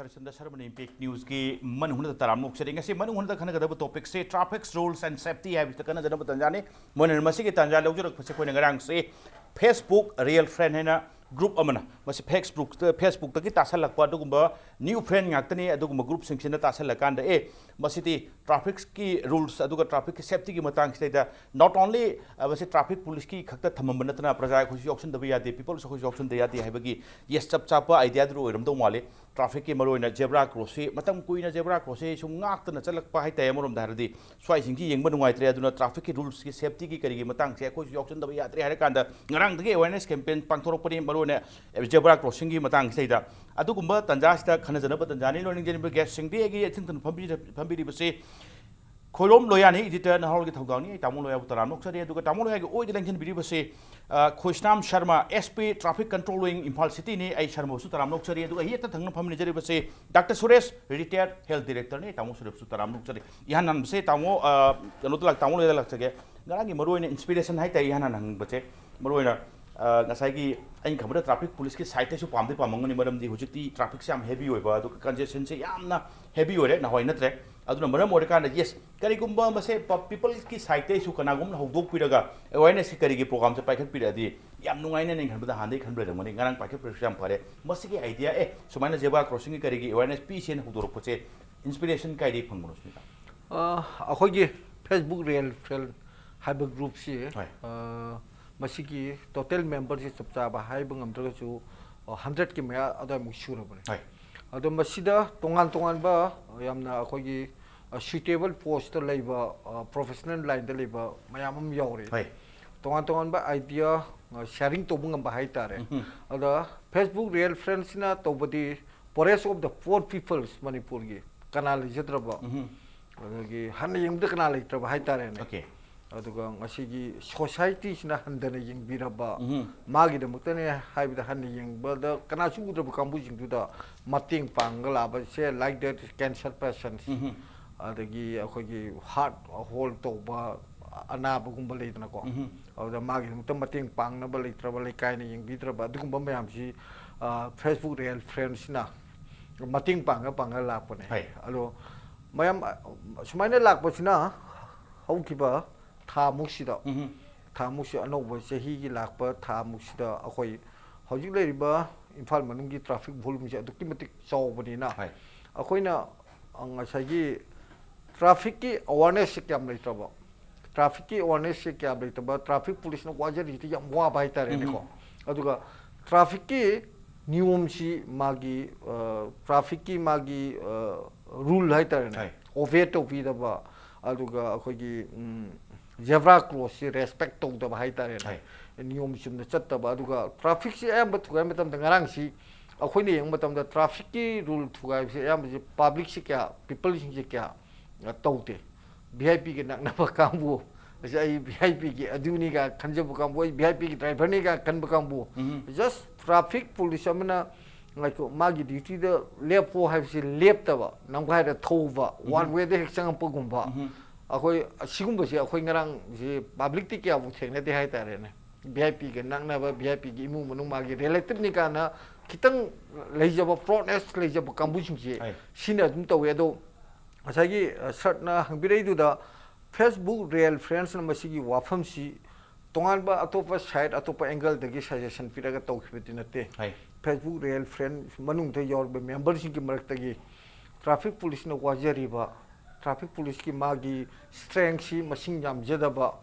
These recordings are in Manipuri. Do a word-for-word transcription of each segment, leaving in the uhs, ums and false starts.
ꯆꯟꯗ ꯁꯔꯃꯅ ꯏꯝꯄꯦꯛ ꯅ꯭ꯌꯨꯁꯀꯤ ꯃꯅꯨꯡ ꯍꯨꯠꯅ ꯇꯔꯥꯝꯅ ꯑꯣꯛꯆꯔꯤ꯫ ꯉꯁꯤ ꯃꯅꯨꯡ ꯍꯨꯠꯅ ꯈꯟꯅꯒꯗꯕ ꯇꯣꯄꯤꯛꯁꯦ ꯇ꯭ꯔꯥꯐꯤꯛ ꯔꯨꯜꯁ ꯑꯦꯟ ꯁꯦꯐꯇꯤ ꯍꯥꯏꯕꯁꯤꯗ ꯈꯟꯅꯖꯅꯕ ꯇꯥꯟꯖꯥꯅꯤ꯫ ꯃꯣꯏꯅ ꯃꯁꯤꯒꯤ ꯇꯥꯟꯖꯥ ꯂꯧꯖꯔꯛꯄꯁꯦ ꯑꯩꯈꯣꯏꯅ ꯉꯔꯥꯡꯁꯦ ꯐꯦꯁꯕꯨꯛ ꯔꯤꯌꯦꯜ ꯐ꯭ꯔꯦꯟ ꯍꯥꯏꯅ ꯒ꯭ꯔꯨꯞ ꯑꯃꯅ, ꯃꯁꯤ ꯐꯦꯁꯕꯨꯛꯇ, ꯐꯦꯁꯕꯨꯛꯇꯒꯤ ꯇꯥꯁꯜꯂꯛꯄ ꯑꯗꯨꯒꯨꯝꯕ ꯅ꯭ꯌꯨ ꯐ꯭ꯔꯦꯟ ꯉꯥꯛꯇꯅꯤ꯫ ꯑꯗꯨꯒꯨꯝꯕ ꯒ꯭ꯔꯨꯞꯁꯤꯡꯁꯤꯅ ꯇꯥꯁꯜꯂꯀꯥꯟꯗ, ꯑꯦ, ꯃꯁꯤꯗꯤ ꯇ꯭ꯔꯥꯐꯤꯛꯀꯤ ꯔꯨꯜꯁ ꯑꯗꯨꯒ ꯇ꯭ꯔꯥꯐꯤꯛꯀꯤ ꯁꯦꯐꯇꯤꯒꯤ ꯃꯇꯥꯡꯁꯤꯗꯩꯗ not only, ꯑ, ꯃꯁꯤ ꯇ꯭ꯔꯥꯐꯤꯛ ꯄꯨꯂꯤꯁꯀꯤ ꯈꯛꯇ ꯊꯝꯃꯝꯕ ꯅꯠꯇꯅ ꯄ꯭ꯔꯖꯥ ꯑꯩꯈꯣꯏꯁꯨ ꯌꯥꯎꯁꯟꯗꯕ ꯌꯥꯗꯦ, ꯄꯤꯄꯜꯁ ꯑꯩꯈꯣꯏꯁꯨ ꯌꯥꯎꯁꯟꯗ ꯌꯥꯗꯦ ꯍꯥꯏꯕꯒꯤ, ꯌꯦꯁ, ꯆꯞ ꯆꯥꯕ ꯑꯥꯏꯗꯤꯌꯥꯗꯨ ꯑꯣꯏꯔꯝꯗꯧ ꯃꯥꯜꯂꯤ꯫ ꯇ꯭ꯔꯥꯐꯤꯛꯀꯤ ꯃꯔꯨꯑꯣꯏꯅ ꯖꯦꯕ꯭ꯔꯥ ꯀ꯭ꯔꯣꯁꯁꯤ, ꯃꯇꯝ ꯀꯨꯏꯅ ꯖꯦꯕ꯭ꯔꯥ ꯀ꯭ꯔꯣꯁꯁꯤ ꯁꯨꯝ ꯉꯥꯛꯇꯅ ꯆꯠꯂꯛꯄ ꯍꯥꯏꯇꯥꯔꯦ꯫ ꯑꯃꯔꯣꯝꯗ ꯍꯥꯏꯔꯗꯤ ꯁ꯭ꯋꯥꯏꯁꯤꯡꯁꯤ ꯌꯦꯡꯕ ꯅꯨꯡꯉꯥꯏꯇ꯭ꯔꯦ꯫ ꯑꯗꯨꯅ ꯇ꯭ꯔꯥꯐꯤꯛꯀꯤ ꯔꯨꯜꯁꯀꯤ, ꯁꯦꯐꯇꯤꯒꯤ, ꯀꯔꯤꯒꯤ ꯃꯇꯥꯡꯁꯦ ꯑꯩꯈꯣꯏꯁꯨ ꯌꯥꯎꯁꯟꯗꯕ ꯌꯥꯗ꯭ꯔꯦ ꯍꯥꯏꯔ ꯀꯥꯟꯗ ꯉꯔꯥꯡꯗꯒꯤ ꯑꯦꯋꯦꯔꯅꯦꯁ ꯀꯦꯝꯄꯦꯟ ꯄꯥꯡꯊꯣꯔꯛꯄꯅꯤ, ꯃꯔꯨꯑꯣꯏꯅ ꯖꯦꯕ꯭ꯔꯥ ꯀ꯭ꯔꯣꯁꯤꯡꯒꯤ ꯃꯇꯥꯡꯁꯤꯗꯩꯗ꯫ ꯑꯗꯨꯒꯨꯝꯕ ꯇꯥꯟꯖꯥꯁꯤꯗ ꯈꯟꯅꯖꯅꯕ ꯇꯥꯟꯖꯥꯅꯤ꯫ ꯂꯣꯏꯅꯤꯡꯖꯔꯤꯕ ꯒꯦꯁꯁꯤꯡꯗꯤ ꯑꯩꯒꯤ ꯏꯊꯪ ꯊꯪꯅ ꯐꯝꯕꯤ-, ꯐꯝꯕꯤꯔꯤꯕꯁꯤ ꯈꯣꯏꯔꯣꯝ ꯂꯣꯌꯥꯅꯤ, ꯏꯗꯤꯇꯔ ꯅꯍꯥꯔꯣꯜꯒꯤ ꯊꯧꯗꯥꯡꯅꯤ꯫ ꯑꯩ ꯇꯥꯃꯣ ꯂꯣꯌꯥꯕꯨ ꯇꯔꯥꯝꯅ ꯑꯣꯛꯆꯔꯤ꯫ ꯑꯗꯨꯒ ꯇꯥꯃꯣ ꯂꯣꯌꯥꯒꯤ ꯑꯣꯏꯗ ꯂꯦꯡꯁꯤꯟꯕꯤꯔꯤꯕꯁꯤ, ꯑ, Khoisnam Sarma, S P traffic control wing, Imphal ꯁꯤꯇꯤꯅꯤ꯫ ꯑꯩ ꯁꯔꯃꯕꯨꯁꯨ ꯇꯔꯥꯝꯅ ꯑꯣꯛꯆꯔꯤ꯫ ꯑꯗꯨꯒ ꯑꯩ ꯍꯦꯛꯇ ꯊꯪꯅ ꯐꯝꯃꯤꯟꯅꯖꯔꯤꯕꯁꯤ ꯗꯥꯛꯇꯔ ꯁꯨꯔꯦꯁ, ꯔꯤꯇꯥꯌꯔ ꯍꯦꯜꯊ ꯗꯤꯔꯦꯛꯇꯔꯅꯤ꯫ ꯇꯥꯃꯣ ꯁꯨꯔꯦꯁꯄꯨꯁꯨ ꯇꯔꯥꯝꯅ ꯑꯣꯛꯆꯔꯤ꯫ ꯏꯍꯥꯟ ꯍꯥꯟꯕꯁꯦ ꯇꯥꯃꯣ, ꯑ, ꯀꯩꯅꯣꯗ ꯂꯥꯛ-, ꯇꯥꯃꯣ ꯂꯣꯌꯥꯗ ꯂꯥꯛꯆꯒꯦ꯫ ꯉꯔꯥꯡꯒꯤ ꯃꯔꯨꯑꯣꯏꯅ ꯏꯟꯁꯄꯤꯔꯦꯁꯟ ꯍꯥꯏꯇꯥꯔꯦ, ꯏꯍꯥꯟ ꯍꯥꯟꯅ ꯍꯪꯅꯤꯡꯕꯁꯦ꯫ ꯃꯔꯨꯑꯣꯏꯅ, ꯑ, ꯉꯁꯥꯏꯒꯤ ꯑꯩꯅ ꯈꯟꯕꯗ ꯇ꯭ꯔꯥꯐꯤꯛ ꯄꯨꯂꯤꯁꯀꯤ ꯁꯥꯏꯠꯇꯁꯨ ꯄꯥꯝꯗꯤ ꯄꯥꯝꯃꯝꯒꯅꯤ, ꯃꯔꯝꯗꯤ ꯍꯧꯖꯤꯛꯇꯤ ꯇ꯭ꯔꯥꯐꯤꯛꯁꯦ ꯌꯥꯝ ꯍꯦꯚꯤ ꯑꯣꯏꯕ, ꯑꯗꯨꯒ ꯀꯟꯖꯦꯁꯟꯁꯦ ꯌꯥꯝꯅ ꯍꯦꯚꯤ ꯑꯣꯏꯔꯦ, ꯅꯍꯥꯟꯋꯥꯏ ꯅꯠꯇ꯭ꯔꯦ꯫ ꯑꯗꯨꯅ ꯃꯔꯝ ꯑꯣꯏꯔꯀꯥꯟꯗ, ꯌꯦꯁ, ꯀꯔꯤꯒꯨꯝꯕ ꯃꯁꯦ ꯄ-, ꯄꯤꯄꯜꯁꯀꯤ ꯁꯥꯏꯠꯇꯩꯁꯨ ꯀꯅꯥꯒꯨꯝꯕꯅ ꯍꯧꯗꯣꯛꯄꯤꯔꯒ ꯑꯦꯋꯦꯔꯅꯦꯁꯀꯤ ꯀꯔꯤꯒꯤ ꯄ꯭ꯔꯣꯒ꯭ꯔꯥꯝꯁꯦ ꯄꯥꯏꯈꯠꯄꯤꯔꯛꯑꯗꯤ ꯌꯥꯝ ꯅꯨꯡꯉꯥꯏꯅꯦꯅ ꯑꯩꯅ ꯈꯟꯕꯗ ꯍꯥꯟꯅꯗꯒꯤ ꯈꯟꯕ ꯂꯩꯔꯝꯒꯅꯤ꯫ ꯉꯔꯥꯡ ꯄꯥꯏꯈꯠꯄꯤꯔꯛꯄꯁꯨ ꯌꯥꯝ ꯐꯔꯦ꯫ ꯃꯁꯤꯒꯤ ꯑꯥꯏꯗꯤꯌꯥ, ꯑꯦ, ꯁꯨꯃꯥꯏꯅ ꯖꯦꯕ꯭ꯔꯥ ꯀ꯭ꯔꯣꯁꯤꯡꯒꯤ ꯀꯔꯤꯒꯤ ꯑꯦꯋꯦꯔꯅꯦꯁ ꯄꯤꯁꯦꯅ ꯍꯧꯗꯣꯔꯛꯄꯁꯦ ꯏꯟꯁꯄꯤꯔꯦꯁꯟ ꯀꯥꯏꯗꯒꯤ ꯐꯪꯕꯅꯣ, ꯁꯨꯅꯤꯇꯥ? ꯑ, ꯑꯩꯈꯣꯏꯒꯤ ꯐꯦꯁꯕꯨꯛ ꯔꯤꯌꯦꯜ ꯐ꯭ꯔꯦꯟ ꯍꯥꯏꯕ ꯒ꯭ꯔꯨꯞꯁꯤ, ꯍꯣꯏ꯫ ꯑ, ꯃꯁꯤꯒꯤ ꯇꯣꯇꯦꯜ ꯃꯦꯝꯕꯔꯁꯤ ꯆꯞ ꯆꯥꯕ ꯍꯥꯏꯕ ꯉꯝꯗ꯭ꯔꯒꯁꯨ, ꯑ, ꯍꯟꯗ꯭ꯔꯦꯠꯀꯤ ꯃꯌꯥ ꯑꯗꯨꯋꯥꯏꯃꯨꯛ ꯁꯨꯔꯕꯅꯤ꯫ ꯍꯣꯏ꯫ ꯑꯗꯣ ꯃꯁꯤꯗ ꯇꯣꯉꯥꯟ ꯇꯣꯉꯥꯟꯕ ꯌꯥꯝꯅ ꯑꯩꯈꯣꯏꯒꯤ, ꯑ, ꯁ꯭ꯌꯨꯇꯦꯕꯜ ꯄꯣꯁꯇ ꯂꯩꯕ, ꯑ, ꯄ꯭ꯔꯣꯐꯦꯁꯅꯦꯜ ꯂꯥꯏꯟꯗ ꯂꯩꯕ ꯃꯌꯥꯝ ꯑꯃ ꯌꯥꯎꯔꯤ꯫ ꯍꯣꯏ꯫ ꯇꯣꯉꯥꯟ ꯇꯣꯉꯥꯟꯕ ꯑꯥꯏꯗꯤꯌꯥ, ꯑ, ꯁꯤꯌꯥꯔꯤꯡ ꯇꯧꯕ ꯉꯝꯕ ꯍꯥꯏꯇꯥꯔꯦ꯫ ꯎꯝꯍꯨꯝ꯫ ꯑꯗ ꯐꯦꯁꯕꯨꯛ ꯔꯤꯌꯦꯜ ꯐ꯭ꯔꯦꯟꯁꯤꯅ ꯇꯧꯕꯗꯤ ꯄꯣꯔꯦꯁ ꯑꯣꯐ ꯗ ꯄꯣꯔ ꯄꯤꯄꯜꯁ ꯃꯅꯤꯄꯨꯔꯒꯤ ꯀꯅꯥ ꯂꯩꯖꯗ꯭ꯔꯕ, ꯎꯝꯍꯨꯝ꯫ ꯑꯗꯒꯤ ꯍꯟꯅ ꯌꯦꯡꯕꯗ ꯀꯅꯥ ꯂꯩꯇ꯭ꯔꯕ ꯍꯥꯏꯇꯥꯔꯦꯅꯦ꯫ ꯑꯣꯀꯦ꯫ ꯑꯗꯨꯒ ꯉꯁꯤꯒꯤ ꯁꯣꯁꯥꯏꯇꯤꯁꯤꯅ ꯍꯟꯊꯅ ꯌꯦꯡꯕꯤꯔꯕ, ꯎꯝꯍꯨꯝ꯫ ꯃꯥꯒꯤꯗꯃꯛꯇꯅꯦ ꯍꯥꯏꯕꯗ ꯍꯟꯅ ꯌꯦꯡꯕꯗ ꯀꯅꯥꯁꯨ ꯎꯗ꯭ꯔꯕ ꯀꯥꯡꯕꯨꯁꯤꯡꯗꯨꯗ ꯃꯇꯦꯡ ꯄꯥꯡꯒ ꯂꯥꯛꯄꯁꯦ, like that cancer patients, ꯎꯝꯍꯨꯝ꯫ ꯑꯗꯒꯤ ꯑꯩꯈꯣꯏꯒꯤ ꯍꯥꯔꯠ ꯍꯣꯜ ꯇꯧꯕ ꯑꯅꯥꯕꯒꯨꯝꯕ ꯂꯩꯗꯅꯀꯣ꯫ ꯎꯝꯍꯨꯝ꯫ ꯑꯗꯨꯗ ꯃꯥꯒꯤꯗꯃꯛꯇ ꯃꯇꯦꯡ ꯄꯥꯡꯅꯕ ꯂꯩꯇ꯭ꯔꯕ, ꯂꯩꯀꯥꯏꯅ ꯌꯦꯡꯕꯤꯗ꯭ꯔꯕ, ꯑꯗꯨꯒꯨꯝꯕ ꯃꯌꯥꯝꯁꯤ, ꯑ, ꯐꯦꯁꯕꯨꯛ ꯔꯤꯌꯦꯜ ꯐ꯭ꯔꯦꯟꯁꯅ ꯃꯇꯦꯡ ꯄꯥꯡꯉ ꯄꯥꯡꯉ ꯂꯥꯛꯄꯅꯦ꯫ ꯍꯣꯏ꯫ ꯑꯗꯣ ꯃꯌꯥꯝ, ꯑ, ꯁꯨꯃꯥꯏꯅ ꯂꯥꯛꯄꯁꯤꯅ ꯍꯧꯈꯤꯕ ꯊꯥꯃꯨꯛꯁꯤꯗ, ꯎꯝ꯫ ꯊꯥꯃꯨꯛꯁꯤ, ꯑꯅꯧꯕ ꯆꯍꯤꯒꯤ ꯂꯥꯛꯄ ꯊꯥꯃꯨꯛꯁꯤꯗ ꯑꯩꯈꯣꯏ ꯍꯧꯖꯤꯛ ꯂꯩꯔꯤꯕ ꯏꯝꯐꯥꯜ ꯃꯅꯨꯡꯒꯤ traffic volumeꯁꯦ ꯑꯗꯨꯛꯀꯤ ꯃꯇꯤꯛ ꯆꯥꯎꯕꯅꯤꯅ, ꯍꯣꯏ꯫ ꯑꯩꯈꯣꯏꯅ, ꯑ, ꯉꯁꯥꯏꯒꯤ trafficꯀꯤ awarenessꯁꯦ ꯀꯌꯥꯝ ꯂꯩꯇ꯭ꯔꯕ, trafficꯀꯤ awarenessꯁꯦ ꯀꯌꯥꯝ ꯂꯩꯇꯕ, traffic policeꯅ ꯋꯥꯖꯔꯤꯁꯦ ꯌꯥꯝ ꯋꯥꯕ ꯍꯥꯏꯇꯥꯔꯦꯅꯦꯀꯣ꯫ ꯎꯝ꯫ ꯑꯗꯨꯒ trafficꯀꯤ ꯅꯤꯌꯣꯝꯁꯤ, ꯃꯥꯒꯤ, ꯑ, trafficꯀꯤ ꯃꯥꯒꯤ, ꯑ, rule ꯍꯥꯏꯇꯥꯔꯦꯅꯦ, ꯍꯣꯏ꯫ obey ꯇꯧꯕꯤꯗꯕ, ꯑꯗꯨꯒ ꯑꯩꯈꯣꯏꯒꯤ, ꯎꯝ, zebra crossꯁꯤ respect ꯇꯧꯗꯕ ꯍꯥꯏꯇꯥꯔꯦꯅꯦ, ꯍꯣꯏ꯫ ꯅꯤꯌꯣꯝ ꯆꯨꯝꯅ ꯆꯠꯇꯕ꯫ ꯑꯗꯨꯒ trafficꯁꯤ ꯑꯌꯥꯝꯕ ꯊꯨꯒꯥꯏ ꯃꯇꯝꯗ, ꯉꯔꯥꯡꯁꯤ ꯑꯩꯈꯣꯏꯅ ꯌꯦꯡꯕ ꯃꯇꯝꯗ trafficꯀꯤ rule ꯊꯨꯒꯥꯏꯕꯁꯤ ꯑꯌꯥꯝꯕꯁꯤ publicꯁꯤ ꯀꯌꯥ, peopleꯁꯤꯡꯁꯦ ꯀꯌꯥ, ꯑ, ꯇꯧꯗꯦ꯫ VIPꯒꯤ ꯅꯛꯅꯕ ꯀꯥꯡꯕꯨ, ꯑꯁꯤ ꯑꯩ VIPꯒꯤ ꯑꯗꯨꯅꯤꯒ ꯈꯟꯖꯕ ꯀꯥꯡꯕꯨ, ꯑꯩ VIPꯒꯤ driverꯅꯤꯒ ꯈꯟꯕ ꯀꯥꯡꯕꯨ, ꯎꯝ꯫ just traffic police ꯑꯃꯅ, ꯉꯥꯏꯈꯣ, ꯃꯥꯒꯤ dutyꯗ ꯂꯦꯞꯄꯣ ꯍꯥꯏꯕꯁꯤ ꯂꯦꯞꯇꯕ, ꯅꯝꯈꯥꯏꯗ ꯊꯧꯕ, ꯎꯝ꯫ One wayꯗ ꯍꯦꯛ ꯆꯪꯉꯛꯄꯒꯨꯝꯕ, ꯎꯝ꯫ ꯑꯩꯈꯣꯏ ꯑꯁꯤꯒꯨꯝꯕꯁꯦ ꯑꯩꯈꯣꯏ ꯉꯔꯥꯡꯁꯦ publicꯇꯤ ꯀꯌꯥꯕꯨ ꯊꯦꯡꯅꯗꯦ ꯍꯥꯏꯇꯥꯔꯦꯅꯦ꯫ VIPꯒ ꯅꯛꯅꯕ, VIPꯒꯤ ꯏꯃꯨꯡ ꯃꯅꯨꯡ, ꯃꯥꯒꯤ relativeꯅꯤ ꯀꯥꯏꯅ ꯈꯤꯇꯪ ꯂꯩꯖꯕ, proudness ꯂꯩꯖꯕ ꯀꯥꯡꯕꯨꯁꯤꯡꯁꯦ, ꯍꯣꯏ꯫ ꯁꯤꯅ ꯑꯗꯨꯝ ꯇꯧꯋꯦ꯫ ꯑꯗꯣ ꯉꯁꯥꯏꯒꯤ, ꯑ, ꯁꯔꯠꯅ ꯍꯪꯕꯤꯔꯛꯏꯗꯨꯗ, Facebook Real Friendsꯅ ꯃꯁꯤꯒꯤ ꯋꯥꯐꯝꯁꯤ ꯇꯣꯉꯥꯟꯕ ꯑꯇꯣꯞꯄ side, ꯑꯇꯣꯞꯄ angleꯗꯒꯤ suggestion ꯄꯤꯔꯒ ꯇꯧꯈꯤꯕꯗꯤ ꯅꯠꯇꯦ꯫ ꯍꯣꯏ꯫ Facebook Real Friend ꯃꯅꯨꯡꯗ ꯌꯥꯎꯔꯤꯕ memberꯁꯤꯡꯒꯤ ꯃꯔꯛꯇꯒꯤ traffic policeꯅ ꯋꯥꯖꯔꯤꯕ, traffic policeꯀꯤ ꯃꯥꯒꯤ strengthꯁꯤ ꯃꯁꯤꯡ ꯌꯥꯝꯖꯗꯕ,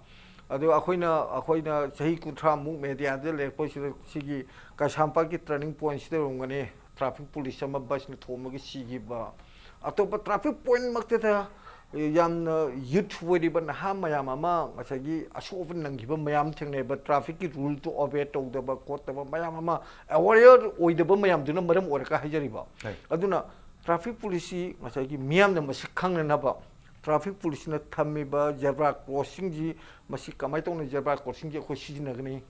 ꯑꯗꯨ ꯑꯩꯈꯣꯏꯅ, ꯑꯩꯈꯣꯏꯅ ꯆꯍꯤ ꯀꯨꯟꯊ꯭ꯔꯥꯃꯨꯛ mediaꯗ ꯂꯩꯔꯛꯄꯁꯤꯗ ꯁꯤꯒꯤ ꯀꯩꯁꯥꯝꯄꯥꯠꯀꯤ turning pointꯁꯤꯗ ꯑꯣꯏꯔꯝꯒꯅꯤ traffic police ꯑꯃ busꯅ ꯊꯣꯝꯃꯒ ꯁꯤꯈꯤꯕ꯫ ꯑꯇꯣꯞꯄ traffic pointꯃꯛꯇꯗ ꯌꯥꯝꯅ youth ꯑꯣꯏꯔꯤꯕ ꯅꯍꯥ ꯃꯌꯥꯝ ꯑꯃ ꯉꯁꯥꯏꯒꯤ ꯑꯁꯣꯛ ꯑꯄꯟ ꯅꯪꯈꯤꯕ ꯃꯌꯥꯝ ꯊꯦꯡꯅꯩꯕ, trafficꯀꯤ ruleꯗꯨ obey ꯇꯧꯗꯕ ꯈꯣꯠꯇꯕ ꯃꯌꯥꯝ ꯑꯃ, aware ꯑꯣꯏꯗꯕ ꯃꯌꯥꯝꯗꯨꯅ ꯃꯔꯝ ꯑꯣꯏꯔꯒ ꯍꯥꯏꯖꯔꯤꯕ꯫ ꯍꯣꯏ꯫ ꯑꯗꯨꯅ traffic policeꯁꯤ ꯉꯁꯥꯏꯒꯤ ꯃꯤꯌꯥꯝꯅ ꯃꯁꯛ ꯈꯪꯅꯅꯕ traffic policeꯅ ꯊꯝꯃꯤꯕ zebra crossꯁꯤꯡꯁꯤ, ꯃꯁꯤ ꯀꯃꯥꯏꯅ ꯇꯧꯅ zebra crossꯁꯤꯡꯁꯤ ꯑꯩꯈꯣꯏ ꯁꯤꯖꯤꯟꯅꯒꯅꯤ?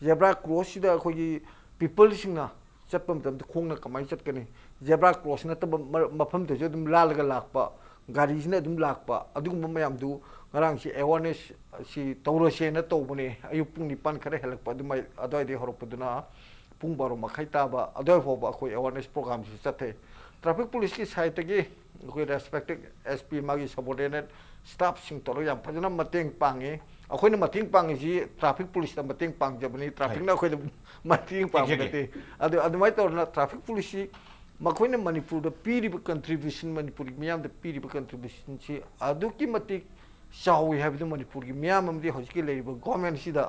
Zebra crossꯁꯤꯗ ꯑꯩꯈꯣꯏꯒꯤ peopleꯁꯤꯡꯅ ꯆꯠꯄ ꯃꯇꯝꯗ ꯈꯣꯡꯅ ꯀꯃꯥꯏꯅ ꯆꯠꯀꯅꯤ? Zebra cross ꯅꯠꯇꯕ ꯃ-, ꯃꯐꯝꯗꯁꯨ ꯑꯗꯨꯝ ꯂꯥꯜꯂꯒ ꯂꯥꯛꯄ, ꯒꯥꯔꯤꯁꯤꯅ ꯑꯗꯨꯝ ꯂꯥꯛꯄ, ꯑꯗꯨꯒꯨꯝꯕ ꯃꯌꯥꯝꯗꯨ ꯉꯔꯥꯡꯁꯤ awareness ꯁꯤ ꯇꯧꯔꯁꯦꯅ ꯇꯧꯕꯅꯦ꯫ ꯑꯌꯨꯛ ꯄꯨꯡ ꯅꯤꯄꯥꯟ ꯈꯔ ꯍꯦꯜꯂꯛꯄ ꯑꯗꯨꯃꯥꯏ, ꯑꯗꯨꯋꯥꯏꯗꯒꯤ ꯍꯧꯔꯛꯄꯗꯨꯅ ꯄꯨꯡ ꯕꯥꯔꯣ ꯃꯈꯥꯏ ꯇꯥꯕ ꯑꯗꯨꯋꯥꯏ ꯐꯥꯎꯕ ꯑꯩꯈꯣꯏ awareness programꯁꯤ ꯆꯠꯊꯩ꯫ Traffic policeꯀꯤ sideꯇꯒꯤ ꯑꯩꯈꯣꯏ respected SP, ꯃꯥꯒꯤ subordinate staffꯁꯤꯡ ꯇꯧꯔꯒ ꯌꯥꯝ ꯐꯖꯅ ꯃꯇꯦꯡ ꯄꯥꯡꯉꯤ꯫ ꯑꯩꯈꯣꯏꯅ ꯃꯇꯦꯡ ꯄꯥꯡꯉꯤꯁꯤ traffic policeꯇ ꯃꯇꯦꯡ ꯄꯥꯡꯖꯕꯅꯤ, trafficꯅ ꯑꯩꯈꯣꯏꯗ ꯃꯇꯦꯡ ꯄꯥꯡꯕ Exactly. ꯅꯠꯇꯦ꯫ ꯑꯗꯨ ꯑꯗꯨꯃꯥꯏꯅ ꯇꯧꯗꯅ traffic policeꯁꯤ ꯃꯈꯣꯏꯅ ꯃꯅꯤꯄꯨꯔꯗ ꯄꯤꯔꯤꯕ contribution, ꯃꯅꯤꯄꯨꯔꯒꯤ ꯃꯤꯌꯥꯝꯗ ꯄꯤꯔꯤꯕ contributionꯁꯤ ꯑꯗꯨꯛꯀꯤ ꯃꯇꯤꯛ ꯆꯥꯎꯏ ꯍꯥꯏꯕꯗꯨ ꯃꯅꯤꯄꯨꯔꯒꯤ ꯃꯤꯌꯥꯝ ꯑꯃꯗꯤ ꯍꯧꯖꯤꯛꯀꯤ ꯂꯩꯔꯤꯕ governmentꯁꯤꯗ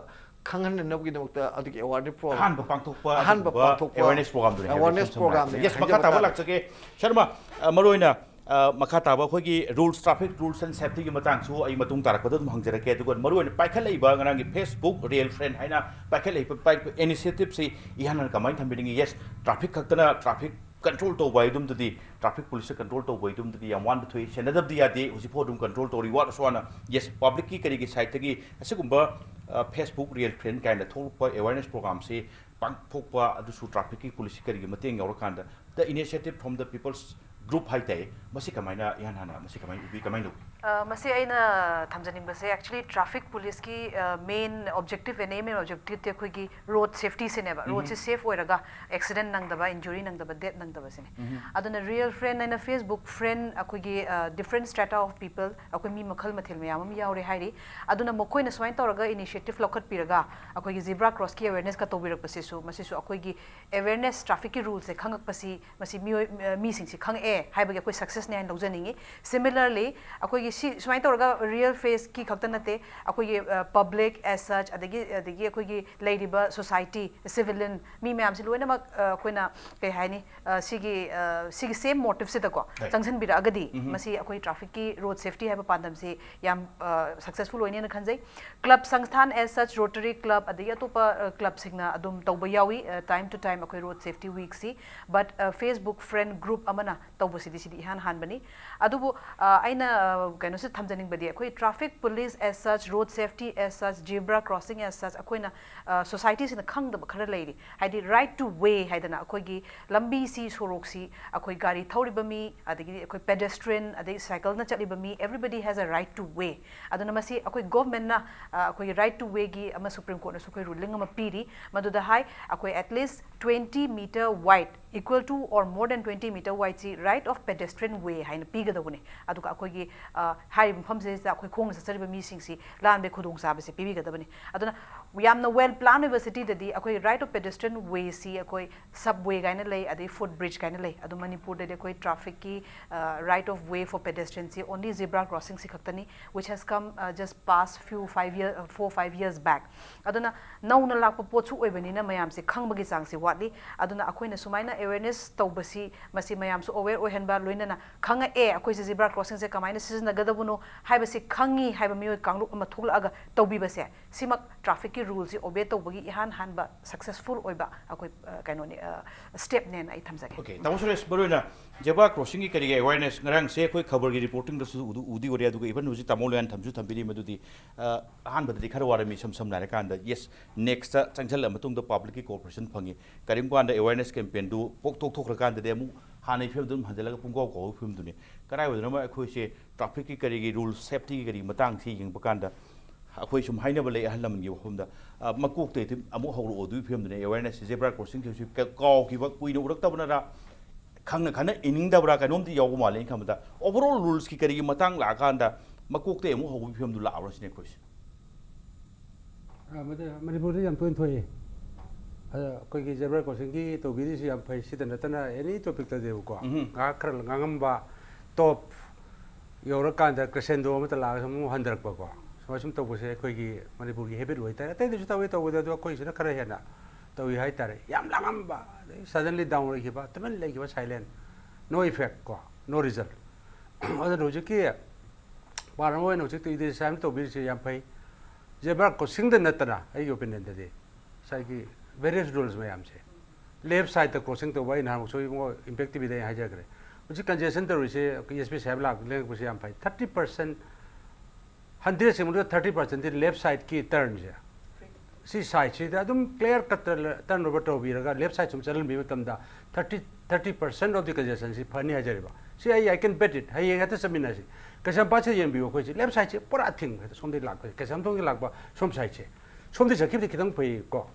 ꯈꯪꯍꯟꯅꯅꯕꯒꯤꯗꯃꯛꯇ ꯑꯗꯨꯒꯤ awarded program, ꯑꯍꯥꯟꯕ ꯄꯥꯡꯊꯣꯛꯄ ꯑꯍꯥꯟꯕ ꯑꯗꯨꯒꯨꯝꯕ ꯄꯥꯡꯊꯣꯛꯄ awareness programꯗꯨꯅꯤ ꯍꯥꯏꯕ awareness ꯏꯁꯝ ꯁꯝꯅ ꯍꯥꯏꯔꯕꯗ꯫ Programꯅꯤ Yes, ꯃꯈꯥ ꯍꯥꯏꯖꯕ ꯇꯥꯕ ꯇꯥꯔꯦ꯫ ꯂꯥꯛꯆꯒꯦ꯫ ꯁꯔꯃ, ꯑ, ꯃꯔꯨꯑꯣꯏꯅ, ꯑ, ꯃꯈꯥ ꯇꯥꯕ ꯑꯩꯈꯣꯏꯒꯤ rules, traffic rules and safetyꯒꯤ ꯃꯇꯥꯡꯁꯨ ꯑꯩ ꯃꯇꯨꯡ ꯇꯥꯔꯛꯄꯗ ꯑꯗꯨꯝ ꯍꯪꯖꯔꯛꯀꯦ꯫ ꯑꯗꯨꯒ ꯃꯔꯨꯑꯣꯏꯅ ꯄꯥꯏꯈꯠꯂꯛꯏꯕ ꯉꯔꯥꯡꯒꯤ Facebook Real Friend ꯍꯥꯏꯅ ꯄꯥꯏꯈꯠꯂꯛꯏꯕ ꯄꯥꯏ-, initiativeꯁꯤ ꯏꯍꯥꯟ ꯍꯥꯟꯅ ꯀꯃꯥꯏꯅ ꯊꯝꯕꯤꯅꯤꯡꯉꯤ? Yes, traffic ꯈꯛꯇꯅ traffic control ꯇꯧꯕ ꯍꯥꯏꯗꯨꯝꯗꯗꯤ, traffic policeꯇ control ꯇꯧꯕ ꯍꯥꯏꯗꯨꯝꯗꯗꯤ ꯌꯥꯝ ꯋꯥꯅ ꯊꯣꯛꯏ, ꯁꯦꯟꯅꯗꯕꯗꯤ ꯌꯥꯗꯦ, ꯍꯧꯖꯤꯛꯐꯥꯎ ꯑꯗꯨꯝ control ꯇꯧꯔꯤ, ꯋꯥꯠ ꯑꯁꯨ ꯋꯥꯅ꯫ Yes, publicꯀꯤ ꯀꯔꯤꯒꯤ sideꯇꯒꯤ ꯑꯁꯤꯒꯨꯝꯕ, ꯑ, Facebook Real Friend ꯀꯥꯏꯅ ꯊꯣꯛꯂꯛꯄ awareness programꯁꯤ ꯄꯥꯡꯊꯣꯛꯄ, ꯑꯗꯨꯁꯨ trafficꯀꯤ policeꯀꯤ ꯀꯔꯤꯒꯤ ꯃꯇꯦꯡ ꯌꯥꯎꯔꯀꯥꯟꯗ, the initiative from the people's group ꯍꯥꯏꯇꯥꯏ, ꯃꯁꯤ ꯀꯃꯥꯏꯅ ꯏꯍꯥꯟ ꯍꯥꯟꯅ ꯃꯁꯤ ꯀꯃꯥꯏꯅ ꯎꯕꯤ, ꯀꯃꯥꯏꯅ ꯂꯧꯕꯤ? ꯑ, ꯃꯁꯤ ꯑꯩꯅ ꯊꯝꯖꯅꯤꯡꯕꯁꯦ, actually traffic policeꯀꯤ, ꯑ, main objective and aim and objectiveꯇꯤ ꯑꯩꯈꯣꯏꯒꯤ road safetyꯁꯤꯅꯦꯕ꯫ ꯎꯝ꯫ Roadꯁꯤ safe ꯑꯣꯏꯔꯒ accident ꯅꯪꯗꯕ, injury ꯅꯪꯗꯕ, death ꯅꯪꯗꯕꯁꯤꯅꯦ꯫ ꯎꯝ꯫ ꯑꯗꯨꯅ Real Friend ꯍꯥꯏꯅ Facebook friend, ꯑꯩꯈꯣꯏꯒꯤ, ꯑ, different strata of people, ꯑꯩꯈꯣꯏ ꯃꯤ ꯃꯈꯜ ꯃꯊꯦꯜ ꯃꯌꯥꯝ ꯑꯃ ꯌꯥꯎꯔꯦ ꯍꯥꯏꯔꯤ꯫ ꯑꯗꯨꯅ ꯃꯈꯣꯏꯅ ꯁꯨꯃꯥꯏꯅ ꯇꯧꯔꯒ initiative ꯂꯧꯈꯠꯄꯤꯔꯒ ꯑꯩꯈꯣꯏꯒꯤ zebra crossꯀꯤ awarenessꯀ ꯇꯧꯕꯤꯔꯛꯄꯁꯤꯁꯨ, ꯃꯁꯤꯁꯨ ꯑꯩꯈꯣꯏꯒꯤ awareness, trafficꯀꯤ rulesꯁꯦ ꯈꯪꯉꯛꯄꯁꯤ, ꯃꯁꯤ ꯃꯤꯑꯣꯏ, ꯑ, ꯃꯤꯁꯤꯡꯁꯤ ꯈꯪꯉꯛꯑꯦ ꯍꯥꯏꯕꯒꯤ ꯑꯩꯈꯣꯏ successꯅꯦ ꯍꯥꯏꯅ ꯂꯧꯖꯅꯤꯡꯉꯤ꯫ Similarly, ꯑꯩꯈꯣꯏꯒꯤ ꯁꯤ ꯁꯨꯃꯥꯏꯅ ꯇꯧꯔꯒ Real Friendꯀꯤ ꯈꯛꯇ ꯅꯠꯇꯦ, ꯑꯩꯈꯣꯏꯒꯤ, ꯑ, public as such, ꯑꯗꯒꯤ, ꯑꯗꯒꯤ ꯑꯩꯈꯣꯏꯒꯤ ꯂꯩꯔꯤꯕ society, civilian ꯃꯤ ꯃꯌꯥꯝꯁꯤ ꯂꯣꯏꯅꯃꯛ, ꯑ, ꯑꯩꯈꯣꯏꯅ ꯀꯩ ꯍꯥꯏꯅꯤ, ꯑ, ꯁꯤꯒꯤ, ꯑ, ꯁꯤꯒꯤ same motiveꯁꯤꯗꯀꯣ Right. ꯆꯪꯁꯤꯟꯕꯤꯔꯛꯑꯒꯗꯤ ꯎꯝ꯫ ꯃꯁꯤ ꯑꯩꯈꯣꯏ trafficꯀꯤ road safety ꯍꯥꯏꯕ ꯄꯥꯟꯗꯝꯁꯤ ꯌꯥꯝ, ꯑ, successful ꯑꯣꯏꯅꯦꯅ ꯈꯟꯖꯩ꯫ Club ꯁꯪꯁꯊꯥꯟ as such, Rotary Club ꯑꯗꯒꯤ ꯑꯇꯣꯞꯄ, ꯑ, clubꯁꯤꯡꯅ ꯑꯗꯨꯝ ꯇꯧꯕ ꯌꯥꯎꯏ, ꯑ, time to time ꯑꯩꯈꯣꯏ road safety weekꯁꯤ꯫ But, ꯑ, Facebook friend group ꯑꯃꯅ ꯇꯧꯕꯁꯤꯗꯤ ꯁꯤꯗꯤ ꯏꯍꯥꯟ ꯍꯥꯟꯕꯅꯤ꯫ ꯑꯗꯨꯕꯨ, ꯑ, ꯑꯩꯅ, ꯑ, ꯀꯩꯅꯣꯁꯤ ꯊꯝꯖꯅꯤꯡꯕꯗꯤ, ꯑꯩꯈꯣꯏ traffic police as such, road safety as such, zebra crossing as such, ꯑꯩꯈꯣꯏꯅ ꯁꯣꯁꯥꯏꯇꯤꯁꯤꯅ ꯈꯪꯗꯕ ꯈꯔ ꯂꯩꯔꯤ꯫ ꯍꯥꯏꯗꯤ right to way ꯍꯥꯏꯗꯅ ꯑꯩꯈꯣꯏꯒꯤ ꯂꯝꯕꯤꯁꯤ, ꯁꯣꯔꯣꯛꯁꯤ ꯑꯩꯈꯣꯏ ꯒꯥꯔꯤ ꯊꯧꯔꯤꯕ ꯃꯤ, ꯑꯗꯒꯤꯗꯤ ꯑꯩꯈꯣꯏ pedestrian, ꯑꯗꯩ ꯁꯥꯏꯀꯜꯅ ꯆꯠꯂꯤꯕ ꯃꯤ, everybody has a right to way꯫ ꯑꯗꯨꯅ ꯃꯁꯤ ꯑꯩꯈꯣꯏ ꯒꯣꯔꯃꯦꯟꯅ ꯑꯩꯈꯣꯏꯒꯤ right to wayꯒꯤ ꯑꯃ ꯁꯨꯄ꯭ꯔꯤꯝ ꯀꯣꯔꯠꯅꯁꯨ ꯑꯩꯈꯣꯏ ꯔꯨꯂꯤꯡ ꯑꯃ ꯄꯤꯔꯤ꯫ ꯃꯗꯨꯗ ꯍꯥꯏ, ꯑꯩꯈꯣꯏ at least twenty meter wide, equal to or more than twenty meter wideꯁꯤ right of pedestrian way ꯍꯥꯏꯅ ꯄꯤꯒꯗꯧꯕꯅꯤ꯫ ꯑꯗꯨꯒ ꯑꯩꯈꯣꯏꯒꯤ ꯍꯥꯏꯔꯤꯕ ꯃꯐꯝꯁꯤꯗꯩꯁꯤꯗ ꯑꯩꯈꯣꯏ ꯈꯣꯡꯅ ꯆꯠꯆꯔꯤꯕ ꯃꯤꯁꯤꯡꯁꯤ ꯂꯥꯟꯕꯒꯤ ꯈꯨꯗꯣꯡꯆꯥꯕꯁꯤ ꯄꯤꯕꯤꯒꯗꯕꯅꯤ꯫ ꯑꯗꯨꯅ ꯌꯥꯝꯅ well plan ꯑꯣꯏꯕ cityꯗꯗꯤ ꯑꯩꯈꯣꯏ right of pedestrian wayꯁꯤ ꯑꯩꯈꯣꯏ subway ꯀꯥꯏꯅ ꯂꯩ, ꯑꯗꯩ foot bridge ꯀꯥꯏꯅ ꯂꯩ꯫ ꯑꯗꯣ ꯃꯅꯤꯄꯨꯔꯗꯗꯤ ꯑꯩꯈꯣꯏ trafficꯀꯤ right of way for pedestrianꯁꯤ only zebra crossingꯁꯤ ꯈꯛꯇꯅꯤ, which has come just past few five year, four five years back꯫ ꯑꯗꯨꯅ ꯅꯧꯅ ꯂꯥꯛꯄ ꯄꯣꯠꯁꯨ ꯑꯣꯏꯕꯅꯤꯅ ꯃꯌꯥꯝꯁꯦ ꯈꯪꯕꯒꯤ ꯆꯥꯡꯁꯦ ꯋꯥꯠꯂꯤ꯫ ꯑꯗꯨꯅ ꯑꯩꯈꯣꯏꯅ ꯁꯨꯃꯥꯏꯅ awareness ꯇꯧꯕꯁꯤ, ꯃꯁꯤ ꯃꯌꯥꯝꯁꯨ aware ꯑꯣꯏꯍꯟꯕ, ꯂꯣꯏꯅꯅ ꯈꯪꯉꯛꯑꯦ ꯑꯩꯈꯣꯏꯁꯦ zebra crossingꯁꯦ ꯀꯃꯥꯏꯅ ꯁꯤꯖꯤꯟꯅꯒꯗꯕꯅꯣ ꯍꯥꯏꯕꯁꯤ ꯈꯪꯉꯤ ꯍꯥꯏꯕ ꯃꯤꯑꯣꯏ ꯀꯥꯡꯂꯨꯞ ꯑꯃ ꯊꯣꯛꯂꯛꯑꯒ ꯇꯧꯕꯤꯕꯁꯦ, ꯁꯤꯃꯛ trafficꯀꯤ ruleꯁꯤ obey ꯇꯧꯕꯒꯤ ꯏꯍꯥꯟ ꯍꯥꯟꯕ successful ꯑꯣꯏꯕ ꯑꯩꯈꯣꯏ ꯀꯩꯅꯣꯅꯤ, stepꯅꯦꯅ ꯑꯩ ꯊꯝꯖꯒꯦ꯫ Okay, ꯇꯥꯃꯣ ꯁꯨꯔꯦꯁ, ꯃꯔꯨꯑꯣꯏꯅ zebra crossingꯒꯤ ꯀꯔꯤꯒꯤ awareness ꯉꯔꯥꯡꯁꯦ ꯑꯩꯈꯣꯏ ꯈꯕꯔꯒꯤ reportingꯗꯁꯨ ꯎꯗꯤ ꯎꯗꯤ ꯎꯔꯦ, ꯑꯗꯨꯒ even ꯍꯧꯖꯤꯛ ꯇꯥꯃꯣ ꯂꯣꯌꯥꯟ ꯊꯝꯁꯨ ꯊꯝꯕꯤꯔꯤ꯫ ꯃꯗꯨꯗꯤ ꯑꯍꯥꯟꯕꯗꯗꯤ ꯈꯔ ꯋꯥꯔꯝꯃꯤ, ꯏꯁꯝ ꯁꯝꯅ ꯍꯥꯏꯔꯀꯥꯟꯗ꯫ Yes, nextꯇ ꯆꯪꯁꯤꯜꯂ ꯃꯇꯨꯡꯗ publicꯀꯤ cooperation ꯐꯪꯉꯤ꯫ ꯀꯔꯤꯒꯨꯝꯕ ꯀꯥꯟꯗ awareness campaignꯗꯨ ꯄꯣꯛꯊꯣꯛ ꯊꯣꯛꯈ꯭ꯔꯀꯥꯟꯗꯗꯤ ꯑꯃꯨꯛ ꯍꯥꯟꯅꯩ ꯐꯤꯕꯝꯗ ꯑꯗꯨꯝ ꯍꯟꯖꯤꯜꯂꯒ ꯄꯨꯡꯀꯥꯎ ꯀꯥꯎꯕꯒꯤ ꯐꯤꯕꯝꯗꯨꯅꯤ꯫ ꯀꯗꯥꯏꯋꯥꯏꯗꯅꯣꯃ ꯑꯩꯈꯣꯏꯁꯦ trafficꯀꯤ ꯀꯔꯤꯒꯤ, rule safetyꯒꯤ ꯀꯔꯤꯒꯤ ꯃꯇꯥꯡꯁꯤ ꯌꯦꯡꯕ ꯀꯥꯟꯗ ꯑꯩꯈꯣꯏ ꯁꯨꯝ ꯍꯥꯏꯅꯕ ꯂꯩ ꯑꯍꯜ ꯂꯃꯟꯒꯤ ꯋꯥꯐꯝꯗ, ꯃꯀꯣꯛꯇꯩ ꯑꯗꯨꯝ ꯑꯃꯨꯛ ꯍꯧꯔꯛꯑꯣ ꯑꯗꯨꯒꯤ ꯐꯤꯕꯝꯗꯨꯅꯤ꯫ Awareness, zebra crossingꯁꯦ ꯍꯧꯖꯤꯛ ꯀꯥꯎꯈꯤꯕ, ꯀꯨꯏꯅ ꯎꯔꯛꯇꯕꯅꯔ, ꯈꯪꯅ ꯈꯪꯅ ꯏꯅꯤꯡꯗꯕ꯭ꯔꯥ, ꯀꯩꯅꯣꯝꯗꯤ ꯌꯥꯎꯕ ꯃꯥꯜꯂꯦ꯫ ꯑꯩꯅ ꯈꯟꯕꯗ overall rulesꯀꯤ ꯀꯔꯤꯒꯤ ꯃꯇꯥꯡ ꯂꯥꯛꯑꯀꯥꯟꯗ ꯃꯀꯣꯛꯇꯩ ꯑꯃꯨꯛ ꯍꯧꯕꯒꯤ ꯐꯤꯕꯝꯗꯨ ꯂꯥꯛꯑꯕ꯭ꯔꯥ ꯁꯤꯅꯤ ꯑꯩꯈꯣꯏꯁꯦ꯫ ꯃꯅꯤꯄꯨꯔꯗ ꯌꯥꯝ ꯇꯣꯏꯅ ꯊꯣꯛꯏ꯫ ꯑꯗ ꯑꯩꯈꯣꯏꯒꯤ zebra crossingꯒꯤ ꯇꯧꯕꯤꯔꯤꯁꯤ ꯌꯥꯝ ꯐꯩ꯫ ꯁꯤꯗ ꯅꯠꯇꯅ any topicꯇꯗꯤꯕꯀꯣ, ꯉꯥꯏꯍꯥꯛ ꯈꯔ ꯉꯥꯡꯉꯝꯕ, top ꯌꯧꯔꯀꯥꯟꯗ crescendo ꯑꯃꯠꯇ ꯂꯥꯛꯑꯒ ꯑꯃꯨꯛ ꯍꯟꯊꯔꯛꯄꯀꯣ, ꯁꯨꯃꯥꯏ ꯁꯨꯝ ꯇꯧꯕꯁꯦ ꯑꯩꯈꯣꯏꯒꯤ ꯃꯅꯤꯄꯨꯔꯒꯤ habit ꯑꯣꯏꯇꯥꯔꯦ꯫ ꯑꯇꯩꯗꯁꯨ ꯇꯧꯏ, ꯇꯧꯕꯗ, ꯑꯗꯣ ꯑꯩꯈꯣꯏꯁꯤꯅ ꯈꯔ ꯍꯦꯟꯅ ꯇꯧꯏ ꯍꯥꯏꯇꯥꯔꯦ꯫ ꯌꯥꯝ ꯂꯥꯡꯉꯝꯕ, ꯑꯗꯩ suddenly down ꯑꯣꯏꯈꯤꯕ, ꯇꯨꯃꯤꯟ ꯂꯩꯈꯤꯕ, silent, no effect ꯀꯣ, no result꯫ ꯑꯗꯨꯅ ꯍꯧꯖꯤꯛꯀꯤ ꯄꯥꯔꯠ ꯑꯃ ꯑꯣꯏꯅ ꯍꯧꯖꯤꯛ ꯏꯗꯤꯁꯥꯏꯝ ꯇꯧꯕꯤꯔꯤꯁꯤ ꯌꯥꯝ ꯐꯩ꯫ Zebra crossingꯗ ꯅꯠꯇꯅ ꯑꯩꯒꯤ opinionꯗꯗꯤ ꯉꯁꯥꯏꯒꯤ various rules ꯃꯌꯥꯝꯁꯦ, left sideꯇ crossing ꯇꯧꯕ, ꯑꯩ ꯅꯍꯥꯟꯃꯨꯛꯁꯨ ꯏꯕꯨꯡꯉꯣ Impact TVꯗ ꯑꯩ ꯍꯥꯏꯖꯈ꯭ꯔꯦ, ꯍꯧꯖꯤꯛ ꯀꯟꯖꯦꯁꯟ ꯇꯧꯔꯤꯁꯦ ꯑꯦꯁ ꯄꯤ ꯁꯥꯍꯦꯕ ꯂꯥꯛ ꯂꯦꯡꯉꯛꯄꯁꯦ ꯌꯥꯝ ꯐꯩ꯫ ꯊꯥꯔꯇꯤ ꯄꯔꯁꯦꯟ, ꯍꯟꯗ꯭ꯔꯦꯠꯁꯤ ꯃꯅꯨꯡꯗ ꯊꯥꯔꯇꯤ ꯄꯔꯁꯦꯟꯗꯤ ꯂꯦꯐ ꯁꯥꯏꯠꯀꯤ ꯇꯔꯟꯁꯦ, ꯁꯤ ꯁꯥꯏꯠꯁꯤꯗ ꯑꯗꯨꯝ ꯀ꯭ꯂꯤꯌꯥꯔ ꯀꯠꯇ ꯇꯔꯟ ꯑꯣꯚꯔ ꯇꯧꯕꯤꯔꯒ ꯂꯦꯐ ꯁꯥꯏꯠ ꯁꯨꯝ ꯆꯠꯍꯟꯕꯤꯕ ꯃꯇꯝꯗ thirty thirty percent of the ꯀꯟꯖꯦꯁꯟꯁꯤ ꯐꯅꯤ ꯍꯥꯏꯖꯔꯤꯕ꯫ ꯁꯤ ꯑꯩ, I can bet it, ꯍꯌꯦꯡ ꯍꯦꯛꯇ ꯆꯠꯃꯤꯟꯅꯁꯤ꯫ ꯀꯩꯁꯥꯝꯄꯥꯠꯁꯤꯗ ꯌꯦꯡꯕꯤꯌꯨ, ꯑꯩꯈꯣꯏꯁꯤ ꯂꯦꯐ ꯁꯥꯏꯠꯁꯤ ꯄꯨꯔꯥ ꯊꯤꯡꯕ, ꯍꯦꯛꯇ ꯁꯣꯝꯗꯒꯤ ꯂꯥꯛꯄ, ꯀꯩꯁꯥꯝꯊꯣꯡꯗꯒꯤ ꯂꯥꯛꯄ ꯁꯣꯝ ꯁꯥꯏꯠꯁꯦ, ꯁꯣꯝꯗꯒꯤ ꯆꯠꯈꯤꯕꯗꯤ ꯈꯤꯇꯪ ꯐꯩꯀꯣ꯫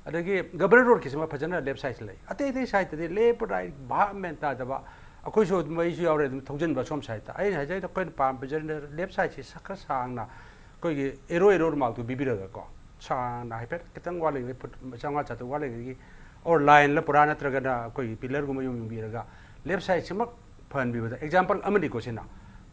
ꯑꯗꯒꯤ ꯒꯕꯔꯅꯔ ꯔꯣꯗꯀꯤꯁꯤꯃ ꯐꯖꯅ ꯂꯦꯐ ꯁꯥꯏꯠꯁꯤ ꯂꯩ, ꯑꯇꯩ ꯑꯇꯩ ꯁꯥꯏꯠꯇꯗꯤ ꯂꯦꯐ ꯔꯥꯏꯠ ꯚꯥꯕ ꯃꯦꯟ ꯇꯥꯗꯕ꯫ ꯑꯩꯈꯣꯏꯁꯨ ꯑꯗꯨꯝ, ꯑꯩꯁꯨ ꯌꯥꯎꯔꯦ ꯑꯗꯨꯝ ꯊꯧꯖꯤꯟꯕ ꯁꯣꯝ ꯁꯥꯏꯠꯇ꯫ ꯑꯩꯅ ꯍꯥꯏꯖꯩꯗ, ꯑꯩꯈꯣꯏꯅ ꯄꯥꯝꯕ ꯖꯔꯅꯦꯜ ꯂꯦꯐ ꯁꯥꯏꯠꯁꯤ ꯈꯔ ꯁꯥꯡꯅ ꯑꯩꯈꯣꯏꯒꯤ ꯑꯦꯔꯣ ꯑꯦꯔꯣ ꯔꯨꯃꯥꯜꯗꯨ ꯄꯤꯕꯤꯔꯒꯀꯣ, ꯁꯥꯡꯅ ꯍꯥꯏꯐꯦꯠ ꯈꯤꯇꯪ ꯋꯥꯠꯂꯤꯉꯩ, ꯐꯨꯠ ꯆꯥꯝꯃꯉꯥ ꯆꯥꯇ꯭ꯔꯨꯛ ꯋꯥꯠꯂꯤꯉꯩꯒꯤ, ꯑꯣꯔ ꯂꯥꯏꯟꯂ ꯄꯨꯔꯥ ꯅꯠꯇ꯭ꯔꯒꯅ ꯑꯩꯈꯣꯏꯒꯤ ꯄꯤꯂꯔꯒꯨꯝꯕ ꯌꯨꯝ ꯌꯨꯡꯕꯤꯔꯒ ꯂꯦꯐ ꯁꯥꯏꯠꯁꯤꯃꯛ ꯐꯍꯟꯕꯤꯕꯗ, ꯑꯦꯛꯖꯥꯝꯄꯜ ꯑꯃꯅꯤꯀꯣ ꯁꯤꯅ,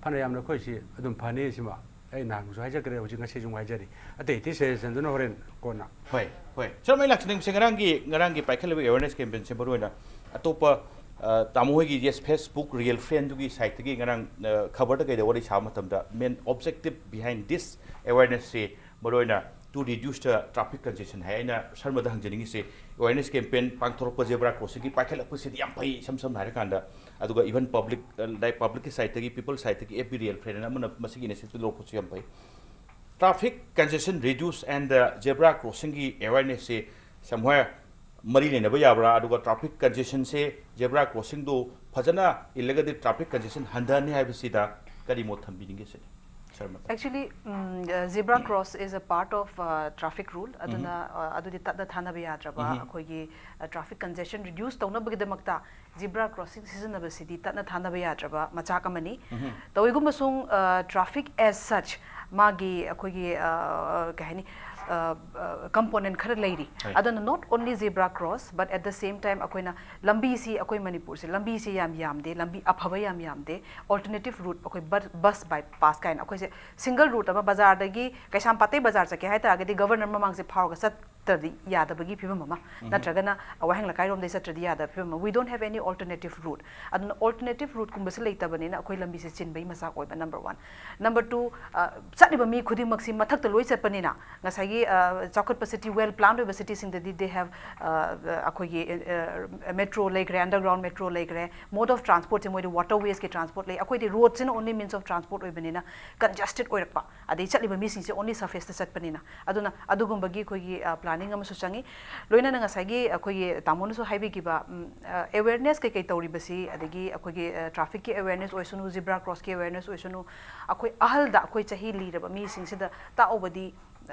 ꯐꯅ ꯌꯥꯝꯅ ꯑꯩꯈꯣꯏꯁꯤ ꯑꯗꯨꯝ ꯐꯅꯤ꯫ ꯁꯤꯃ ꯑꯩ ꯅꯍꯥꯟꯁꯨ ꯍꯥꯏꯖꯈ꯭ꯔꯦ, ꯍꯧꯖꯤꯛ ꯉꯁꯤꯁꯨ ꯑꯃꯨꯛ ꯍꯥꯏꯖꯔꯤ꯫ ꯑꯇꯩ ꯑꯇꯩ ꯁꯖꯦꯁꯟꯗꯨꯅ ꯍꯣꯔꯦꯟ ꯀꯣꯟꯅ꯫ ꯍꯣꯏ, ꯍꯣꯏ꯫ ꯁꯔ ꯃꯩ ꯂꯥꯛꯁꯤꯅꯤꯡꯁꯦ, ꯉꯔꯥꯡꯒꯤ, ꯉꯔꯥꯡꯒꯤ ꯄꯥꯏꯈꯠꯂꯤꯕ ꯑꯦꯋꯦꯔꯅꯦꯁ ꯀꯦꯝꯄꯦꯟꯁꯦ ꯃꯔꯨꯑꯣꯏꯅ ꯑꯇꯣꯞꯄ, ꯑ, ꯇꯥꯃꯣ ꯍꯣꯏꯒꯤ, ꯌꯦꯁ, ꯐꯦꯁꯕꯨꯛ ꯔꯤꯌꯦꯜ ꯐ꯭ꯔꯦꯟꯗꯨꯒꯤ ꯁꯥꯏꯠꯇꯒꯤ ꯉꯔꯥꯡ, ꯑ, ꯈꯕꯔꯗ ꯀꯩꯗ ꯋꯥꯔꯤ ꯁꯥꯕ ꯃꯇꯝꯗ main objective behind this awareness ꯁꯤ ꯃꯔꯨꯑꯣꯏꯅ to reduce the traffic congestion ꯍꯥꯏ꯫ ꯑꯩꯅ ꯁꯔꯃꯗ ꯍꯪꯖꯅꯤꯡꯉꯤꯁꯦ, ꯑꯦꯋꯦꯔꯅꯦꯁ ꯀꯦꯝꯄꯦꯟ ꯄꯥꯡꯊꯣꯔꯛꯄ ꯖꯦꯕ꯭ꯔꯥ ꯀ꯭ꯔꯣꯁꯤꯡꯒꯤ ꯄꯥꯏꯈꯠꯂꯛꯄꯁꯤꯗꯤ ꯌꯥꯝ ꯐꯩ, ꯏꯁꯝ ꯁꯝꯅ ꯍꯥꯏꯔꯀꯥꯟꯗ, ꯑꯗꯨꯒ even ꯄꯕ꯭ꯂꯤꯛ, ꯑ, ꯂꯥꯏꯛ ꯄꯕ꯭ꯂꯤꯛꯀꯤ ꯁꯥꯏꯠꯇꯒꯤ, ꯄꯤꯄꯜ ꯁꯥꯏꯠꯇꯒꯤ, ꯑꯦꯐ ꯕꯤ ꯔꯤꯌꯦꯜ ꯐ꯭ꯔꯦꯟ ꯑꯃꯅ ꯃꯁꯤꯒꯤ ꯏꯅꯤꯁꯤꯌꯦꯇꯤꯚ ꯂꯧꯔꯛꯄꯁꯨ ꯌꯥꯝ ꯐꯩ꯫ Traffic congestion reduce and the zebra crossingꯒꯤ awarenessꯁꯦ somewhere ꯃꯔꯤ ꯂꯩꯅꯕ ꯌꯥꯕ꯭ꯔꯥ? ꯑꯗꯨꯒ ꯇ꯭ꯔꯥꯐꯤꯛ ꯀꯟꯖꯦꯁꯟꯁꯦ, ꯖꯦꯕ꯭ꯔꯥ ꯀ꯭ꯔꯣꯁꯤꯡꯗꯨ ꯐꯖꯅ ꯏꯜꯂꯒꯗꯤ ꯇ꯭ꯔꯥꯐꯤꯛ ꯀꯟꯖꯦꯁꯟ ꯍꯟꯊꯍꯟꯅꯤ ꯍꯥꯏꯕꯁꯤꯗ ꯀꯔꯤ ꯃꯣꯠ ꯊꯝꯕꯤꯅꯤꯡꯒꯦ ꯁꯤꯅꯤ, ꯁꯔ, ꯃꯊꯪ? Actually, um, uh, zebra cross is a part of uh, traffic rule. ꯑꯗꯨꯅ, uh, ꯑꯗꯨꯗꯤ ꯇꯠꯅ ꯊꯥꯅꯕ ꯌꯥꯗ꯭ꯔꯕ, ꯑꯩꯈꯣꯏꯒꯤ ꯇ꯭ꯔꯥꯐꯤꯛ ꯀꯟꯖꯦꯁꯟ ꯔꯤꯗ꯭ꯌꯨꯁ ꯇꯧꯅꯕꯒꯤꯗꯃꯛꯇ ꯖꯤꯕ꯭ꯔꯥ ꯀ꯭ꯔꯣꯁꯤꯡ ꯁꯤꯖꯤꯟꯅꯕꯁꯤꯗꯤ ꯇꯠꯅ ꯊꯥꯅꯕ ꯌꯥꯗ꯭ꯔꯕ ꯃꯆꯥꯛ ꯑꯃꯅꯤ꯫ ꯇꯧꯏꯒꯨꯝꯕꯁꯨꯡ, uh, traffic as such, ꯃꯥꯒꯤ ꯑꯩꯈꯣꯏꯒꯤ, uh, ꯀꯩ ꯍꯥꯏꯅꯤ, ꯀꯝꯄꯣꯅꯦꯟ ꯈꯔ ꯂꯩꯔꯤ꯫ ꯍꯣꯏ꯫ ꯑꯗꯨꯅ not only zebra cross, but at the same time ꯑꯩꯈꯣꯏꯅ ꯂꯝꯕꯤꯁꯤ, ꯑꯩꯈꯣꯏ ꯃꯅꯤꯄꯨꯔꯁꯦ ꯂꯝꯕꯤꯁꯤ ꯌꯥꯝ ꯌꯥꯝꯗꯦ, ꯂꯝꯕꯤ ꯑꯐꯕ ꯌꯥꯝ ꯌꯥꯝꯗꯦ꯫ Alternative route, ꯑꯩꯈꯣꯏ bus bypass ꯀꯥꯏꯅ ꯑꯩꯈꯣꯏꯁꯦ ꯁꯤꯡꯒꯜ ꯔꯨꯠ ꯑꯃ, ꯕꯖꯥꯔꯗꯒꯤ ꯀꯩꯁꯥꯝꯄꯥꯠꯇꯩ ꯕꯖꯥꯔ ꯆꯠꯀꯦ ꯍꯥꯏ ꯇꯥꯔꯒꯗꯤ ꯒꯕꯔꯅꯔ ꯃꯃꯥꯡꯁꯦ ꯐꯥꯎꯔꯒ ꯆꯠ ꯆꯠꯇ꯭ꯔꯗꯤ ꯌꯥꯗꯕꯒꯤ ꯐꯤꯕꯝ ꯑꯃ, ꯅꯠꯇ꯭ꯔꯒꯅ ꯋꯥꯍꯦꯡ ꯂꯩꯀꯥꯏꯔꯣꯝꯗꯩ ꯆꯠꯇ꯭ꯔꯗꯤ ꯌꯥꯗꯕ ꯐꯤꯕꯝ ꯑꯃ. We don't have any alternative route. ꯑꯗꯨꯅ alternative route ꯀꯨꯝꯕꯁꯤ ꯂꯩꯇꯕꯅꯤꯅ ꯑꯩꯈꯣꯏ ꯂꯝꯕꯤꯁꯦ ꯆꯤꯟꯕꯒꯤ ꯃꯆꯥꯛ ꯑꯣꯏꯕ, number one. Number two, ꯆꯠꯂꯤꯕ ꯃꯤ ꯈꯨꯗꯤꯡꯃꯛꯁꯤ ꯃꯊꯛꯇ ꯂꯣꯏ ꯆꯠꯄꯅꯤꯅ, ꯉꯁꯥꯏꯒꯤ ꯆꯥꯎꯈꯠꯄ city, well planned ꯑꯣꯏꯕ cityꯁꯤꯡꯗꯗꯤ they have ꯑꯩꯈꯣꯏꯒꯤ ꯃꯦꯇ꯭ꯔꯣ ꯂꯩꯈ꯭ꯔꯦ, underground metro ꯂꯩꯈ꯭ꯔꯦ, mode of transportꯁꯦ ꯃꯣꯏꯗꯤ waterwaysꯀꯤ transport ꯂꯩ. ꯑꯩꯈꯣꯏꯗꯤ roadꯁꯤꯅ only means of transport ꯑꯣꯏꯕꯅꯤꯅ congested ꯑꯣꯏꯔꯛꯄ, ꯑꯗꯩ ꯆꯠꯂꯤꯕ ꯃꯤꯁꯤꯡꯁꯦ only surfaceꯇ ꯆꯠꯄꯅꯤꯅ. ꯑꯗꯨꯅ ꯑꯗꯨꯒꯨꯝꯕꯒꯤ ꯑꯩꯈꯣꯏꯒꯤ planning ꯑꯃꯁꯨ ꯆꯪꯉꯤ. ꯂꯣꯏꯅꯅ ꯉꯁꯥꯏꯒꯤ ꯑꯩꯈꯣꯏꯒꯤ ꯇꯥꯃꯣꯅꯁꯨ ꯍꯥꯏꯕꯤꯈꯤꯕ awareness ꯀꯩꯀꯩ ꯇꯧꯔꯤꯕꯁꯤ, ꯑꯗꯒꯤ ꯑꯩꯈꯣꯏꯒꯤ trafficꯀꯤ awareness ꯑꯣꯏꯁꯅꯨ, zebra crossꯀꯤ awareness ꯑꯣꯏꯁꯅꯨ, ꯑꯩꯈꯣꯏ ꯑꯍꯜꯗ, ꯑꯩꯈꯣꯏ ꯆꯍꯤ ꯂꯤꯔꯕ ꯃꯤꯁꯤꯡꯁꯤꯗ ꯇꯥꯛꯎꯕꯗꯤ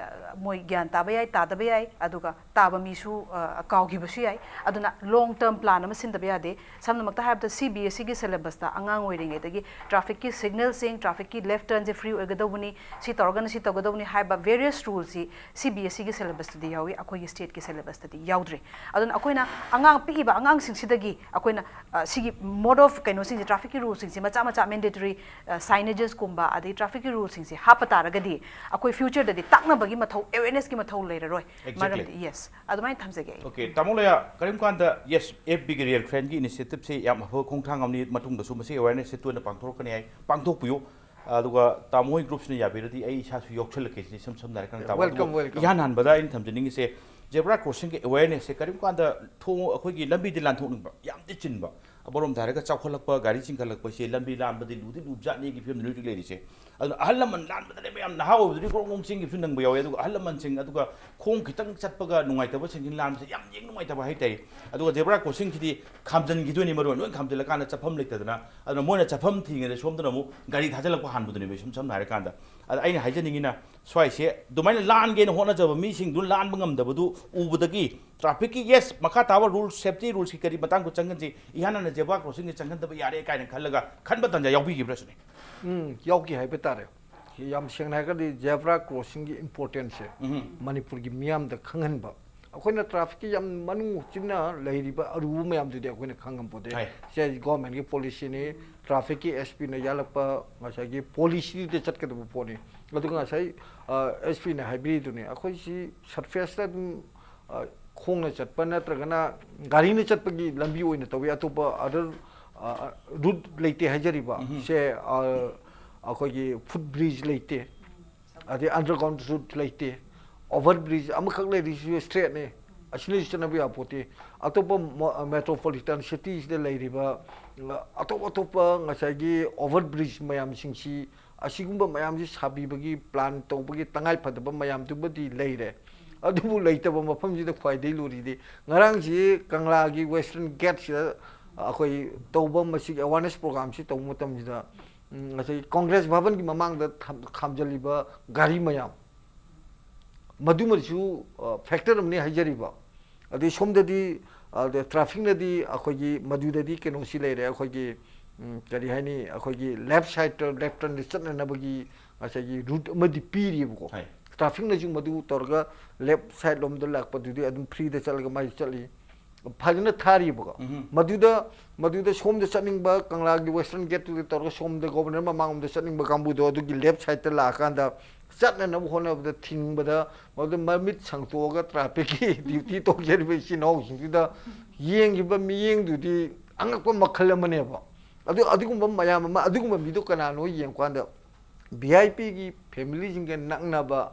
ꯃꯣꯏ ꯒ꯭ꯌꯥꯟ ꯇꯥꯕ ꯌꯥꯏ, ꯇꯥꯗꯕ ꯌꯥꯏ, ꯑꯗꯨꯒ ꯇꯥꯕ ꯃꯤꯁꯨ ꯀꯥꯎꯈꯤꯕꯁꯨ ꯌꯥꯏ. ꯑꯗꯨꯅ long term plan ꯑꯃ ꯁꯤꯟꯗꯕ ꯌꯥꯗꯦ. ꯁꯝꯅꯃꯛꯇ ꯍꯥꯏꯔꯕꯗ CBSEꯒꯤ syllabusꯇ ꯑꯉꯥꯡ ꯑꯣꯏꯔꯤꯉꯩꯗꯒꯤ trafficꯀꯤ signalꯁꯤꯡ, trafficꯀꯤ left turnꯁꯦ free ꯑꯣꯏꯒꯗꯧꯕꯅꯤ, ꯁꯤ ꯇꯧꯔꯒꯅ ꯁꯤ ꯇꯧꯒꯗꯧꯕꯅꯤ ꯍꯥꯏꯕ various ruleꯁꯤ CBSEꯒꯤ syllabusꯇꯗꯤ ꯌꯥꯎꯏ, ꯑꯩꯈꯣꯏꯒꯤ stateꯀꯤ syllabusꯇꯗꯤ ꯌꯥꯎꯗ꯭ꯔꯤ. ꯑꯗꯨꯅ ꯑꯩꯈꯣꯏꯅ ꯑꯉꯥꯡ ꯄꯤꯛꯏꯕ ꯑꯉꯥꯡꯁꯤꯡꯁꯤꯗꯒꯤ ꯑꯩꯈꯣꯏꯅ ꯁꯤꯒꯤ mode of ꯀꯩꯅꯣꯁꯤꯡꯁꯦ, trafficꯀꯤ ruleꯁꯤꯡꯁꯦ ꯃꯆꯥ ꯃꯆꯥ mandatory signagesꯀꯨꯝꯕ, ꯑꯗꯩ trafficꯀꯤ ruleꯁꯤꯡꯁꯦ ꯍꯥꯞꯄ ꯇꯥꯔꯒꯗꯤ ꯑꯩꯈꯣꯏ futureꯗꯗꯤ ꯇꯥꯛꯅꯕꯒꯤ ꯃꯊꯧ, awarenessꯀꯤ ꯃꯊꯧ ꯂꯩꯔꯔꯣꯏ. ꯃꯔꯝꯗꯤ yes, ꯑꯗꯨꯃꯥꯏꯅ ꯊꯝꯖꯒꯦ ꯑꯩ. Okay, ꯇꯥꯃꯣ ꯂꯌꯥ, ꯀꯔꯤꯒꯨꯝꯕ ꯀꯥꯟꯗ yes, FBꯒꯤ Real Friendꯒꯤ initiativeꯁꯦ ꯌꯥꯝ ꯑꯐꯕ ꯈꯣꯡꯊꯥꯡ ꯑꯃꯅꯤ, ꯃꯇꯨꯡꯗꯁꯨ ꯃꯁꯤ awarenessꯁꯦ ꯇꯣꯏꯅ ꯄꯥꯡꯊꯣꯔꯛꯀꯅꯤ ꯍꯥꯏ, ꯄꯥꯡꯊꯣꯛꯄꯤꯌꯨ. ꯑꯗꯨꯒ ꯇꯥꯃꯣ ꯍꯣꯏ groupꯁꯤꯅ ꯌꯥꯕꯤꯔꯗꯤ ꯑꯩ ꯏꯁꯥꯁꯨ ꯌꯥꯎꯁꯜꯂꯛꯀꯦ ꯁꯤꯅꯤ, ꯏꯁꯝ ꯁꯝꯅ ꯍꯥꯏꯔꯀꯥꯟꯗ ꯇꯥꯃꯣ, Welcome, ꯑꯗꯨꯒ welcome. ꯏꯍꯥꯟ ꯍꯥꯟꯕꯗ ꯑꯩꯅ ꯊꯝꯖꯅꯤꯡꯉꯤꯁꯦ, zebra crossingꯒꯤ awarenessꯁꯦ ꯀꯔꯤꯒꯨꯝꯕ ꯀꯥꯟꯗ ꯊꯣꯡ, ꯑꯩꯈꯣꯏꯒꯤ ꯂꯝꯕꯤꯗꯤ ꯂꯥꯟꯊꯣꯛꯅꯤꯡꯕ ꯌꯥꯝꯗꯤ ꯆꯤꯟꯕ, ꯑꯃꯔꯣꯝꯗ ꯍꯥꯏꯔꯒ ꯆꯥꯎꯈꯠꯂꯛꯄ, ꯒꯥꯔꯤ ꯆꯤꯟꯈꯠꯂꯛꯄꯁꯦ ꯂꯝꯕꯤ ꯂꯥꯟꯕꯗꯤ ꯂꯨꯗꯤ ꯂꯨꯕꯖꯥꯠꯅꯤꯒꯤ ꯐꯤꯕꯝꯗ ꯍꯧꯖꯤꯛ ꯂꯩꯔꯤꯁꯦ. ꯑꯗꯨꯅ ꯑꯍꯜ ꯂꯃꯟ ꯂꯥꯟꯕꯗꯅꯦ ꯃꯌꯥꯝ ꯅꯍꯥ ꯑꯣꯏꯕꯗꯨꯗꯤ ꯒ꯭ꯔꯣꯡ ꯒ꯭ꯔꯣꯡ ꯆꯦꯟꯈꯤꯕꯁꯨ ꯅꯪꯕ ꯌꯥꯎꯋꯦ, ꯑꯗꯨꯒ ꯑꯍꯜ ꯂꯃꯟꯁꯤꯡ, ꯑꯗꯨꯒ ꯈꯣꯡ ꯈꯤꯇꯪ ꯆꯠꯄꯒ ꯅꯨꯡꯉꯥꯏꯇꯕꯁꯤꯡꯁꯤ ꯂꯥꯟꯕꯁꯦ ꯌꯥꯝ ꯌꯦꯡ ꯅꯨꯡꯉꯥꯏꯇꯕ ꯍꯥꯏꯇꯥꯔꯦ. ꯑꯗꯨꯒ zebra crossingꯁꯤꯗꯤ ꯈꯥꯝꯖꯟꯈꯤꯗꯣꯏꯅꯤ, ꯃꯔꯨ ꯑꯣꯏꯅ ꯂꯣꯏ ꯈꯥꯝꯖꯤꯜꯂꯀꯥꯟꯗ ꯆꯠꯐꯝ ꯂꯩꯇꯗꯅ, ꯑꯗꯨꯅ ꯃꯣꯏꯅ ꯆꯠꯐꯝ ꯊꯤꯉꯩꯗ ꯁꯣꯝꯗꯅ ꯑꯃꯨꯛ ꯒꯥꯔꯤ ꯊꯥꯖꯤꯜꯂꯛꯄ ꯍꯥꯟꯕꯗꯨꯅꯦꯕ, ꯏꯁꯝ ꯁꯝꯅ ꯍꯥꯏꯔꯀꯥꯟꯗ. ꯑꯗ ꯑꯩꯅ ꯍꯥꯏꯖꯅꯤꯡꯉꯤꯅ, ꯁ꯭ꯋꯥꯏꯁꯦ ꯑꯗꯨꯃꯥꯏꯅ ꯂꯥꯟꯒꯦꯅ ꯍꯣꯠꯅꯖꯕ ꯃꯤꯁꯤꯡꯗꯨ ꯂꯥꯟꯕ ꯉꯝꯗꯕꯗꯨ ꯎꯕꯗꯒꯤ trafficꯀꯤ, yes, ꯃꯈꯥ ꯇꯥꯕ rules, safety rulesꯀꯤ ꯀꯔꯤ ꯃꯇꯥꯡꯗ ꯆꯪꯍꯟꯁꯤ, ꯏꯍꯥꯟ ꯍꯥꯟꯅ zebra crossingꯁꯤ ꯆꯪꯍꯟꯗꯕ ꯌꯥꯔꯦ ꯀꯥꯏꯅ ꯈꯜꯂꯒ ꯈꯟꯕ ꯇꯥꯟꯖꯥ ꯌꯥꯎꯕꯤꯈꯤꯕ꯭ꯔꯥ ꯁꯤꯅꯤ? ꯎꯝ, ꯌꯥꯎꯈꯤ ꯍꯥꯏꯕ ꯇꯥꯔꯦ꯫ ꯌꯥꯝ ꯁꯦꯡꯅ ꯍꯥꯏꯔꯒꯗꯤ zebra crossingꯒꯤ importanceꯁꯦ ꯎꯝ. ꯃꯅꯤꯄꯨꯔꯒꯤ ꯃꯤꯌꯥꯝꯗ ꯈꯪꯍꯟꯕ꯫ ꯑꯩꯈꯣꯏꯅ trafficꯀꯤ ꯌꯥꯝ ꯃꯅꯨꯡ ꯍꯥꯛꯆꯤꯟꯅ ꯂꯩꯔꯤꯕ ꯑꯔꯨꯕ ꯃꯌꯥꯝꯗꯨꯗꯤ ꯑꯩꯈꯣꯏꯅ ꯈꯪꯉꯝꯄꯣꯠꯇꯦ꯫ ꯍꯥꯏ. ꯁꯦ governmentꯀꯤ policyꯅꯤ, trafficꯀꯤ SPꯅ ꯌꯥꯜꯂꯛꯄ ꯉꯁꯥꯏꯒꯤ policyꯗ ꯆꯠꯀꯗꯕ ꯄꯣꯠꯅꯤ꯫ ꯑꯗꯨꯒ ꯉꯁꯥꯏ ꯑꯦꯁ ꯄꯤꯅ ꯍꯥꯏꯕꯤꯔꯤꯗꯨꯅꯤ, ꯑꯩꯈꯣꯏꯁꯤ ꯁꯔꯐꯦꯁꯇ ꯑꯗꯨꯝ ꯑ, ꯈꯣꯡꯅ ꯆꯠꯄ ꯅꯠꯇ꯭ꯔꯒꯅ ꯒꯥꯔꯤꯅ ꯆꯠꯄꯒꯤ ꯂꯝꯕꯤ ꯑꯣꯏꯅ ꯇꯧꯏ꯫ ꯑꯇꯣꯞꯄ ꯑꯗꯔ ꯔꯨꯠ ꯂꯩꯇꯦ ꯍꯥꯏꯖꯔꯤꯕ꯫ ꯁꯦ ꯑ, ꯑꯩꯈꯣꯏꯒꯤ ꯐꯨꯠ ꯕ꯭ꯔꯤꯖ ꯂꯩꯇꯦ, ꯑꯗꯩ ꯑꯟꯗꯔꯒ꯭ꯔꯥꯎꯟ ꯔꯨꯠ ꯂꯩꯇꯦ, ꯑꯣꯚꯔ ꯕ꯭ꯔꯤꯖ ꯑꯃꯈꯛ ꯂꯩꯔꯤꯁꯤꯁꯨ ꯏꯁꯇ꯭ꯔꯦꯠꯅꯤ꯫ ꯑꯁꯤꯅꯁꯨ ꯆꯠꯅꯕ ꯌꯥꯄꯣꯠꯇꯦ꯫ ꯑꯇꯣꯞꯄ ꯃꯦꯇ꯭ꯔꯣꯄꯣꯂꯤꯇꯟ ꯁꯤꯇꯤꯁꯤꯗ ꯂꯩꯔꯤꯕ ꯑ, ꯑꯇꯣꯞ ꯑꯇꯣꯞꯄ ꯉꯁꯥꯏꯒꯤ ꯑꯣꯚꯔ ꯕ꯭ꯔꯤꯖ ꯃꯌꯥꯝꯁꯤꯡꯁꯤ, ꯑꯁꯤꯒꯨꯝꯕ ꯃꯌꯥꯝꯁꯤ ꯁꯥꯕꯤꯕꯒꯤ ꯄ꯭ꯂꯥꯟ ꯇꯧꯕꯒꯤ ꯇꯉꯥꯏ ꯐꯗꯕ ꯃꯌꯥꯝꯗꯨꯃꯗꯤ ꯂꯩꯔꯦ꯫ ꯑꯗꯨꯕꯨ ꯂꯩꯇꯕ ꯃꯐꯝꯁꯤꯗ ꯈ꯭ꯋꯥꯏꯗꯒꯤ ꯂꯨꯔꯤꯗꯤ, ꯉꯔꯥꯡꯁꯤ ꯀꯪꯂꯥꯒꯤ ꯋꯦꯁꯇꯔꯟ ꯒꯦꯠꯁꯤꯗ ꯑꯩꯈꯣꯏ ꯇꯧꯕ ꯃꯁꯤꯒꯤ ꯑꯦꯋꯥꯔꯅꯦꯁ ꯄ꯭ꯔꯣꯒ꯭ꯔꯥꯝꯁꯤ ꯇꯧꯕ ꯃꯇꯝꯁꯤꯗ, ꯎꯝ, ꯉꯁꯥꯏ ꯀꯣꯡꯒ꯭ꯔꯦꯁ ꯚꯕꯟꯒꯤ ꯃꯃꯥꯡꯗ ꯊꯝ-, ꯈꯥꯝꯖꯜꯂꯤꯕ ꯒꯥꯔꯤ ꯃꯌꯥꯝ, ꯃꯗꯨꯃꯁꯨ, ꯑ, ꯐꯦꯛꯇꯔ ꯑꯃꯅꯤ ꯍꯥꯏꯖꯔꯤꯕ꯫ ꯑꯗꯩ ꯁꯣꯝꯗꯗꯤ, ꯑ, ꯇ꯭ꯔꯥꯐꯤꯛꯅꯗꯤ ꯑꯩꯈꯣꯏꯒꯤ ꯃꯗꯨꯗꯗꯤ ꯀꯩꯅꯣꯁꯤ ꯂꯩꯔꯦ, ꯑꯩꯈꯣꯏꯒꯤ, ꯎꯝ, ꯀꯔꯤ ꯍꯥꯏꯅꯤ, ꯑꯩꯈꯣꯏꯒꯤ ꯂꯦꯐ ꯁꯥꯏꯠꯇ, ꯂꯦꯐ ꯇꯔꯟꯗ ꯆꯠꯅꯅꯕꯒꯤ ꯉꯁꯥꯏꯒꯤ ꯔꯨꯠ ꯑꯃꯗꯤ ꯄꯤꯔꯤꯕꯀꯣ꯫ ꯍꯣꯏ꯫ ꯇ꯭ꯔꯥꯐꯤꯛꯅꯁꯨ ꯃꯗꯨ ꯇꯧꯔꯒ ꯂꯦꯐ ꯁꯥꯏꯠ ꯂꯣꯝꯗ ꯂꯥꯛꯄꯗꯨꯗꯤ ꯑꯗꯨꯝ ꯐ꯭ꯔꯤꯗ ꯆꯠꯂꯒ ꯃꯥꯏ ꯆꯠꯂꯤ꯫ ꯐꯖꯅ ꯊꯥꯔꯤꯕꯀꯣ꯫ ꯎꯝꯍꯨꯝ꯫ ꯃꯗꯨꯗ, ꯃꯗꯨꯗ ꯁꯣꯝꯗ ꯆꯠꯅꯤꯡꯕ, ꯀꯪꯂꯥꯒꯤ ꯋꯦꯁꯇꯔꯟ ꯒꯦꯠꯇꯨꯗ ꯇꯧꯔꯒ ꯁꯣꯝꯗ ꯒꯣꯕꯔꯅꯔ ꯃꯃꯥꯡꯂꯣꯝꯗ ꯆꯠꯅꯤꯡꯕ ꯀꯥꯡꯕꯨꯗꯣ ꯑꯗꯨꯒꯤ ꯂꯦꯐ ꯁꯥꯏꯠꯇ ꯂꯥꯛꯑꯀꯥꯟꯗ ꯆꯠꯅꯅꯕ ꯍꯣꯠꯅꯕꯗ ꯊꯤꯡꯕꯗ, ꯃꯗꯨꯗ ꯃꯃꯤꯠ ꯁꯪꯇꯣꯛꯑꯒ ꯇ꯭ꯔꯥꯐꯤꯛꯀꯤ ꯗ꯭ꯌꯨꯇꯤ ꯇꯧꯖꯔꯤꯕ ꯏꯆꯤꯟ ꯏꯅꯥꯎꯁꯤꯡꯗꯨꯗ ꯌꯦꯡꯈꯤꯕ ꯃꯤꯠꯌꯦꯡꯗꯨꯗꯤ ꯑꯉꯛꯄ ꯃꯈꯜ ꯑꯃꯅꯦꯕ꯫ ꯑꯗꯨ, ꯑꯗꯨꯒꯨꯝꯕ ꯃꯌꯥꯝ ꯑꯃ, ꯑꯗꯨꯒꯨꯝꯕ ꯃꯤꯗꯣ ꯀꯅꯥꯅꯣ ꯌꯦꯡꯉꯀꯥꯟꯗ, ꯚꯤ ꯑꯥꯏ ꯄꯤꯒꯤ ꯐꯦꯃꯤꯂꯤꯁꯤꯡꯒ ꯅꯛꯅꯕ,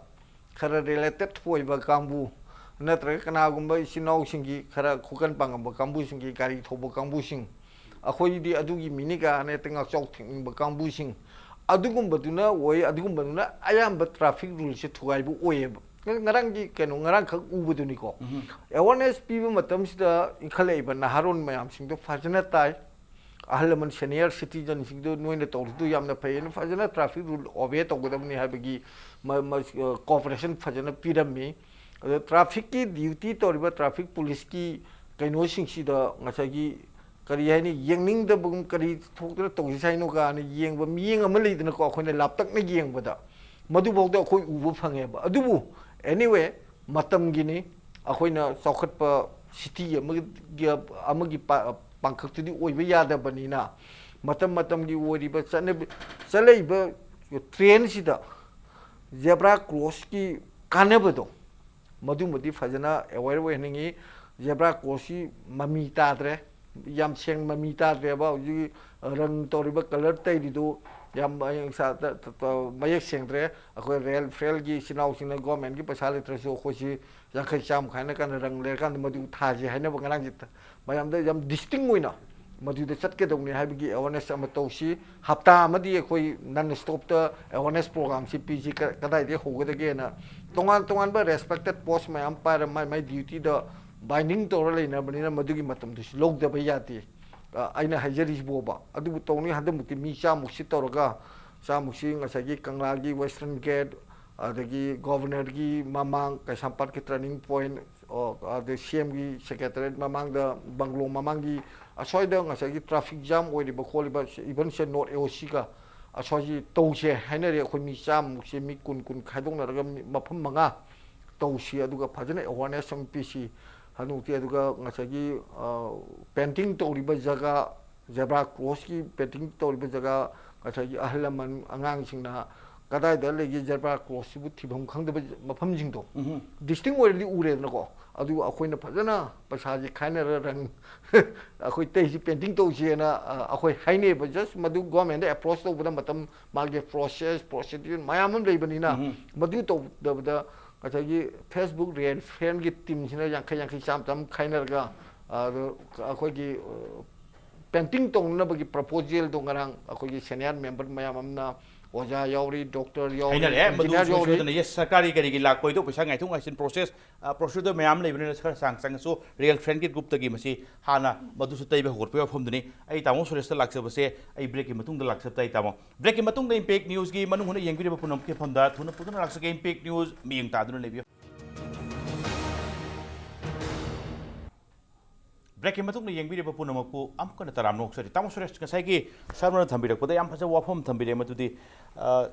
ꯈꯔ ꯔꯤꯂꯦꯇꯦꯠ ꯑꯣꯏꯕ ꯀꯥꯡꯕꯨ, ꯅꯠꯇ꯭ꯔꯒ ꯀꯅꯥꯒꯨꯝꯕ ꯏꯆꯤꯟ ꯏꯅꯥꯎꯁꯤꯡꯒꯤ ꯈꯔ ꯈꯨꯀꯟ ꯄꯥꯡꯉꯝꯕ ꯀꯥꯡꯕꯨꯁꯤꯡꯒꯤ ꯒꯥꯔꯤ ꯊꯧꯕ ꯀꯥꯡꯕꯨꯁꯤꯡ, ꯑꯩꯈꯣꯏꯗꯤ ꯑꯗꯨꯒꯤ ꯃꯤꯅꯤ ꯀꯥꯏꯅ ꯍꯦꯛꯇ ꯉꯥꯛꯆꯥꯎ ꯊꯦꯡꯅꯤꯡꯕ ꯀꯥꯡꯕꯨꯁꯤꯡ, ꯑꯗꯨꯒꯨꯝꯕꯗꯨꯅ ꯑꯣꯏ꯫ ꯑꯗꯨꯒꯨꯝꯕꯗꯨꯅ ꯑꯌꯥꯝꯕ ꯇ꯭ꯔꯥꯐꯤꯛ ꯔꯨꯜꯁꯦ ꯊꯨꯒꯥꯏꯕ ꯑꯣꯏꯌꯦꯕ꯫ ꯉꯔꯥꯡꯒꯤ ꯀꯩꯅꯣ, ꯉꯔꯥꯡꯈꯛ ꯎꯕꯗꯨꯅꯤꯀꯣ꯫ ꯎꯝꯍꯨꯝ꯫ ꯑꯦꯋꯥꯔꯅꯦꯁ ꯄꯤꯕ ꯃꯇꯝꯁꯤꯗ ꯏꯟꯈꯠꯂꯛꯏꯕ ꯅꯍꯥꯔꯣꯟ ꯃꯌꯥꯝꯁꯤꯡꯗꯣ ꯐꯖꯅ ꯇꯥꯏ꯫ ꯑꯍꯜ ꯂꯃꯟ, ꯁꯦꯅꯤꯌꯔ ꯁꯤꯇꯤꯖꯟꯁꯤꯡꯗꯣ ꯅꯣꯏꯅ ꯇꯧꯔꯤꯗꯨ ꯌꯥꯝꯅ ꯐꯩ, ꯑꯗꯨ ꯐꯖꯅ ꯇ꯭ꯔꯥꯐꯤꯛ ꯔꯨꯜ ꯑꯣꯕꯦ ꯇꯧꯒꯗꯕꯅꯤ ꯍꯥꯏꯕꯒꯤ ꯃ-, ꯃ-, ꯀꯣꯑꯣꯄꯔꯦꯁꯟ ꯐꯖꯅ ꯄꯤꯔꯝꯃꯤ꯫ ꯑꯗꯣ ꯇ꯭ꯔꯥꯐꯤꯛꯀꯤ ꯗ꯭ꯌꯨꯇꯤ ꯇꯧꯔꯤꯕ ꯇ꯭ꯔꯥꯐꯤꯛ ꯄꯨꯂꯤꯁꯀꯤ ꯀꯩꯅꯣꯁꯤꯡꯁꯤꯗ ꯉꯁꯥꯏꯒꯤ, ꯀꯔꯤ ꯍꯥꯏꯅꯤ, ꯌꯦꯡꯅꯤꯡꯗꯕꯒꯨꯝ, ꯀꯔꯤ ꯊꯣꯛꯇꯅ ꯇꯧꯔꯤꯁꯦ ꯍꯥꯏꯅꯣ ꯀꯥꯏꯅ ꯌꯦꯡꯕ ꯃꯤꯠꯌꯦꯡ ꯑꯃ ꯂꯩꯗꯅꯀꯣ, ꯑꯩꯈꯣꯏꯅ ꯂꯥꯞꯇꯛꯅ ꯌꯦꯡꯕꯗ ꯃꯗꯨꯐꯥꯎꯗ ꯑꯩꯈꯣꯏ ꯎꯕ ꯐꯪꯉꯦꯕ꯫ ꯑꯗꯨꯕꯨ anyway, ꯃꯇꯝꯒꯤꯅꯤ꯫ ꯑꯩꯈꯣꯏꯅ ꯆꯥꯎꯈꯠꯄ ꯁꯤꯇꯤ ꯑꯃꯒꯤ, ꯑꯃꯒꯤ ꯄꯥ-, ꯄꯥꯡꯈꯛꯇꯨꯗꯤ ꯑꯣꯏꯕ ꯌꯥꯗꯕꯅꯤꯅ, ꯃꯇꯝ ꯃꯇꯝꯒꯤ ꯑꯣꯏꯔꯤꯕ ꯆꯠꯅꯕꯤ, ꯆꯠꯂꯛꯏꯕ ꯇ꯭ꯔꯦꯟꯁꯤꯗ ꯖꯦꯕ꯭ꯔꯥ ꯀ꯭ꯔꯣꯁꯀꯤ ꯀꯥꯟꯅꯕꯗꯣ ꯃꯗꯨꯃꯗꯤ ꯐꯖꯅ ꯑꯦꯋꯦꯌꯔ ꯑꯣꯏꯍꯟꯅꯤꯡꯉꯤ꯫ ꯖꯦꯕ꯭ꯔꯥ ꯀ꯭ꯔꯣꯁꯁꯤ ꯃꯃꯤ ꯇꯥꯗ꯭ꯔꯦ, ꯌꯥꯝ ꯁꯦꯡꯅ ꯃꯃꯤ ꯇꯥꯗ꯭ꯔꯦꯕ꯫ ꯍꯧꯖꯤꯛ ꯔꯪ ꯇꯧꯔꯤꯕ ꯀꯂꯔ ꯇꯩꯔꯤꯗꯨ ꯌꯥꯝ ꯃꯌꯦꯛ ꯁꯥ-, ꯇ-, ꯇ-, ꯇ-, ꯃꯌꯦꯛ ꯁꯦꯡꯗ꯭ꯔꯦ꯫ ꯑꯩꯈꯣꯏ ꯔꯦꯜ ꯐ꯭ꯔꯦꯜꯒꯤ ꯏꯆꯤꯟ ꯏꯅꯥꯎꯁꯤꯡꯅ ꯒꯣꯔꯃꯦꯟꯒꯤ ꯄꯩꯁꯥ ꯂꯩꯇ꯭ꯔꯁꯨ ꯑꯩꯈꯣꯏꯁꯤ ꯌꯥꯡꯈꯩ ꯆꯥꯝꯃ ꯈꯥꯏꯅ ꯀꯥꯟꯗ ꯔꯪ ꯂꯩꯔꯀꯥꯟꯗ ꯃꯗꯨ ꯊꯥꯁꯤ ꯍꯥꯏꯅꯕ ꯉꯔꯥꯡꯁꯦ ꯃꯌꯥꯝꯗ ꯌꯥꯝ ꯗꯤꯁꯇꯤꯡ ꯑꯣꯏꯅ ꯃꯗꯨꯗ ꯆꯠꯀꯗꯧꯅꯤ ꯍꯥꯏꯕꯒꯤ ꯑꯦꯋꯥꯔꯅꯦꯁ ꯑꯃ ꯇꯧꯁꯤ꯫ ꯍꯞꯇꯥ ꯑꯃꯗꯤ ꯑꯩꯈꯣꯏ ꯅꯟ ꯁ꯭ꯇꯣꯞꯇ ꯑꯦꯋꯥꯔꯅꯦꯁ ꯄ꯭ꯔꯣꯒ꯭ꯔꯥꯝꯁꯤ ꯄꯤꯁꯤ꯫ ꯀ-, ꯀꯗꯥꯏꯗꯒꯤ ꯍꯧꯒꯗꯒꯦꯅ ꯇꯣꯉꯥꯟ ꯇꯣꯉꯥꯟꯕ ꯔꯦꯁꯄꯦꯛꯇꯦꯠ ꯄꯣꯁ ꯃꯌꯥꯝ ꯄꯥꯏꯔ ꯃꯥꯏ ꯃꯥꯏ ꯗ꯭ꯌꯨꯇꯤꯗ ꯕꯥꯏꯟꯗꯤꯡ ꯇꯧꯔ ꯂꯩꯅꯕꯅꯤꯅ ꯃꯗꯨꯒꯤ ꯃꯇꯝꯗꯨꯁꯨ ꯂꯧꯗꯕ ꯌꯥꯗꯦ꯫ ꯑ, ꯑꯩꯅ ꯍꯥꯏꯖꯔꯤꯁꯤꯕꯨꯕ꯫ ꯑꯗꯨꯕꯨ ꯇꯧꯅꯤ ꯍꯟꯗꯛꯃꯨꯛꯇꯤ ꯃꯤ ꯆꯥꯃꯨꯛꯁꯤ ꯇꯧꯔꯒ ꯆꯥꯃꯨꯛꯁꯤ ꯉꯁꯥꯏꯒꯤ ꯀꯪꯂꯥꯒꯤ ꯋꯦꯁꯇꯔꯟ ꯒꯦꯠ, ꯑꯗꯒꯤ ꯒꯣꯚꯔꯅꯔꯒꯤ ꯃꯃꯥꯡ, ꯀꯩꯁꯥꯝꯄꯥꯠꯀꯤ ꯇꯔꯅꯤꯡ ꯄꯣꯏꯟ, ꯑꯣ, ꯑꯗꯩ ꯁꯤ ꯑꯦꯝꯒꯤ ꯁꯦꯀ꯭ꯔꯦꯇꯔꯤꯌꯦꯠ ꯃꯃꯥꯡꯗ, ꯕꯪꯒ꯭ꯂꯣ ꯃꯃꯥꯡꯒꯤ ꯑꯁ꯭ꯋꯥꯏꯗ ꯉꯁꯥꯏꯒꯤ ꯇ꯭ꯔꯥꯐꯤꯛ ꯖꯥꯝ ꯑꯣꯏꯔꯤꯕ ꯈꯣꯠꯂꯤꯕ, ꯏꯚꯟ ꯁꯦ ꯅꯣꯔꯠ ꯑꯦ ꯑꯣ ꯁꯤꯒ ꯑꯁ꯭ꯋꯥꯏꯁꯤ ꯇꯧꯁꯦ ꯍꯥꯏꯅꯔꯦ꯫ ꯑꯩꯈꯣꯏ ꯃꯤ ꯆꯥꯝꯃꯃꯨꯛꯁꯦ ꯃꯤ ꯀꯨꯟ ꯀꯨꯟ ꯈꯥꯏꯗꯣꯛꯅꯔꯒ ꯃꯤ-, ꯃꯐꯝ ꯃꯉꯥ ꯇꯧꯁꯤ, ꯑꯗꯨꯒ ꯐꯖꯅ ꯑꯦꯋꯥꯔꯅꯦꯁ ꯑꯃ ꯄꯤꯁꯤ꯫ ꯍꯅꯨꯇꯤ ꯑꯗꯨꯒ ꯉꯁꯥꯏꯒꯤ, ꯑ, ꯄꯦꯟꯇꯤꯡ ꯇꯧꯔꯤꯕ ꯖꯒꯥ, ꯖꯦꯕ꯭ꯔꯥ ꯀ꯭ꯔꯣꯁꯀꯤ ꯄꯦꯟꯇꯤꯡ ꯇꯧꯔꯤꯕ ꯖꯒꯥ, ꯉꯁꯥꯏꯒꯤ ꯑꯍꯜ ꯂꯃꯟ ꯑꯉꯥꯡꯁꯤꯡꯅ ꯀꯗꯥꯏꯗ ꯂꯩꯒꯦ ꯖꯦꯕ꯭ꯔꯥ ꯀ꯭ꯔꯣꯁꯁꯤꯕꯨ ꯊꯤꯐꯝ ꯈꯪꯗꯕ ꯃꯐꯝꯁꯤꯡꯗꯣ, ꯎꯝꯍꯨꯝ꯫ ꯗꯤꯁꯇꯤꯡ ꯑꯣꯏꯔꯗꯤ ꯎꯔꯦꯗꯅꯀꯣ꯫ ꯑꯗꯨ ꯑꯩꯈꯣꯏꯅ ꯐꯖꯅ ꯄꯩꯁꯥꯁꯦ ꯈꯥꯏꯅꯔ ꯔꯪ ꯑꯩꯈꯣꯏ ꯇꯩꯁꯤ ꯄꯦꯟꯇꯤꯡ ꯇꯧꯁꯦꯅ, ꯑ, ꯑꯩꯈꯣꯏ ꯍꯥꯏꯅꯩꯕ꯫ ꯖꯁ ꯃꯗꯨ ꯒꯣꯔꯃꯦꯟꯗ ꯑꯦꯄ꯭ꯔꯣꯁ ꯇꯧꯕꯗ ꯃꯇꯝ, ꯃꯥꯒꯤ ꯄ꯭ꯔꯣꯁꯦꯁ, ꯄ꯭ꯔꯣꯁꯤꯗ꯭ꯌꯨꯔ ꯃꯌꯥꯝ ꯑꯃ ꯂꯩꯕꯅꯤꯅ, ꯎꯝꯍꯨꯝ꯫ ꯃꯗꯨ ꯇꯧꯗꯕꯗ ꯉꯁꯥꯏꯒꯤ ꯐꯦꯁꯕꯨꯛ ꯔꯦꯜ ꯐ꯭ꯔꯦꯟꯒꯤ ꯇꯤꯝꯁꯤꯅ ꯌꯥꯡꯈꯩ ꯌꯥꯡꯈꯩ ꯆꯥꯝꯃ ꯆꯥꯝꯃ ꯈꯥꯏꯅꯔꯒ, ꯑ, ꯑꯗꯨ ꯑꯩꯈꯣꯏꯒꯤ, ꯑ, ꯄꯦꯟꯇꯤꯡ ꯇꯧꯅꯅꯕꯒꯤ ꯄ꯭ꯔꯄꯣꯖꯦꯜꯗꯣ ꯉꯔꯥꯡ ꯑꯩꯈꯣꯏꯒꯤ ꯁꯦꯅꯤꯌꯔ ꯃꯦꯝꯕꯔ ꯃꯌꯥꯝ ꯑꯃꯅ, ꯑꯣꯖꯥ ꯌꯥꯎꯔꯤ, ꯗꯣꯛꯇꯔ ꯌꯥꯎꯔꯤ, ꯍꯥꯏꯅꯔꯦ꯫ ꯃꯗꯨ ꯏꯟꯖꯤꯅꯤꯌꯥꯔ ꯁꯣꯏ ꯌꯥꯎꯔꯤ꯫ ꯁꯣꯏꯗꯅ, ꯌꯦꯁ, ꯁꯔꯀꯥꯔꯒꯤ ꯀꯔꯤꯒꯤ ꯂꯥꯛꯄꯩꯗꯣ ꯄꯩꯁꯥ ꯉꯥꯏꯊꯣꯛ ꯉꯥꯏꯁꯤꯟ ꯄ꯭ꯔꯣꯁꯦꯁ, ꯑ, ꯄ꯭ꯔꯣꯁꯤꯗꯔ ꯃꯌꯥꯝ ꯂꯩꯕꯅꯤꯅ ꯈꯔ ꯆꯥꯡ ꯆꯪꯉꯁꯨ ꯔꯦꯜ ꯐ꯭ꯔꯦꯟꯒꯤ ꯒ꯭ꯔꯨꯞꯇꯒꯤ ꯃꯁꯤ ꯍꯥꯟꯅ ꯃꯗꯨꯁꯨ ꯇꯩꯕ ꯍꯧꯒꯠꯄꯒꯤ ꯋꯥꯐꯝꯗꯨꯅꯤ꯫ ꯑꯩ ꯇꯥꯃꯣ ꯁꯨꯔꯦꯁꯇ ꯂꯥꯛꯆꯕꯁꯦ ꯑꯩ ꯕ꯭ꯔꯦꯛꯀꯤ ꯃꯇꯨꯡꯗ ꯂꯥꯛꯆꯕ ꯇꯥꯏ, ꯇꯥꯃꯣ꯫ ꯕ꯭ꯔꯦꯛꯀꯤ ꯃꯇꯨꯡꯗ ꯏꯝꯄꯦꯛ ꯅ꯭ꯌꯨꯁꯀꯤ ꯃꯅꯨꯡ ꯍꯨꯠꯅ ꯌꯦꯡꯕꯤꯔꯤꯕ ꯄꯨꯝꯅꯃꯛꯀꯤ ꯃꯐꯝꯗ ꯊꯨꯅ ꯄꯨꯗꯨꯅ ꯂꯥꯛꯆꯒꯦ꯫ ꯏꯝꯄꯦꯛ ꯅ꯭ꯌꯨꯁ ꯃꯤꯠꯌꯦꯡ ꯇꯥꯗꯨꯅ ꯂꯩꯕꯤꯌꯨ꯫ ꯕ꯭ꯔꯦꯛꯀꯤ ꯃꯇꯨꯡꯗ ꯌꯦꯡꯕꯤꯔꯤꯕ ꯄꯨꯝꯅꯃꯛꯄꯨ ꯑꯃꯨꯛꯀ ꯍꯟꯅ ꯇꯔꯥꯝꯅ ꯑꯣꯛꯆꯔꯤ꯫ ꯇꯥꯃꯣ ꯁꯨꯔꯦꯁ, ꯉꯁꯥꯏꯒꯤ ꯁꯥꯔꯅ ꯊꯝꯕꯤꯔꯛꯄꯗ ꯌꯥꯝ ꯐꯖꯕ ꯋꯥꯐꯝ ꯑꯃ ꯊꯝꯕꯤꯔꯛꯑꯦ, ꯃꯗꯨꯗꯤ, ꯑ,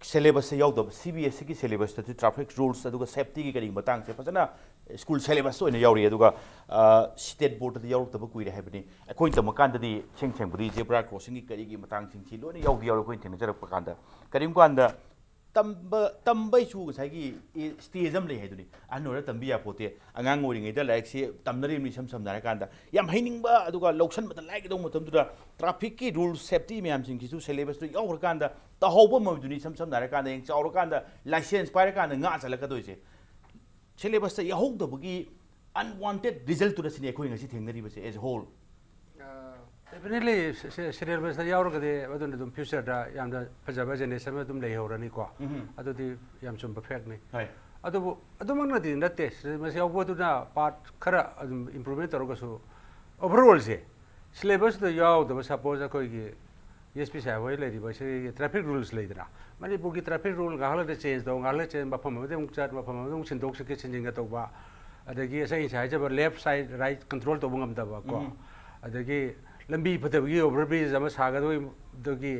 ꯁꯦꯂꯦꯕꯁꯁꯦ ꯌꯥꯎꯗꯕ, ꯁꯤ ꯕꯤ ꯑꯦꯁ ꯏꯒꯤ ꯁꯦꯂꯦꯕꯁꯇꯗꯤ ꯇ꯭ꯔꯥꯐꯤꯛ ꯔꯨꯜꯁ ꯑꯗꯨꯒ ꯁꯦꯐꯇꯤꯒꯤ ꯀꯔꯤꯒꯤ ꯃꯇꯥꯡꯁꯦ ꯐꯖꯅ ꯁ꯭ꯀꯨꯜ ꯁꯦꯂꯦꯕꯁꯇ ꯑꯣꯏꯅ ꯌꯥꯎꯔꯤ꯫ ꯑꯗꯨꯒ, ꯑ, ꯁ꯭ꯇꯦꯠ ꯕꯣꯔꯗꯇꯗꯤ ꯌꯥꯎꯔꯛꯇꯕ ꯀꯨꯏꯔꯦ ꯍꯥꯏꯕꯅꯤ꯫ ꯑꯩꯈꯣꯏꯅ ꯇꯝꯃꯀꯥꯟꯗꯗꯤ ꯁꯦꯡ ꯁꯦꯡꯕꯗꯤ ꯖꯦꯕ꯭ꯔꯥ ꯀ꯭ꯔꯣꯁꯤꯡꯒꯤ ꯀꯔꯤꯒꯤ ꯃꯇꯥꯡꯁꯤꯡꯁꯤ ꯂꯣꯏꯅ ꯌꯥꯎꯗꯤ ꯌꯥꯎꯔꯦ ꯑꯩꯈꯣꯏꯅ ꯊꯦꯡꯅꯖꯔꯛꯄ ꯀꯥꯟꯗ꯫ ꯀꯔꯤꯒꯨꯝꯕ ꯀꯥꯟꯗ ꯇꯝꯕ ꯇꯝꯕꯩꯁꯨ ꯉꯁꯥꯏꯒꯤ ꯁ꯭ꯇꯦꯖ ꯑꯃ ꯂꯩ ꯍꯥꯏꯗꯨꯅꯤ꯫ ꯑꯍꯟ ꯑꯣꯏꯔ ꯇꯝꯕꯤ ꯌꯥꯄꯣꯠꯇꯦ꯫ ꯑꯉꯥꯡ ꯑꯣꯏꯔꯤꯉꯩꯗ ꯂꯥꯏꯔꯤꯛꯁꯤ ꯇꯝꯅꯔꯤꯕꯅꯤ꯫ ꯏꯁꯝ ꯁꯝꯅ ꯍꯥꯏꯔꯀꯥꯟꯗ ꯌꯥꯝ ꯍꯩꯅꯤꯡꯕ, ꯑꯗꯨꯒ ꯂꯧꯁꯟꯕꯗ ꯂꯥꯏꯒꯗꯧꯕ ꯃꯇꯝꯗꯨꯗ ꯇ꯭ꯔꯥꯐꯤꯛꯀꯤ ꯔꯨꯜ, ꯁꯦꯐꯇꯤ ꯃꯌꯥꯝꯁꯤꯡꯁꯤꯁꯨ ꯁꯦꯂꯦꯕꯁꯇ ꯌꯥꯎꯈ꯭ꯔꯀꯥꯟꯗ ꯇꯥꯍꯧꯕ ꯑꯃ ꯑꯣꯏꯗꯣꯏꯅꯤ꯫ ꯏꯁꯝ ꯁꯝꯅ ꯍꯥꯏꯔꯀꯥꯟꯗ ꯍꯌꯦꯡ ꯆꯥꯎꯔꯀꯥꯟꯗ ꯂꯥꯏꯁꯦꯟꯁ ꯄꯥꯏꯔꯀꯥꯟꯗ ꯉꯥ ꯆꯠꯂꯛꯀꯗꯣꯏꯁꯦ꯫ ꯁꯦꯂꯦꯕꯁꯇ ꯌꯥꯎꯍꯧꯗꯕꯒꯤ ꯑꯟꯋꯥꯟꯇꯦꯗ ꯔꯤꯖꯜꯇꯨꯅ ꯁꯤꯅꯤ ꯑꯩꯈꯣꯏ ꯉꯁꯤ ꯊꯦꯡꯅꯔꯤꯕꯁꯦ, as a whole꯫ ꯗꯦꯐꯤꯅꯦꯠꯂꯤ ꯁꯤꯂꯦꯕꯁꯇ ꯌꯥꯎꯔꯒꯗꯤ ꯑꯗꯨꯅ ꯑꯗꯨꯝ ꯐ꯭ꯌꯨꯆꯔꯗ ꯌꯥꯝꯅ ꯐꯖꯕ ꯖꯦꯅꯦꯔꯦꯁꯟ ꯑꯃ ꯑꯗꯨꯝ ꯂꯩꯍꯧꯔꯅꯤꯀꯣ꯫ ꯑꯗꯨꯗꯤ ꯌꯥꯝ ꯆꯨꯝꯕ ꯐꯦꯛꯅꯤ꯫ ꯍꯣꯏ꯫ ꯑꯗꯨꯕꯨ ꯑꯗꯨꯃꯛꯅꯗꯤ ꯅꯠꯇꯦ꯫ ꯁꯤꯂꯦꯕꯁ ꯌꯥꯎꯕꯗꯨꯅ ꯄꯥꯔꯠ ꯈꯔ ꯑꯗꯨꯝ ꯏꯝꯄ꯭ꯔꯨꯚꯃꯦꯟ ꯇꯧꯔꯒꯁꯨ, ꯑꯣꯚꯔꯑꯣꯜꯁꯦ ꯁꯤꯂꯦꯕꯁꯇ ꯌꯥꯎꯗꯕ, ꯁꯄꯣꯁ ꯑꯩꯈꯣꯏꯒꯤ ꯑꯦꯁ ꯄꯤ ꯁꯥꯍꯦꯕ ꯍꯣꯏ ꯂꯩꯔꯤꯕ ꯁꯤꯒꯤ ꯇ꯭ꯔꯥꯐꯤꯛ ꯔꯨꯜꯁ ꯂꯩꯗꯅ, ꯃꯅꯤꯄꯨꯔꯒꯤ ꯇ꯭ꯔꯥꯐꯤꯛ ꯔꯨꯜ ꯉꯥꯏꯍꯥꯛ ꯂꯩꯇ ꯆꯦꯟꯖ ꯇꯧ, ꯉꯥꯏꯍꯥꯛ ꯂꯩꯇ ꯆꯦꯟꯖ, ꯃꯐꯝ ꯑꯃꯗ ꯑꯃꯨꯛ ꯆꯠ, ꯃꯐꯝ ꯑꯃꯗ ꯑꯃꯨꯛ ꯁꯤꯟꯗꯣꯛ, ꯁꯤꯟꯗꯣꯛ ꯁꯤꯟꯖꯤꯟꯒ ꯇꯧꯕ, ꯑꯗꯒꯤ ꯉꯁꯥꯏ ꯑꯩꯅ ꯍꯥꯏꯖꯕ ꯂꯦꯐ ꯁꯥꯏꯠ ꯔꯥꯏꯠ ꯀꯟꯇ꯭ꯔꯣꯜ ꯇꯧꯕ ꯉꯝꯗꯕ ꯀꯣ, ꯑꯗꯒꯤ ꯂꯝꯕꯤ ꯐꯠꯇꯕꯒꯤ ꯑꯣꯚꯔ ꯕ꯭ꯔꯤꯖ ꯑꯃ ꯁꯥꯒꯗꯕꯒꯤ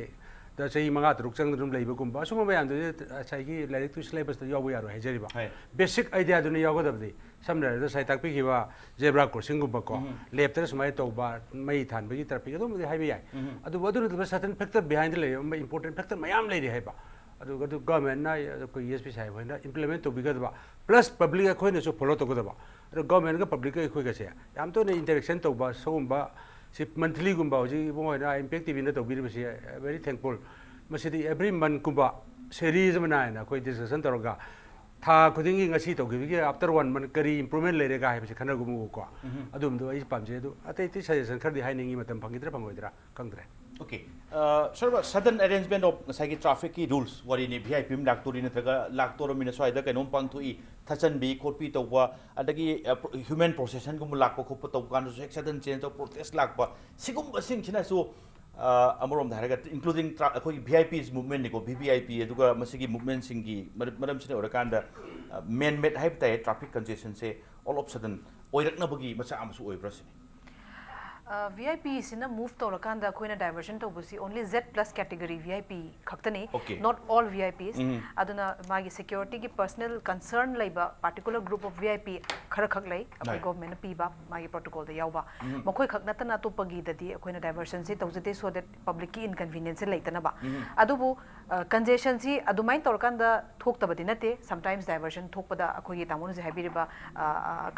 ꯆꯍꯤ ꯃꯉꯥ ꯇꯔꯨꯛ ꯆꯪꯗꯅ ꯑꯗꯨꯝ ꯂꯩꯕꯒꯨꯝꯕ, ꯑꯁꯨꯝꯕ ꯃꯌꯥꯝꯗꯨꯗꯤ ꯉꯁꯥꯏꯒꯤ ꯂꯥꯏꯔꯤꯛꯇꯨ ꯁꯤꯂꯦꯕꯁꯇ ꯌꯥꯎꯕ ꯌꯥꯔꯣꯏ ꯍꯥꯏꯖꯔꯤꯕ꯫ ꯍꯣꯏ꯫ ꯕꯦꯁꯤꯛ ꯑꯥꯏꯗꯤꯌꯥꯗꯨꯅ ꯌꯥꯎꯒꯗꯕꯗꯤ꯫ ꯁꯝꯅ ꯍꯥꯏꯔꯕꯗ ꯉꯁꯥꯏ ꯇꯥꯛꯄꯤꯈꯤꯕ ꯖꯦꯕ꯭ꯔꯥ ꯀ꯭ꯔꯣꯁꯤꯡꯒꯨꯝꯕꯀꯣ, ꯂꯦꯞꯇꯅ ꯁꯨꯃꯥꯏꯅ ꯇꯧꯕ, ꯃꯩ ꯊꯥꯟꯕꯒꯤ ꯇ꯭ꯔꯥꯐꯤꯛ, ꯑꯗꯨꯝꯕꯗꯤ ꯍꯥꯏꯕ ꯌꯥꯏ꯫ ꯑꯗꯨꯕꯨ ꯑꯗꯨ ꯅꯠꯇꯕ ꯁꯔꯇꯟ ꯐꯦꯛꯇꯔ ꯕꯤꯍꯥꯏꯟꯗ ꯂꯩꯔꯤꯕ ꯏꯝꯄꯣꯔꯇꯦꯟ ꯐꯦꯛꯇꯔ ꯃꯌꯥꯝ ꯂꯩꯔꯤ ꯍꯥꯏꯕ꯫ ꯑꯗꯨꯒ ꯑꯗꯨ ꯒꯚꯔꯟꯃꯦꯟꯠꯅ, ꯑꯩꯈꯣꯏ ꯑꯦꯁ ꯄꯤ ꯁꯥꯍꯦꯕ ꯍꯣꯏꯅ ꯏꯝꯄ꯭ꯂꯤꯃꯦꯟꯠ ꯇꯧꯕꯤꯒꯗꯕ, ꯄ꯭ꯂꯁ ꯄꯕ꯭ꯂꯤꯛ ꯑꯩꯈꯣꯏꯅꯁꯨ ꯐꯣꯂꯣ ꯇꯧꯒꯗꯕ꯫ ꯑꯗꯣ ꯒꯚꯔꯟꯃꯦꯟꯠꯒ ꯄꯕ꯭ꯂꯤꯛꯀ ꯑꯩꯈꯣꯏꯒꯁꯦ ꯌꯥꯝ ꯇꯣꯏꯅ ꯏꯟꯇꯔꯦꯛꯁꯟ ꯇꯧꯕ, ꯁꯤꯒꯨꯝꯕ ꯁꯤ ꯃꯟꯊꯂꯤꯒꯨꯝꯕ, ꯍꯧꯖꯤꯛ ꯏꯕꯨꯡꯉꯣ ꯍꯣꯏꯅ ꯏꯝꯄꯦꯛ ꯇꯤ ꯚꯤꯅ ꯇꯧꯕꯤꯔꯤꯕꯁꯤ, ꯚꯦꯔꯤ ꯊꯦꯡꯛꯐꯨꯜ꯫ ꯃꯁꯤꯗꯤ ꯑꯦꯚ꯭ꯔꯤ ꯃꯟꯠꯀꯨꯝꯕ ꯁꯦꯔꯤꯁ ꯑꯃ ꯅꯥꯏꯅ ꯑꯩꯈꯣꯏ ꯗꯤꯁꯀꯁꯟ ꯇꯧꯔꯒ ꯊꯥ ꯈꯨꯗꯤꯡꯒꯤ ꯉꯁꯤ ꯇꯧꯈꯤꯕꯒꯤ ꯑꯥꯐꯇꯔ ꯋꯥꯟ ꯃꯟꯠ ꯀꯔꯤ ꯏꯝꯄ꯭ꯔꯨꯚꯃꯦꯟꯠ ꯂꯩꯔꯦꯒ ꯍꯥꯏꯕꯁꯤ ꯈꯟꯅꯒꯨꯝꯕꯀꯣ꯫ ꯑꯗꯨꯝꯕꯗꯣ ꯑꯩ ꯄꯥꯝꯖꯩ꯫ ꯑꯗꯨ ꯑꯇꯩ ꯑꯇꯩ ꯁꯖꯦꯁꯟ ꯈꯔꯗꯤ ꯍꯥꯏꯅꯤꯡꯉꯤ, ꯃꯇꯝ ꯐꯪꯈꯤꯗ꯭ꯔꯥ ꯐꯪꯉꯣꯏꯗ꯭ꯔꯥ ꯈꯪꯗ꯭ꯔꯦ꯫ ꯑꯣꯀꯦ꯫ ꯁꯔ, ꯁꯗꯟ ꯑꯦꯔꯦꯟꯖꯃꯦꯟꯠ ꯑꯣꯐ ꯉꯁꯥꯏꯒꯤ ꯇ꯭ꯔꯥꯐꯤꯛꯀꯤ ꯔꯨꯜꯁ ꯋꯥꯔꯤꯅꯤ, ꯚꯤ ꯑꯥꯏ ꯄꯤ ꯑꯃ ꯂꯥꯛꯇꯣꯔꯤ ꯅꯠꯇ꯭ꯔꯒ ꯂꯥꯛꯇꯣꯔꯃꯤꯅ ꯁ꯭ꯋꯥꯏꯗ ꯀꯩꯅꯣꯝ ꯄꯥꯡꯊꯣꯛꯏ, ꯊꯠꯆꯟꯕꯤ ꯈꯣꯠꯄꯤ ꯇꯧꯕ, ꯑꯗꯒꯤ ꯍ꯭ꯌꯨꯃꯦꯟ ꯄ꯭ꯔꯣꯁꯦꯁꯟꯒꯨꯝꯕ ꯂꯥꯛꯄ ꯈꯣꯠꯄ ꯇꯧꯕ ꯀꯥꯟꯗꯁꯨ ꯍꯦꯛ ꯁꯗꯟ ꯆꯦꯟꯖ ꯇꯧ, ꯄ꯭ꯔꯣꯇꯦꯁ ꯂꯥꯛꯄ, ꯁꯤꯒꯨꯝꯕꯁꯤꯡꯁꯤꯅꯁꯨ ꯑ, ꯑꯃꯔꯣꯝꯗ ꯍꯥꯏꯔꯒ ꯏꯟꯀ꯭ꯂꯨꯗꯤꯡ ꯑꯩꯈꯣꯏꯒꯤ ꯚꯤ ꯑꯥꯏ ꯄꯤꯁ ꯃꯨꯚꯃꯦꯟꯠꯅꯤꯀꯣ, ꯚꯤ ꯚꯤ ꯑꯥꯏ ꯄꯤ, ꯑꯗꯨꯒ ꯃꯁꯤꯒꯤ ꯃꯨꯚꯃꯦꯟꯠꯁꯤꯡꯒꯤ ꯃꯔꯝ, ꯃꯔꯝꯁꯤꯅ ꯑꯣꯏꯔꯀꯥꯟꯗ ꯃꯦꯟ ꯃꯦꯗ ꯍꯥꯏꯕ ꯇꯥꯏ ꯇ꯭ꯔꯥꯐꯤꯛ ꯀꯟꯖꯦꯁꯟꯁꯦ ꯑꯣꯜ ꯑꯣꯐ ꯁꯗꯟ ꯑꯣꯏꯔꯛꯅꯕꯒꯤ ꯃꯆꯥꯛ ꯑꯃꯁꯨ ꯑꯣꯏꯕ꯭ꯔꯥ ꯁꯤꯅꯤ꯫ ꯚꯤ ꯑꯥꯏ ꯄꯤꯁꯤꯅ ꯃꯨꯚ ꯇꯧꯔꯀꯥꯟꯗ ꯑꯩꯈꯣꯏꯅ ꯗꯥꯏꯚꯔꯁꯟ ꯇꯧꯕꯁꯤ only Z plus category V I P ꯈꯛꯇꯅꯤ, Okay. not all V I Ps. ꯎꯝ. ꯑꯗꯨꯅ ꯃꯥꯒꯤ ꯁꯦꯀ꯭ꯌꯨꯔꯤꯇꯤꯒꯤ ꯄꯔꯁꯅꯦꯜ ꯀꯟꯁꯔꯟ ꯂꯩꯕ particular group of V I P ꯈꯔ ꯈꯛ ꯂꯩ, ꯑꯩꯈꯣꯏ Right. ꯒꯣꯚꯔꯟꯃꯦꯟꯠꯅ ꯄꯤꯕ ꯃꯥꯒꯤ ꯄ꯭ꯔꯣꯇꯣꯀꯣꯜꯗ ꯌꯥꯎꯕ꯫ ꯎꯝ. ꯃꯈꯣꯏ ꯈꯛ ꯅꯠꯇꯅ ꯑꯇꯣꯞꯄꯒꯤꯗꯗꯤ ꯑꯩꯈꯣꯏꯅ ꯗꯥꯏꯚꯔꯁꯟꯁꯤ ꯇꯧꯖꯗꯦ, so that ꯄꯕ꯭ꯂꯤꯛꯀꯤ ꯏꯟꯀꯟꯚꯤꯅꯤꯌꯦꯟꯁꯁꯦ ꯂꯩꯇꯅꯕ꯫ ꯎꯝ. ꯑꯗꯨꯕꯨ ꯀꯟꯖꯦꯁꯟꯁꯤ ꯑꯗꯨꯃꯥꯏꯅ ꯇꯧꯔꯀꯥꯟꯗ ꯊꯣꯛꯇꯕꯗꯤ ꯅꯠꯇꯦ꯫ Sometimes diversion ꯊꯣꯛꯄꯗ ꯑꯩꯈꯣꯏꯒꯤ ꯇꯥꯃꯣꯅ ꯍꯧꯖꯤꯛ ꯍꯥꯏꯕꯤꯔꯤꯕ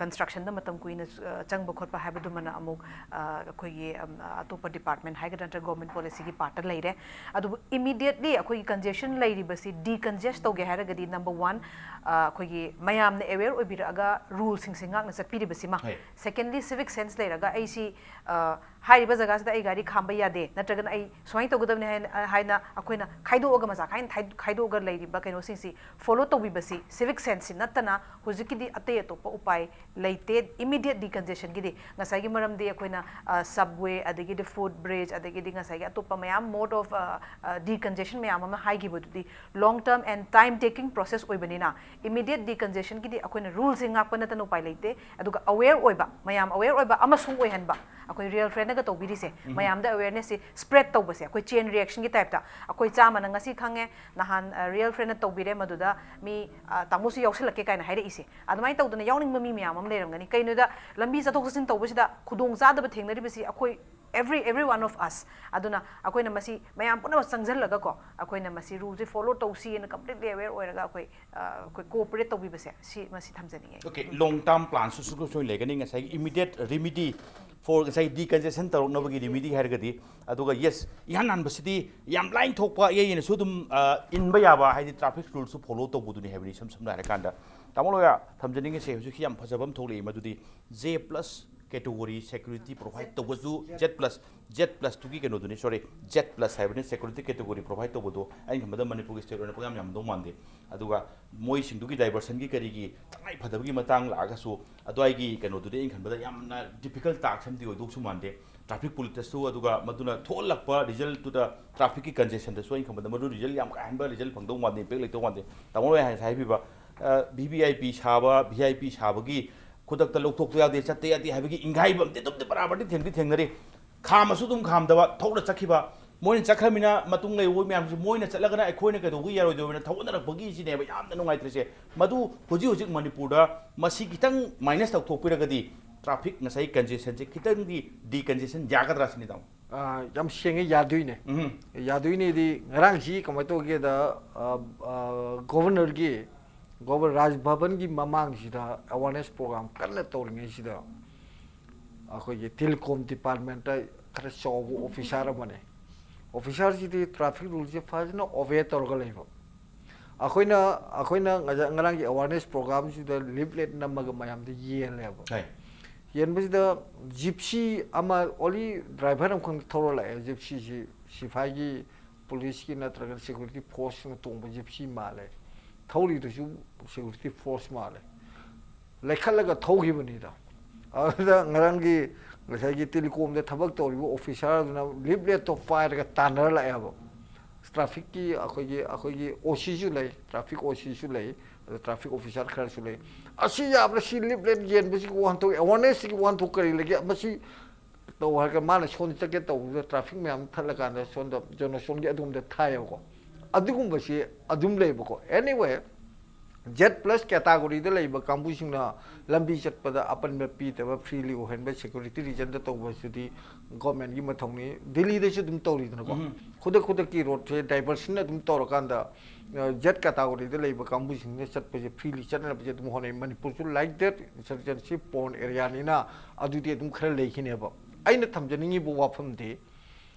ꯀꯟꯁꯇ꯭ꯔꯛꯁꯟꯗ ꯃꯇꯝ ꯀꯨꯏꯅ ꯑ, ꯆꯪꯕ ꯈꯣꯠꯄ ꯍꯥꯏꯕꯗꯨꯃꯅ ꯑꯃꯨꯛ ꯑ, ꯑꯩꯈꯣꯏꯒꯤ ꯑꯝ, ꯑꯇꯣꯞꯄ ꯗꯤꯄꯥꯔꯠꯃꯦꯟꯠ ꯍꯥꯏꯒꯗ꯭ꯔꯥ ꯅꯠꯇ꯭ꯔꯒ ꯒꯣꯚꯔꯟꯃꯦꯟꯠ ꯄꯣꯂꯤꯁꯤꯒꯤ ꯄꯥꯔꯠꯇ ꯂꯩꯔꯦ꯫ ꯑꯗꯨꯕꯨ ꯏꯃꯤꯗꯤꯌꯦꯠꯂꯤ ꯑꯩꯈꯣꯏꯒꯤ ꯀꯟꯖꯦꯁꯟ ꯂꯩꯔꯤꯕꯁꯤ ꯗꯤꯀꯟꯖꯦꯁ ꯇꯧꯒꯦ ꯍꯥꯏꯔꯒꯗꯤ number one, ꯑ, ꯑꯩꯈꯣꯏꯒꯤ ꯃꯌꯥꯝꯅ ꯑꯦꯋꯦꯌꯔ ꯑꯣꯏꯕꯤꯔꯛꯑꯒ ꯔꯨꯜꯁꯤꯡꯁꯦ ꯉꯥꯛꯅ ꯆꯠꯄꯤꯔꯤꯕꯁꯤꯃ꯫ ꯍꯣꯏ꯫ Secondly, civic sense ꯂꯩꯔꯒ ꯑꯩꯁꯤ ꯑ, ꯍꯥꯏꯔꯤꯕ ꯖꯒꯥꯁꯤꯗ ꯑꯩ ꯒꯥꯔꯤ ꯈꯥꯝꯕ ꯌꯥꯗꯦ, ꯅꯠꯇ꯭ꯔꯒꯅ ꯑꯩ ꯁꯨꯃꯥꯏꯅ ꯇꯧꯒꯗꯕꯅꯤ ꯍꯥꯏꯅ, ꯍꯥꯏꯅ ꯑꯩꯈꯣꯏꯅ ꯈꯥꯏꯗꯣꯛꯑꯒ, ꯃꯆꯥ ꯈꯥꯏꯅ ꯊꯥꯏ-, ꯈꯥꯏꯗꯣꯛꯑꯒ ꯂꯩꯔꯤꯕ ꯀꯩꯅꯣꯁꯤꯡꯁꯤ ꯐꯣꯂꯣ ꯇꯧꯕꯤꯕꯁꯤ, ꯁꯤꯚꯤꯛ ꯁꯦꯟꯁꯁꯤ ꯅꯠꯇꯅ ꯍꯧꯖꯤꯛꯀꯤꯗꯤ ꯑꯇꯩ ꯑꯇꯣꯞꯄ ꯎꯄꯥꯏ ꯂꯩꯇꯦ꯫ ꯏꯃꯤꯗꯤꯌꯦꯠ ꯗꯤꯀꯟꯖꯦꯁꯟꯒꯤꯗꯤ ꯉꯁꯥꯏꯒꯤ ꯃꯔꯝꯗꯤ ꯑꯩꯈꯣꯏꯅ, ꯑ, ꯁꯕꯋꯦ, ꯑꯗꯒꯤꯗꯤ ꯐꯨꯠ ꯕ꯭ꯔꯤꯖ, ꯑꯗꯒꯤꯗꯤ ꯉꯁꯥꯏꯒꯤ ꯑꯇꯣꯞꯄ ꯃꯌꯥꯝ ꯃꯣꯗ ꯑꯣꯐ, ꯑ, ꯑ, ꯗꯤꯀꯟꯖꯦꯁꯟ ꯃꯌꯥꯝ ꯑꯃ ꯍꯥꯏꯈꯤꯕꯗꯨꯗꯤ long term and time taking process ꯑꯣꯏꯕꯅꯤꯅ, ꯏꯃꯤꯗꯤꯌꯦꯠ ꯗꯤꯀꯟꯖꯦꯁꯟꯒꯤꯗꯤ ꯑꯩꯈꯣꯏꯅ ꯔꯨꯜꯁꯦ ꯉꯥꯛꯄ ꯅꯠꯇꯅ ꯎꯄꯥꯏ ꯂꯩꯇꯦ꯫ ꯑꯗꯨꯒ ꯑꯋꯦꯌꯔ ꯑꯣꯏꯕ, ꯃꯌꯥꯝ ꯑꯋꯦꯌꯔ ꯑꯣꯏꯕ ꯑꯃꯁꯨꯡ ꯑꯣꯏꯍꯟꯕ, ꯑꯩꯈꯣꯏ ꯔꯤꯌꯦꯜ ꯐ꯭ꯔꯦꯟꯅꯒ ꯇꯧꯕꯤꯔꯤꯁꯦ, ꯃꯌꯥꯝꯗ ꯑꯋꯦꯌꯔꯅꯦꯁꯁꯤ ꯁ꯭ꯄ꯭ꯔꯦꯗ ꯇꯧꯕꯁꯦ, ꯑꯩꯈꯣꯏ ꯆꯦꯟ ꯔꯤꯌꯦꯛꯁꯟꯒꯤ ꯇꯥꯏꯞꯇ ꯑꯩꯈꯣꯏ ꯆꯥꯝꯃꯅ ꯉꯁꯤ ꯈꯪꯉꯦ, ꯅꯍꯥꯟ, ꯑ, ꯔꯤꯌꯦꯜ ꯐ꯭ꯔꯦꯟꯅ ꯇꯧꯕꯤꯔꯦ, ꯃꯗꯨꯗ ꯃꯤ, ꯑ, ꯇꯥꯃꯣꯁꯨ ꯌꯥꯎꯁꯜꯂꯛꯀꯦ ꯀꯥꯏꯅ ꯍꯥꯏꯔꯛꯏꯁꯦ꯫ ꯑꯗꯨꯃꯥꯏꯅ ꯇꯧꯗꯅ ꯌꯥꯎꯅꯤꯡꯕ ꯃꯤ ꯃꯌꯥꯝ ꯑꯃ ꯂꯩꯔꯝꯒꯅꯤ꯫ ꯀꯩꯅꯣꯗ ꯂꯝꯕꯤ ꯆꯠꯊꯣꯛ ꯆꯠꯁꯤꯟ ꯇꯧꯕꯁꯤꯗ ꯈꯨꯗꯣꯡ ꯆꯥꯗꯕ ꯊꯦꯡꯅꯔꯤꯕꯁꯤ ꯑꯩꯈꯣꯏ every, every one of us꯫ ꯑꯗꯨꯅ ꯑꯩꯈꯣꯏꯅ ꯃꯁꯤ ꯃꯌꯥꯝ ꯄꯨꯝꯅꯃꯛ ꯆꯪꯁꯤꯜꯂꯒꯀꯣ, ꯑꯩꯈꯣꯏꯅ ꯃꯁꯤ ꯔꯨꯜꯁꯦ ꯐꯣꯂꯣ ꯇꯧꯁꯤꯅ ꯀꯝꯄ꯭ꯂꯤꯠꯂꯤ ꯑꯋꯦꯌꯔ ꯑꯣꯏꯔꯒ ꯑꯩꯈꯣꯏ, ꯑ, ꯑꯩꯈꯣꯏ ꯀꯣꯑꯣꯄꯔꯦꯠ ꯇꯧꯕꯤꯕꯁꯦ, ꯁꯤ, ꯃꯁꯤ ꯊꯝꯖꯅꯤꯡꯉꯦ꯫ Okay, long term plan ꯁꯨ ꯁꯨ ꯁꯣꯏ ꯂꯩꯒꯅꯤ꯫ ꯉꯁꯥꯏꯒꯤ immediate remedy for ꯉꯁꯥꯏ ꯗꯤꯀꯟꯖꯦꯁꯟ ꯇꯧꯔꯛꯅꯕꯒꯤ ꯔꯤꯃꯤꯗꯤ ꯍꯥꯏꯔꯒꯗꯤ, ꯑꯗꯨꯒ ꯌꯦꯁ, ꯏꯍꯥꯟ ꯍꯥꯟꯕꯁꯤꯗꯤ ꯌꯥꯝ ꯂꯥꯏꯅ ꯊꯣꯛꯄ, ꯏꯌꯩ ꯌꯩꯅꯁꯨ ꯑꯗꯨꯝ, ꯑ, ꯏꯟꯕ ꯌꯥꯕ, ꯍꯥꯏꯗꯤ ꯇ꯭ꯔꯥꯐꯤꯛ ꯔꯨꯜꯁꯨ ꯐꯣꯂꯣ ꯇꯧꯕꯗꯨꯅꯤ ꯍꯥꯏꯕꯅꯤ꯫ ꯏꯁꯝ ꯁꯝꯅ ꯍꯥꯏꯔꯀꯥꯟꯗ, ꯇꯥꯃꯣ ꯂꯣꯌꯥ, ꯊꯝꯖꯅꯤꯡꯉꯤꯁꯦ ꯍꯧꯖꯤꯛꯀꯤ ꯌꯥꯝ ꯐꯖꯕ ꯑꯃ ꯊꯣꯛꯂꯛꯏ, ꯃꯗꯨꯗꯤ J plus category security provide ꯇꯧꯕꯁꯨ, Z plus, Z plus ꯇꯨꯒꯤ ꯀꯩꯅꯣꯗꯨꯅꯤ, sorry, Z plus ꯍꯥꯏꯕꯅꯤ, security category provide ꯇꯧꯕꯗꯣ ꯑꯩꯅ ꯈꯟꯕꯗ ꯃꯅꯤꯄꯨꯔꯒꯤ ꯁ꯭ꯇꯦꯠ ꯑꯣꯏꯅ ꯄꯪꯌꯥꯝ ꯌꯥꯝꯗꯧ ꯃꯥꯟꯗꯦ꯫ ꯑꯗꯨꯒ ꯃꯣꯏꯁꯤꯡꯗꯨꯒꯤ ꯗꯥꯏꯚꯔꯁꯟꯒꯤ ꯀꯔꯤꯒꯤ ꯇꯉꯥꯏ ꯐꯗꯕꯒꯤ ꯃꯇꯥꯡ ꯂꯥꯛꯑꯒꯁꯨ, ꯑꯗꯨꯋꯥꯏꯒꯤ ꯀꯩꯅꯣꯗꯨꯗꯤ ꯑꯩꯅ ꯈꯟꯕꯗ ꯌꯥꯝꯅ ꯗꯤꯐꯤꯀꯜꯠ ꯇꯥꯛꯁ ꯑꯃꯗꯤ ꯑꯣꯏꯗꯧꯁꯨ ꯃꯥꯟꯗꯦ꯫ ꯇ꯭ꯔꯥꯐꯤꯛ ꯄꯨꯂꯤꯁꯇꯁꯨ, ꯑꯗꯨꯒ ꯃꯗꯨꯅ ꯊꯣꯛꯍꯜꯂꯛꯄ ꯔꯤꯖꯜꯠꯇꯨꯗ, ꯇ꯭ꯔꯥꯐꯤꯛꯀꯤ ꯀꯟꯖꯦꯁꯟꯗꯁꯨ ꯑꯩꯅ ꯈꯟꯕꯗ ꯃꯗꯨ ꯔꯤꯖꯜꯠ ꯌꯥꯝ ꯀꯥ ꯍꯦꯟꯕ ꯔꯤꯖꯜꯠ ꯐꯪꯗꯧ ꯃꯥꯟꯗꯦ, ꯏꯝꯄꯦꯛ ꯂꯩꯇꯧ ꯃꯥꯟꯗꯦ꯫ ꯇꯥꯃꯣ ꯍꯣꯏ ꯍꯥꯏꯅ ꯍꯥꯏꯕꯤꯕ, ꯚꯤ ꯚꯤ ꯑꯥꯏ ꯄꯤ ꯁꯥꯕ, ꯚꯤ ꯑꯥꯏ ꯄꯤ ꯁꯥꯕꯒꯤ ꯈꯨꯗꯛꯇ ꯂꯧꯊꯣꯛꯇ ꯌꯥꯗꯦ, ꯆꯠꯇ ꯌꯥꯗꯦ ꯍꯥꯏꯕꯒꯤ ꯏꯪꯒꯥꯏꯕ ꯑꯃꯗꯤ ꯑꯗꯨꯝꯗꯤ ꯕꯔꯥꯕꯔꯗꯤ ꯊꯦꯡꯗꯤ ꯊꯦꯡꯅꯔꯤ꯫ ꯈꯥꯝꯃꯁꯨ ꯑꯗꯨꯝ ꯈꯥꯝꯗꯕ, ꯊꯧꯅ ꯆꯠꯈꯤꯕ꯫ ꯃꯣꯏꯅ ꯆꯠꯈ꯭ꯔꯃꯤꯅ ꯃꯇꯨꯡ ꯂꯩꯍꯧꯕ ꯃꯌꯥꯝꯁꯤ ꯃꯣꯏꯅ ꯆꯠꯂꯒꯅ ꯑꯩꯈꯣꯏꯅ ꯀꯩꯗꯧꯕ ꯌꯥꯔꯣꯏꯗꯣꯏꯕꯅ ꯊꯧꯒꯠꯅꯔꯛꯄꯒꯤꯁꯤꯅꯦꯕ ꯌꯥꯝꯅ ꯅꯨꯡꯉꯥꯏꯇ꯭ꯔꯤꯁꯦ꯫ ꯃꯗꯨ ꯍꯧꯖꯤꯛ ꯍꯧꯖꯤꯛ ꯃꯅꯤꯄꯨꯔꯗ ꯃꯁꯤ ꯈꯤꯇꯪ ꯃꯥꯏꯅꯁ ꯇꯧꯊꯣꯛꯄꯤꯔꯒꯗꯤ ꯇ꯭ꯔꯥꯐꯤꯛ ꯉꯁꯥꯏ ꯀꯟꯖꯦꯁꯟꯁꯦ ꯈꯤꯇꯪꯗꯤ ꯗꯤꯀꯟꯖꯦꯁꯟ ꯌꯥꯒꯗ꯭ꯔꯥ ꯁꯤꯅꯤ ꯇꯥꯃꯣ꯫ ꯑꯥ, ꯌꯥꯝ ꯁꯦꯡꯉꯦ, ꯌꯥꯗꯣꯏꯅꯦ꯫ ꯎꯝ꯫ ꯌꯥꯗꯣꯏꯅꯦꯗꯤ ꯉꯔꯥꯡꯁꯤ ꯀꯃꯥꯏꯅ ꯇꯧꯒꯦꯗ, ꯑꯥ, ꯑꯥ, ꯒꯣꯕꯔꯅꯔꯒꯤ, ꯒꯣꯕꯔ ꯔꯥꯖ ꯚꯕꯟꯒꯤ ꯃꯃꯥꯡꯁꯤꯗ ꯑꯦꯋꯥꯔꯅꯦꯁ ꯄ꯭ꯔꯣꯒ꯭ꯔꯥꯝ ꯀꯟꯅ ꯇꯧꯔꯤꯉꯩꯁꯤꯗ ꯑꯩꯈꯣꯏꯒꯤ ꯇꯦꯂꯤꯀꯣꯝ ꯗꯤꯄꯥꯔꯠꯃꯦꯟꯇ ꯈꯔ ꯆꯥꯎꯕ ꯑꯣꯐꯤꯁꯥꯔ ꯑꯃꯅꯦ꯫ ꯑꯣꯐꯤꯁꯥꯔꯁꯤꯗꯤ ꯇ꯭ꯔꯥꯐꯤꯛ ꯔꯨꯜꯁꯦ ꯐꯖꯅ ꯑꯣꯕꯦ ꯇꯧꯔꯒ ꯂꯩꯕ꯫ ꯑꯩꯈꯣꯏꯅ, ꯑꯩꯈꯣꯏꯅ ꯉꯖ-, ꯉꯔꯥꯡꯒꯤ ꯑꯦꯋꯥꯔꯅꯦꯁ ꯄ꯭ꯔꯣꯒ꯭ꯔꯥꯝꯁꯤꯗ ꯂꯤꯐꯂꯦꯠ ꯅꯝꯃꯒ ꯃꯌꯥꯝꯗ ꯌꯦꯜꯂꯦꯕ꯫ ꯍꯣꯏ꯫ ꯌꯦꯟꯕꯁꯤꯗ ꯖꯤꯞꯁꯤ ꯑꯃ, ꯑꯣꯟꯂꯤ ꯗ꯭ꯔꯥꯏꯚꯔ ꯑꯃꯈꯛ ꯊꯧꯔ ꯂꯥꯛꯑꯦ꯫ ꯖꯤꯞꯁꯤꯁꯤ ꯁꯤꯐꯥꯏꯒꯤ, ꯄꯨꯂꯤꯁꯀꯤ ꯅꯠꯇ꯭ꯔꯒ ꯁꯦꯀ꯭ꯌꯨꯔꯤꯇꯤ ꯐꯣꯔꯁꯅ ꯇꯣꯡꯕ ꯖꯤꯞꯁꯤ ꯃꯥꯜꯂꯦ꯫ ꯊꯧꯔꯤꯗꯨꯁꯨ ꯁꯦꯀ꯭ꯌꯨꯔꯤꯇꯤ ꯐꯣꯔꯁ ꯃꯥꯜꯂꯦ꯫ ꯂꯩꯈꯠꯂꯒ ꯊꯧꯈꯤꯕꯅꯤꯗ꯫ ꯑꯗꯨꯗ ꯉꯔꯥꯡꯒꯤ ꯉꯁꯥꯏꯒꯤ ꯇꯦꯂꯤꯀꯣꯝꯗ ꯊꯕꯛ ꯇꯧꯔꯤꯕ ꯑꯣꯐꯤꯁꯥꯔ ꯑꯗꯨꯅ ꯂꯤꯐꯂꯦꯠꯇꯣ ꯄꯥꯏꯔꯒ ꯇꯥꯟꯅꯔ ꯂꯥꯛꯑꯦꯕ꯫ ꯇ꯭ꯔꯥꯐꯤꯛꯀꯤ ꯑꯩꯈꯣꯏꯒꯤ, ꯑꯩꯈꯣꯏꯒꯤ ꯑꯣ ꯁꯤꯁꯨ ꯂꯩ, ꯇ꯭ꯔꯥꯐꯤꯛ ꯑꯣ ꯁꯤꯁꯨ ꯂꯩ, ꯑꯗ ꯇ꯭ꯔꯥꯐꯤꯛ ꯑꯣꯐꯤꯁꯥꯔ ꯈꯔꯁꯨ ꯂꯩ꯫ ꯑꯁꯤ ꯌꯥꯕ꯭ꯔꯥ? ꯁꯤ ꯂꯤꯐꯂꯦꯠ ꯌꯦꯟꯕꯁꯤꯒꯤ ꯋꯥꯍꯟꯊꯣꯛ, ꯑꯦꯋꯥꯔꯅꯦꯁꯁꯤꯒꯤ ꯋꯥꯍꯟꯊꯣꯛ ꯀꯔꯤ ꯂꯩꯒꯦ? ꯃꯁꯤ ꯇꯧ ꯍꯥꯏꯔꯒ ꯃꯥꯅ ꯁꯣꯝꯗ ꯆꯠꯀꯦ ꯇꯧꯕꯗ ꯇ꯭ꯔꯥꯐꯤꯛ ꯃꯌꯥꯝ ꯊꯠꯂꯀꯥꯟꯗ ꯁꯣꯝꯗ ꯖꯣꯅꯣꯁꯣꯟꯒꯤ ꯑꯗꯣꯝꯗ ꯊꯥꯏꯌꯦꯕꯀꯣ꯫ ꯑꯗꯨꯒꯨꯝꯕꯁꯤ ꯑꯗꯨꯝ ꯂꯩꯕꯀꯣ꯫ Anyway, ꯖꯦꯠ ꯄ꯭ꯂꯁ ꯀꯦꯇꯥꯒꯣꯔꯤꯗ ꯂꯩꯕ ꯀꯥꯡꯕꯨꯁꯤꯡꯅ ꯂꯝꯕꯤ ꯆꯠꯄꯗ ꯑꯄꯟꯕ ꯄꯤꯗꯕ, ꯐ꯭ꯔꯤꯂꯤ ꯑꯣꯏꯍꯟꯕ, ꯁꯦꯀ꯭ꯌꯨꯔꯤꯇꯤ ꯔꯤꯖꯟꯗ ꯇꯧꯕꯁꯤꯗꯤ ꯒꯣꯔꯃꯦꯟꯒꯤ ꯃꯊꯧꯅꯤ꯫ ꯗꯤꯜꯂꯤꯗꯁꯨ ꯑꯗꯨꯝ ꯇꯧꯔꯤꯗꯅꯀꯣ꯫ ꯎꯝ꯫ ꯈꯨꯗꯛ ꯈꯨꯗꯛꯀꯤ ꯔꯣꯗꯁꯦ ꯗꯥꯏꯚꯔꯁꯟ ꯑꯗꯨꯝ ꯇꯧꯔꯀꯥꯟꯗ, ꯑ, ꯖꯦꯠ ꯀꯦꯇꯥꯒꯣꯔꯤꯗ ꯂꯩꯕ ꯀꯥꯡꯕꯨꯁꯤꯡꯅ ꯆꯠꯄꯁꯦ ꯐ꯭ꯔꯤꯂꯤ ꯆꯠꯅꯕꯁꯦ ꯑꯗꯨꯝ ꯍꯣꯠꯅꯩ꯫ ꯃꯅꯤꯄꯨꯔꯁꯨ like that, insurgency prone areaꯅꯤꯅ ꯑꯗꯨꯗꯤ ꯑꯗꯨꯝ ꯈꯔ ꯂꯩꯈꯤꯅꯦꯕ꯫ ꯑꯩꯅ ꯊꯝꯖꯅꯤꯡꯉꯤꯕ ꯋꯥꯐꯝꯗꯤ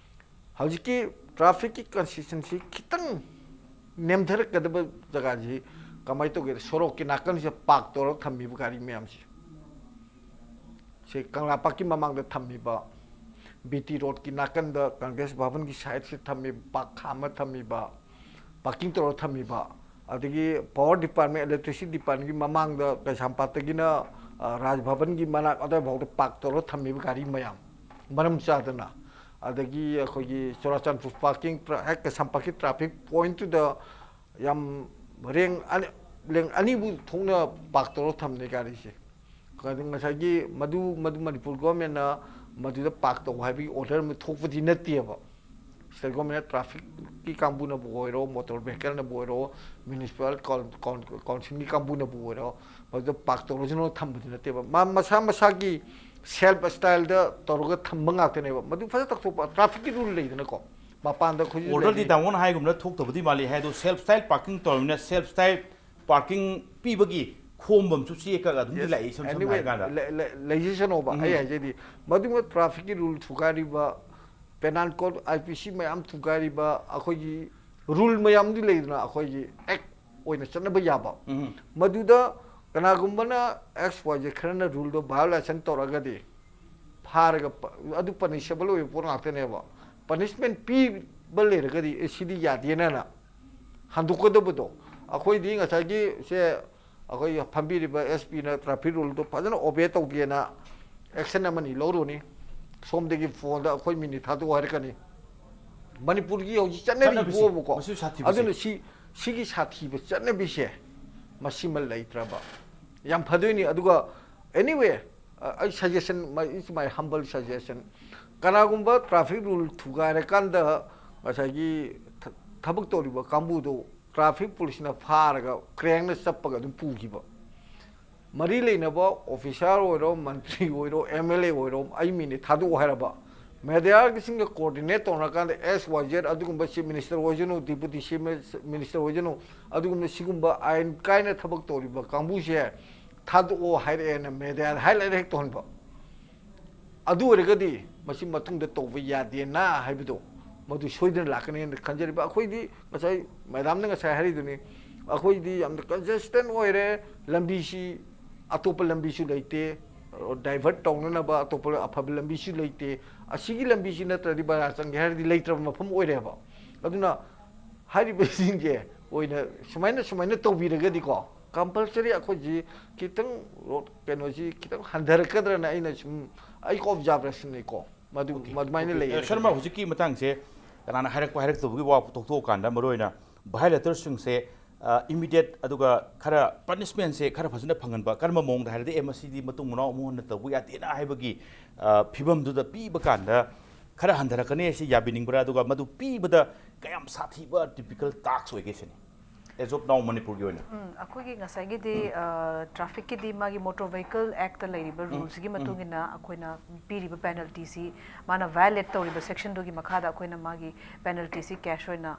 ꯍꯧꯖꯤꯛꯀꯤ ꯇ꯭ꯔꯥꯐꯤꯛꯀꯤ ꯀꯟꯁꯤꯁꯇꯦꯟꯁꯤ ꯈꯤꯇꯪ ꯅꯦꯝꯊꯔꯛꯀꯗꯕ ꯖꯒꯥꯁꯤ ꯀꯃꯥꯏꯅ ꯇꯧꯒꯦꯗ, ꯁꯣꯔꯣꯛꯀꯤ ꯅꯥꯀꯟꯁꯤꯗ ꯄꯥꯔꯛ ꯇꯧꯔꯒ ꯊꯝꯃꯤꯕ ꯒꯥꯔꯤ ꯃꯌꯥꯝꯁꯤ, ꯁꯤ ꯀꯪꯂꯥ ꯄꯥꯔꯛꯀꯤ ꯃꯃꯥꯡꯗ ꯊꯝꯃꯤꯕ, ꯕꯤ ꯇꯤ ꯔꯣꯗꯀꯤ ꯅꯥꯀꯟꯗ ꯀꯪꯒ꯭ꯔꯦꯁ ꯚꯕꯟꯒꯤ ꯁꯥꯏꯠꯁꯤꯗ ꯊꯝꯃꯤꯕ, ꯄꯥꯔꯛ ꯈꯥꯝꯃ ꯊꯝꯃꯤꯕ, ꯄꯥꯔꯀꯤꯡ ꯇꯧꯔ ꯊꯝꯃꯤꯕ, ꯑꯗꯒꯤ ꯄꯥꯋꯔ ꯗꯤꯄꯥꯔꯠꯃꯦꯟ, ꯏꯂꯦꯛꯇ꯭ꯔꯤꯁꯤꯇꯤ ꯗꯤꯄꯥꯔꯠꯃꯦꯟꯒꯤ ꯃꯃꯥꯡꯗ ꯀꯩꯁꯥꯝꯄꯥꯠꯇꯒꯤꯅ, ꯑ, ꯔꯥꯖ ꯚꯕꯟꯒꯤ ꯃꯅꯥꯛ ꯑꯗꯨꯋꯥꯏꯐꯥꯎꯗ ꯄꯥꯔꯛ ꯇꯧꯔ ꯊꯝꯃꯤꯕ ꯒꯥꯔꯤ ꯃꯌꯥꯝ ꯃꯔꯝ ꯆꯥꯗꯅ, ꯑꯗꯒꯤ ꯑꯩꯈꯣꯏꯒꯤ ꯆꯨꯔꯥꯆꯥꯟꯄꯨꯔ ꯄꯥꯔꯀꯤꯡ, ꯇ꯭ꯔꯥ-, ꯍꯦꯛ ꯀꯩꯁꯥꯝꯄꯥꯠꯀꯤ ꯇ꯭ꯔꯥꯐꯤꯛ ꯄꯣꯏꯟꯠꯇꯨꯗ ꯌꯥꯝ ꯔꯦꯡ ꯑꯅꯤ, ꯂꯦꯡ ꯑꯅꯤꯕꯨ ꯊꯣꯛꯅ ꯄꯥꯔꯛ ꯇꯧꯔ ꯊꯝꯃꯦ ꯒꯥꯔꯤꯁꯦ꯫ ꯉꯁꯥꯏꯒꯤ ꯃꯗꯨ ꯃꯗꯨ ꯃꯅꯤꯄꯨꯔ ꯒꯣꯔꯃꯦꯟꯅ ꯃꯗꯨꯗ ꯄꯥꯔꯛ ꯇꯧ ꯍꯥꯏꯕꯒꯤ ꯑꯣꯔꯗꯔ ꯑꯃ ꯊꯣꯛꯄꯗꯤ ꯅꯠꯇꯦꯕ꯫ ꯁ꯭ꯇꯦꯠ ꯒꯣꯔꯃꯦꯟꯅ ꯇ꯭ꯔꯥꯐꯤꯛꯀꯤ ꯀꯥꯡꯕꯨꯅꯕꯨ ꯑꯣꯏꯔꯣ, ꯃꯣꯇꯣꯔ ꯚꯦꯍꯤꯀꯜꯅꯕꯨ ꯑꯣꯏꯔꯣ, ꯃ꯭ꯌꯨꯅꯤꯁꯤꯄꯥꯜ ꯀꯥꯎꯟꯁꯤꯜꯒꯤ ꯀꯥꯡꯕꯨꯅꯕꯨ ꯑꯣꯏꯔꯣ, ꯃꯗꯨꯗ ꯄꯥꯔꯛ ꯇꯧꯔꯁꯅꯨ ꯊꯝꯕꯗꯤ ꯅꯠꯇꯦꯕ꯫ ꯃꯥ ꯃꯁꯥ ꯃꯁꯥꯒꯤ ꯁꯦꯜꯐ ꯁ꯭ꯇꯥꯏꯜꯗ ꯇꯧꯔꯒ ꯊꯝꯕ ꯉꯥꯛꯇꯅꯦꯕ꯫ ꯃꯗꯨ ꯐꯖꯅ ꯇꯧꯊꯣꯛꯄ, ꯇ꯭ꯔꯥꯐꯤꯛꯀꯤ ꯔꯨꯜ ꯂꯩꯗꯅꯀꯣ, ꯃꯄꯥꯟꯗ ꯑꯩꯈꯣꯏꯁꯨ ꯑꯣꯔꯗꯔꯗꯤ ꯂꯩꯔꯤ꯫ ꯇꯥꯃꯣꯅ ꯍꯥꯏꯒꯨꯝꯅ ꯊꯣꯛꯇꯕꯗꯤ ꯃꯥꯜꯂꯤ꯫ ꯍꯥꯏ ꯑꯗꯣ ꯁꯦꯜꯐ ꯁ꯭ꯇꯥꯏꯜ ꯄꯥꯔꯀꯤꯡ ꯇꯧꯔꯕꯅꯤꯅ ꯁꯦꯜꯐ ꯁ꯭ꯇꯥꯏꯜ ꯄꯥꯔꯀꯤꯡ ꯄꯤꯕꯒꯤ ꯈꯣꯝꯕ ꯑꯃꯁꯨ ꯆꯦꯛ ꯀꯛ ꯑꯗꯨꯝꯗꯤ Yes, ꯂꯥꯛꯏ ꯏꯁꯝ ꯁꯝꯅ anyway, ꯍꯥꯏꯔꯀꯥꯟꯗ꯫ ꯂꯩ- ꯂꯩ- ꯂꯩꯖꯁꯅꯣꯕ꯫ ꯎꯝ꯫ ꯑꯩ ꯍꯥꯏꯖꯩꯗꯤ, ꯃꯗꯨꯒꯨꯝꯕ ꯇ꯭ꯔꯥꯐꯤꯛꯀꯤ ꯔꯨꯜ ꯊꯨꯒꯥꯏꯔꯤꯕ, penal code, I P C ꯃꯌꯥꯝ ꯊꯨꯒꯥꯏꯔꯤꯕ, ꯑꯩꯈꯣꯏꯒꯤ ꯔꯨꯜ ꯃꯌꯥꯝꯗꯤ ꯂꯩꯗꯅ, ꯑꯩꯈꯣꯏꯒꯤ ꯑꯦꯛ ꯑꯣꯏꯅ ꯆꯠꯅꯕ ꯌꯥꯕ꯫ ꯎꯝ꯫ ꯃꯗꯨꯗ ꯀꯅꯥꯒꯨꯝꯕꯅ ꯑꯦꯛꯁ ꯋꯥꯏ ꯖꯦ ꯈꯔꯅ ꯔꯨꯜꯗꯣ ꯚꯥꯏꯑꯣꯂꯦꯁꯟ ꯇꯧꯔꯒꯗꯤ ꯐꯥꯔꯒ ꯄ- ꯑꯗꯨ ꯄꯅꯤꯁꯦꯕꯜ ꯑꯣꯏꯕ ꯄꯣꯠ ꯉꯥꯛꯇꯅꯦꯕ꯫ ꯄꯅꯤꯁꯃꯦꯟ ꯄꯤꯕ ꯂꯩꯔꯒꯗꯤ, "ꯑꯦ, ꯁꯤꯗꯤ ꯌꯥꯗꯦꯅ" ꯍꯟꯗꯣꯛꯀꯗꯕꯗꯣ꯫ ꯑꯩꯈꯣꯏꯗꯤ ꯉꯁꯥꯏꯒꯤ ꯁꯦ ꯑꯩꯈꯣꯏ ꯐꯝꯕꯤꯔꯤꯕ ꯑꯦꯁ ꯄꯤꯅ ꯇ꯭ꯔꯥꯐꯤꯛ ꯔꯨꯜꯗꯣ ꯐꯖꯅ ꯑꯣꯕꯦ ꯇꯧꯗꯦꯅ ꯑꯦꯛꯁꯟ ꯑꯃꯅꯤ ꯂꯧꯔꯨꯅꯤ꯫ ꯁꯣꯝꯗꯒꯤ ꯐꯣꯟꯗ ꯑꯩꯈꯣꯏ ꯃꯤꯅꯤꯠ ꯊꯥꯗꯣꯛꯑꯣ ꯍꯥꯏꯔꯛꯀꯅꯤ꯫ ꯃꯅꯤꯄꯨꯔꯒꯤ ꯍꯧꯖꯤꯛ ꯆꯠꯅꯔꯤ ꯆꯠꯅꯕꯤꯁꯦ, ꯄꯣꯠꯕꯨꯀꯣ꯫ ꯃꯁꯤ ꯁꯥꯊꯤꯕꯁꯦ꯫ ꯑꯗꯨꯅ ꯁꯤ ꯁꯤꯒꯤ ꯁꯥꯊꯤꯕ ꯆꯠꯅꯕꯤꯁꯦ ꯃꯁꯤꯃ ꯂꯩꯇ꯭ꯔꯕ ꯌꯥꯝ ꯐꯗꯣꯏꯅꯤ꯫ ꯑꯗꯨꯒ anyway, ꯑ, ꯑꯩ suggestion, my, it's my humble suggestion, ꯀꯅꯥꯒꯨꯝꯕ ꯇ꯭ꯔꯥꯐꯤꯛ ꯔꯨꯜ ꯊꯨꯒꯥꯏꯔꯀꯥꯟꯗ ꯉꯁꯥꯏꯒꯤ ꯊ- ꯊꯕꯛ ꯇꯧꯔꯤꯕ ꯀꯥꯡꯕꯨꯗꯨ ꯇ꯭ꯔꯥꯐꯤꯛ ꯄꯨꯂꯤꯁꯅ ꯐꯥꯔꯒ ꯀ꯭ꯔꯦꯡꯅ ꯆꯞꯄꯒ ꯑꯗꯨꯝ ꯄꯨꯈꯤꯕ, ꯃꯔꯤ ꯂꯩꯅꯕ ꯑꯣꯐꯤꯁꯥꯔ ꯑꯣꯏꯔꯣ, ꯃꯟꯇ꯭ꯔꯤ ꯑꯣꯏꯔꯣ, ꯑꯦꯝ ꯑꯦꯜ ꯑꯦ ꯑꯣꯏꯔꯣ, ꯑꯩ ꯃꯤꯅꯤ ꯊꯥꯗꯣꯛꯑꯣ ꯍꯥꯏꯔꯕ, ꯃꯦꯗꯤꯌꯥꯒꯤꯁꯤꯡꯒ ꯀꯣꯑꯣꯔꯗꯤꯅꯦꯠ ꯇꯧꯅꯔꯀꯥꯟꯗ ꯑꯦꯛꯁ ꯋꯥꯏ ꯖꯦꯠ ꯑꯗꯨꯒꯨꯝꯕ ꯆꯤꯐ ꯃꯤꯅꯤꯁꯇꯔ ꯑꯣꯏꯁꯅꯨ, ꯗꯤꯄꯨꯇꯤ ꯆꯤꯐ ꯃꯤꯅꯤꯁꯇꯔ ꯑꯣꯏꯁꯅꯨ, ꯑꯗꯨꯒꯨꯝꯕ ꯁꯤꯒꯨꯝꯕ ꯑꯥꯏꯟ ꯀꯥꯏꯅ ꯊꯕꯛ ꯇꯧꯔꯤꯕ ꯀꯥꯡꯕꯨꯁꯦ ꯊꯥꯗꯣꯛꯑꯣ ꯍꯥꯏꯔꯛꯑꯦꯅ ꯃꯦꯗꯤꯌꯥꯗ ꯍꯥꯏꯂꯥꯏꯠ ꯍꯦꯛ ꯇꯧꯍꯟꯕ꯫ ꯑꯗꯨ ꯑꯣꯏꯔꯒꯗꯤ ꯃꯁꯤ ꯃꯇꯨꯡꯗ ꯇꯧꯕ ꯌꯥꯗꯦꯅ ꯍꯥꯏꯕꯗꯣ, ꯃꯗꯨ ꯁꯣꯏꯗꯅ ꯂꯥꯛꯀꯅꯤ ꯍꯥꯏꯅ ꯈꯟꯖꯔꯤꯕ꯫ ꯑꯩꯈꯣꯏꯗꯤ ꯉꯁꯥꯏ ꯃꯦꯗꯥꯝꯅ ꯉꯁꯥꯏ ꯍꯥꯏꯔꯤꯗꯨꯅꯤ, ꯑꯩꯈꯣꯏꯗꯤ ꯌꯥꯝꯅ ꯀꯟꯁꯤꯁꯇꯦꯟ ꯑꯣꯏꯔꯦ꯫ ꯂꯝꯕꯤꯁꯤ, ꯑꯇꯣꯞꯄ ꯂꯝꯕꯤꯁꯨ ꯂꯩꯇꯦ, ꯗꯥꯏꯚꯔꯠ ꯇꯧꯅꯅꯕ ꯑꯇꯣꯞꯄ ꯑꯐꯕ ꯂꯝꯕꯤꯁꯨ ꯂꯩꯇꯦ꯫ ꯑꯁꯤꯒꯤ ꯂꯝꯕꯤꯁꯤ ꯅꯠꯇ꯭ꯔꯗꯤ ꯕꯖꯥꯔ ꯆꯪꯒꯦ ꯍꯥꯏꯔꯗꯤ ꯂꯩꯇ꯭ꯔꯕ ꯃꯐꯝ ꯑꯣꯏꯔꯦꯕ꯫ ꯑꯗꯨꯅ ꯍꯥꯏꯔꯤꯕꯁꯤꯡꯁꯦ ꯑꯣꯏꯅ ꯁꯨꯃꯥꯏꯅ, ꯁꯨꯃꯥꯏꯅ ꯇꯧꯕꯤꯔꯒꯗꯤꯀꯣ, ꯀꯝꯄꯜꯁꯔꯤ ꯑꯩꯈꯣꯏꯁꯤ ꯈꯤꯇꯪ ꯔꯣꯗ ꯀꯩꯅꯣꯁꯤ ꯈꯤꯇꯪ ꯍꯟꯊꯔꯛꯀꯗ꯭ꯔꯅ ꯑꯩꯅ ꯁꯨꯝ ꯑꯩꯒꯤ ꯑꯣꯕꯖꯥꯔꯕꯦꯁꯟꯅꯤꯀꯣ꯫ ꯃꯗꯨ, ꯃꯗꯨꯃꯥꯏꯅ ꯂꯩꯌꯦꯅ ꯁꯔꯃ, ꯈꯟꯖꯩ꯫ ꯍꯧꯖꯤꯛꯀꯤ ꯃꯇꯥꯡꯁꯦ ꯀꯅꯥꯅ ꯍꯥꯏꯔꯛꯄ ꯍꯥꯏꯔꯛꯇꯕꯒꯤ ꯋꯥ ꯇꯣꯛꯊꯣꯛꯑꯀꯥꯟꯗ, ꯃꯔꯨꯑꯣꯏꯅ ꯚꯥꯏꯑꯣꯂꯦꯇꯔꯁꯤꯡꯁꯦ ꯏꯃꯤꯗꯤꯌꯦꯠ ꯑꯗꯨꯒ ꯈꯔ ꯄꯅꯤꯁꯃꯦꯟꯁꯦ ꯈꯔ ꯐꯖꯅ ꯐꯪꯍꯟꯕ, ꯀꯔꯝꯕ ꯃꯑꯣꯡꯗ ꯍꯥꯏꯔꯗꯤ, ꯑꯦ, ꯃꯁꯤꯗꯤ ꯃꯇꯨꯡ ꯃꯅꯥꯎ ꯑꯃꯨꯛ ꯍꯟꯅ ꯇꯧꯕ ꯌꯥꯗꯦꯅ ꯍꯥꯏꯕꯒꯤ ꯐꯤꯕꯝꯗꯨꯗ ꯄꯤꯕ ꯀꯥꯟꯗ ꯈꯔ ꯍꯟꯊꯔꯛꯀꯅꯤ ꯍꯥꯏꯁꯤ ꯌꯥꯕꯤꯅꯤꯡꯕ꯭ꯔꯥ? ꯑꯗꯨꯒ ꯃꯗꯨ ꯄꯤꯕꯗ ꯀꯌꯥꯝ ꯁꯥꯊꯤꯕ ꯇꯤꯄꯤꯀꯦꯜ ꯇꯥꯛꯁ ꯑꯣꯏꯒꯦ ꯁꯤꯅꯤ, as of now ꯃꯅꯤꯄꯨꯔꯒꯤ ꯑꯣꯏꯅ? ꯎꯝ, ꯑꯩꯈꯣꯏꯒꯤ ꯉꯁꯥꯏꯒꯤꯗꯤ ꯇ꯭ꯔꯥꯐꯤꯛꯀꯤꯗꯤ ꯃꯥꯒꯤ ꯃꯣꯇꯣꯔ ꯚꯦꯍꯤꯀꯜ ꯑꯦꯛꯇ ꯂꯩꯔꯤꯕ ꯔꯨꯜꯁꯤꯒꯤ ꯃꯇꯨꯡ ꯏꯟꯅ ꯑꯩꯈꯣꯏꯅ ꯄꯤꯔꯤꯕ ꯄꯦꯅꯜꯇꯤꯁꯤ, ꯃꯥꯅ ꯚꯥꯏꯑꯣꯂꯦꯠ ꯇꯧꯔꯤꯕ ꯁꯦꯛꯁꯟꯗꯨꯒꯤ ꯃꯈꯥꯗ ꯑꯩꯈꯣꯏꯅ ꯃꯥꯒꯤ ꯄꯦꯅꯜꯇꯤꯁꯤ ꯀꯦꯁ ꯑꯣꯏꯅ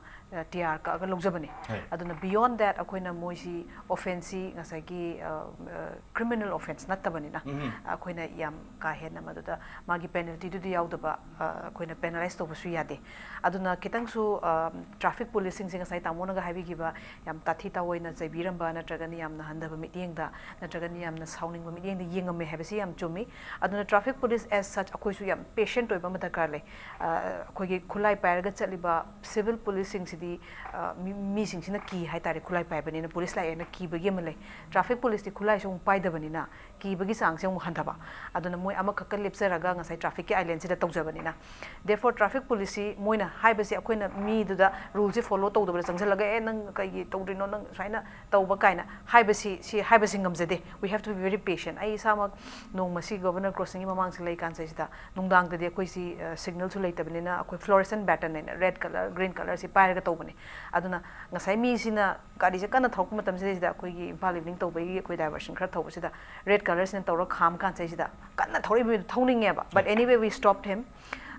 ꯇꯤ ꯑꯥꯔ ꯀꯛꯑꯒ ꯂꯧꯖꯕꯅꯤ꯫ ꯍꯣꯏ꯫ ꯑꯗꯨꯅ beyond that ꯑꯩꯈꯣꯏꯅ ꯃꯣꯏꯁꯤ ꯑꯣꯐꯦꯟꯁꯁꯤ ꯉꯁꯥꯏꯒꯤ ꯀ꯭ꯔꯤꯃꯤꯅꯦꯜ ꯑꯣꯐꯦꯟꯁ ꯅꯠꯇꯕꯅꯤꯅ ꯑꯩꯈꯣꯏꯅ ꯌꯥꯝ ꯀꯥ ꯍꯦꯟꯅ ꯃꯗꯨꯗ ꯃꯥꯒꯤ ꯄꯦꯅꯜꯇꯤꯗꯨꯗꯤ ꯌꯥꯎꯗꯕ ꯑꯩꯈꯣꯏꯅ ꯄꯦꯅꯥꯂꯥꯏꯁ ꯇꯧꯕꯁꯨ ꯌꯥꯗꯦ꯫ ꯑꯗꯨꯅ ꯈꯤꯇꯪꯁꯨ ꯇ꯭ꯔꯥꯐꯤꯛ ꯄꯨꯂꯤꯁꯁꯤꯡꯁꯦ ꯉꯁꯥꯏ ꯇꯥꯃꯣꯅꯒ ꯍꯥꯏꯕꯤꯈꯤꯕ ꯌꯥꯝ ꯇꯥꯊꯤ ꯇꯥꯑꯣꯏꯅ ꯆꯩꯕꯤꯔꯝꯕ ꯅꯠꯇ꯭ꯔꯒꯅ ꯌꯥꯝꯅ ꯍꯟꯊꯕ ꯃꯤꯠꯌꯦꯡꯗ ꯅꯠꯇ꯭ꯔꯒꯅ ꯌꯥꯝꯅ ꯁꯥꯎꯅꯤꯡꯕ ꯃꯤꯠꯌꯦꯡꯗ ꯌꯦꯡꯉꯝꯃꯦ ꯍꯥꯏꯕꯁꯤ ꯌꯥꯝ ꯆꯨꯝꯃꯤ꯫ ꯑꯗꯨꯅ ꯇ꯭ꯔꯥꯐꯤꯛ ꯄꯨꯂꯤꯁ as such ꯑꯩꯈꯣꯏꯁꯨ ꯌꯥꯝ ꯄꯦꯁꯦꯟꯠ ꯑꯣꯏꯕ ꯑꯃ ꯗꯔꯀꯥꯔ ꯂꯩ꯫ ꯑꯩꯈꯣꯏꯒꯤ ꯈꯨꯠꯂꯥꯏ ꯄꯥꯏꯔꯒ ꯆꯠꯂꯤꯕ ꯁꯤꯚꯤꯜ ꯄꯨꯂꯤꯁꯁꯤꯡꯁꯤꯗꯤ ꯃꯤꯁꯤꯡꯁꯤꯅ ꯀꯤ ꯍꯥꯏꯇꯥꯔꯦ, ꯈꯨꯠꯂꯥꯏ ꯄꯥꯏꯕꯅꯤꯅ ꯄꯨꯂꯤꯁ ꯂꯥꯛꯑꯦꯅ ꯀꯤꯕꯒꯤ ꯑꯃ ꯂꯩ꯫ ꯇ꯭ꯔꯥꯐꯤꯛ ꯄꯨꯂꯤꯁꯇꯤ ꯈꯨꯠꯂꯥꯏꯁꯨ ꯑꯃꯨꯛ ꯄꯥꯏꯗꯕꯅꯤꯅ ꯀꯤꯕꯒꯤ ꯆꯥꯡꯁꯦ ꯑꯃꯨꯛ ꯍꯟꯊꯕ꯫ ꯑꯗꯨꯅ ꯃꯣꯏ ꯑꯃꯈꯛꯀ ꯂꯦꯞꯆꯔꯒ ꯉꯁꯥꯏ ꯇ꯭ꯔꯥꯐꯤꯛꯀꯤ ꯑꯥꯏꯂꯦꯟꯁꯤꯗ ꯇꯧꯖꯕꯅꯤꯅ, therefore ꯇ꯭ꯔꯥꯐꯤꯛ ꯄꯨꯂꯤꯁꯁꯤ ꯃꯣꯏꯅ ꯍꯥꯏꯕꯁꯤ ꯑꯩꯈꯣꯏꯅ ꯃꯤꯗꯨꯗ ꯔꯨꯜꯁꯤ ꯐꯣꯂꯣ ꯇꯧꯗꯕꯗ ꯆꯪꯁꯤꯜꯂꯒ, "ꯑꯦ, ꯅꯪ ꯀꯩꯒꯤ ꯇꯧꯗ꯭ꯔꯤꯅꯣ, ꯅꯪ ꯁꯨꯃꯥꯏꯅ ꯇꯧꯕ" ꯀꯥꯏꯅ ꯍꯥꯏꯕꯁꯤ, ꯁꯤ ꯍꯥꯏꯕꯁꯤ ꯉꯝꯖꯗꯦ꯫ We have to be very patient. ꯑꯩ ꯏꯁꯥꯃꯛ ꯅꯣꯡꯃ ꯁꯤ ꯒꯣꯕꯔꯅꯔ ꯀ꯭ꯔꯣꯁꯤꯡꯒꯤ ꯃꯃꯥꯡꯁꯤ ꯂꯩꯀꯥꯟꯁꯤꯗꯩꯁꯤꯗ ꯅꯨꯡꯗꯥꯡꯗꯗꯤ ꯑꯩꯈꯣꯏꯁꯤ ꯁꯤꯒꯅꯦꯜꯁꯨ ꯂꯩꯇꯕꯅꯤꯅ ꯑꯩꯈꯣꯏ ꯐ꯭ꯂꯣꯔꯦꯁꯦꯟ ꯕꯦꯇꯟ ꯍꯥꯏꯅ ꯔꯦꯗ ꯀꯂꯔ, ꯒ꯭ꯔꯤꯟ ꯀꯂꯔꯁꯤ ꯄꯥꯏꯔꯒ ꯇꯧꯕꯅꯤ꯫ ꯑꯗꯨꯅ ꯉꯁꯥꯏ ꯃꯤꯁꯤꯅ ꯒꯥꯔꯤꯁꯦ ꯀꯟꯅ ꯊꯧꯔꯛꯄ ꯃꯇꯝꯁꯤꯗꯩꯁꯤꯗ ꯑꯩꯈꯣꯏꯒꯤ ꯏꯝꯐꯥꯜ ꯏꯚꯤꯅꯤꯡ ꯇꯧꯕꯒꯤ ꯑꯩꯈꯣꯏ ꯗꯥꯏꯚꯔꯁꯟ ꯈꯔ ꯊꯧꯕꯁꯤꯗ ꯔꯦꯗ ꯀꯂꯔꯁꯤꯅ ꯇꯧꯔꯒ ꯈꯥꯝꯃ ꯀꯥꯟꯁꯤꯗꯩꯁꯤꯗ ꯀꯟꯅ ꯊꯧꯔꯛꯏꯕ ꯃꯤꯗꯣ ꯊꯧꯅꯤꯡꯉꯦꯕ, but anyway we stopped him.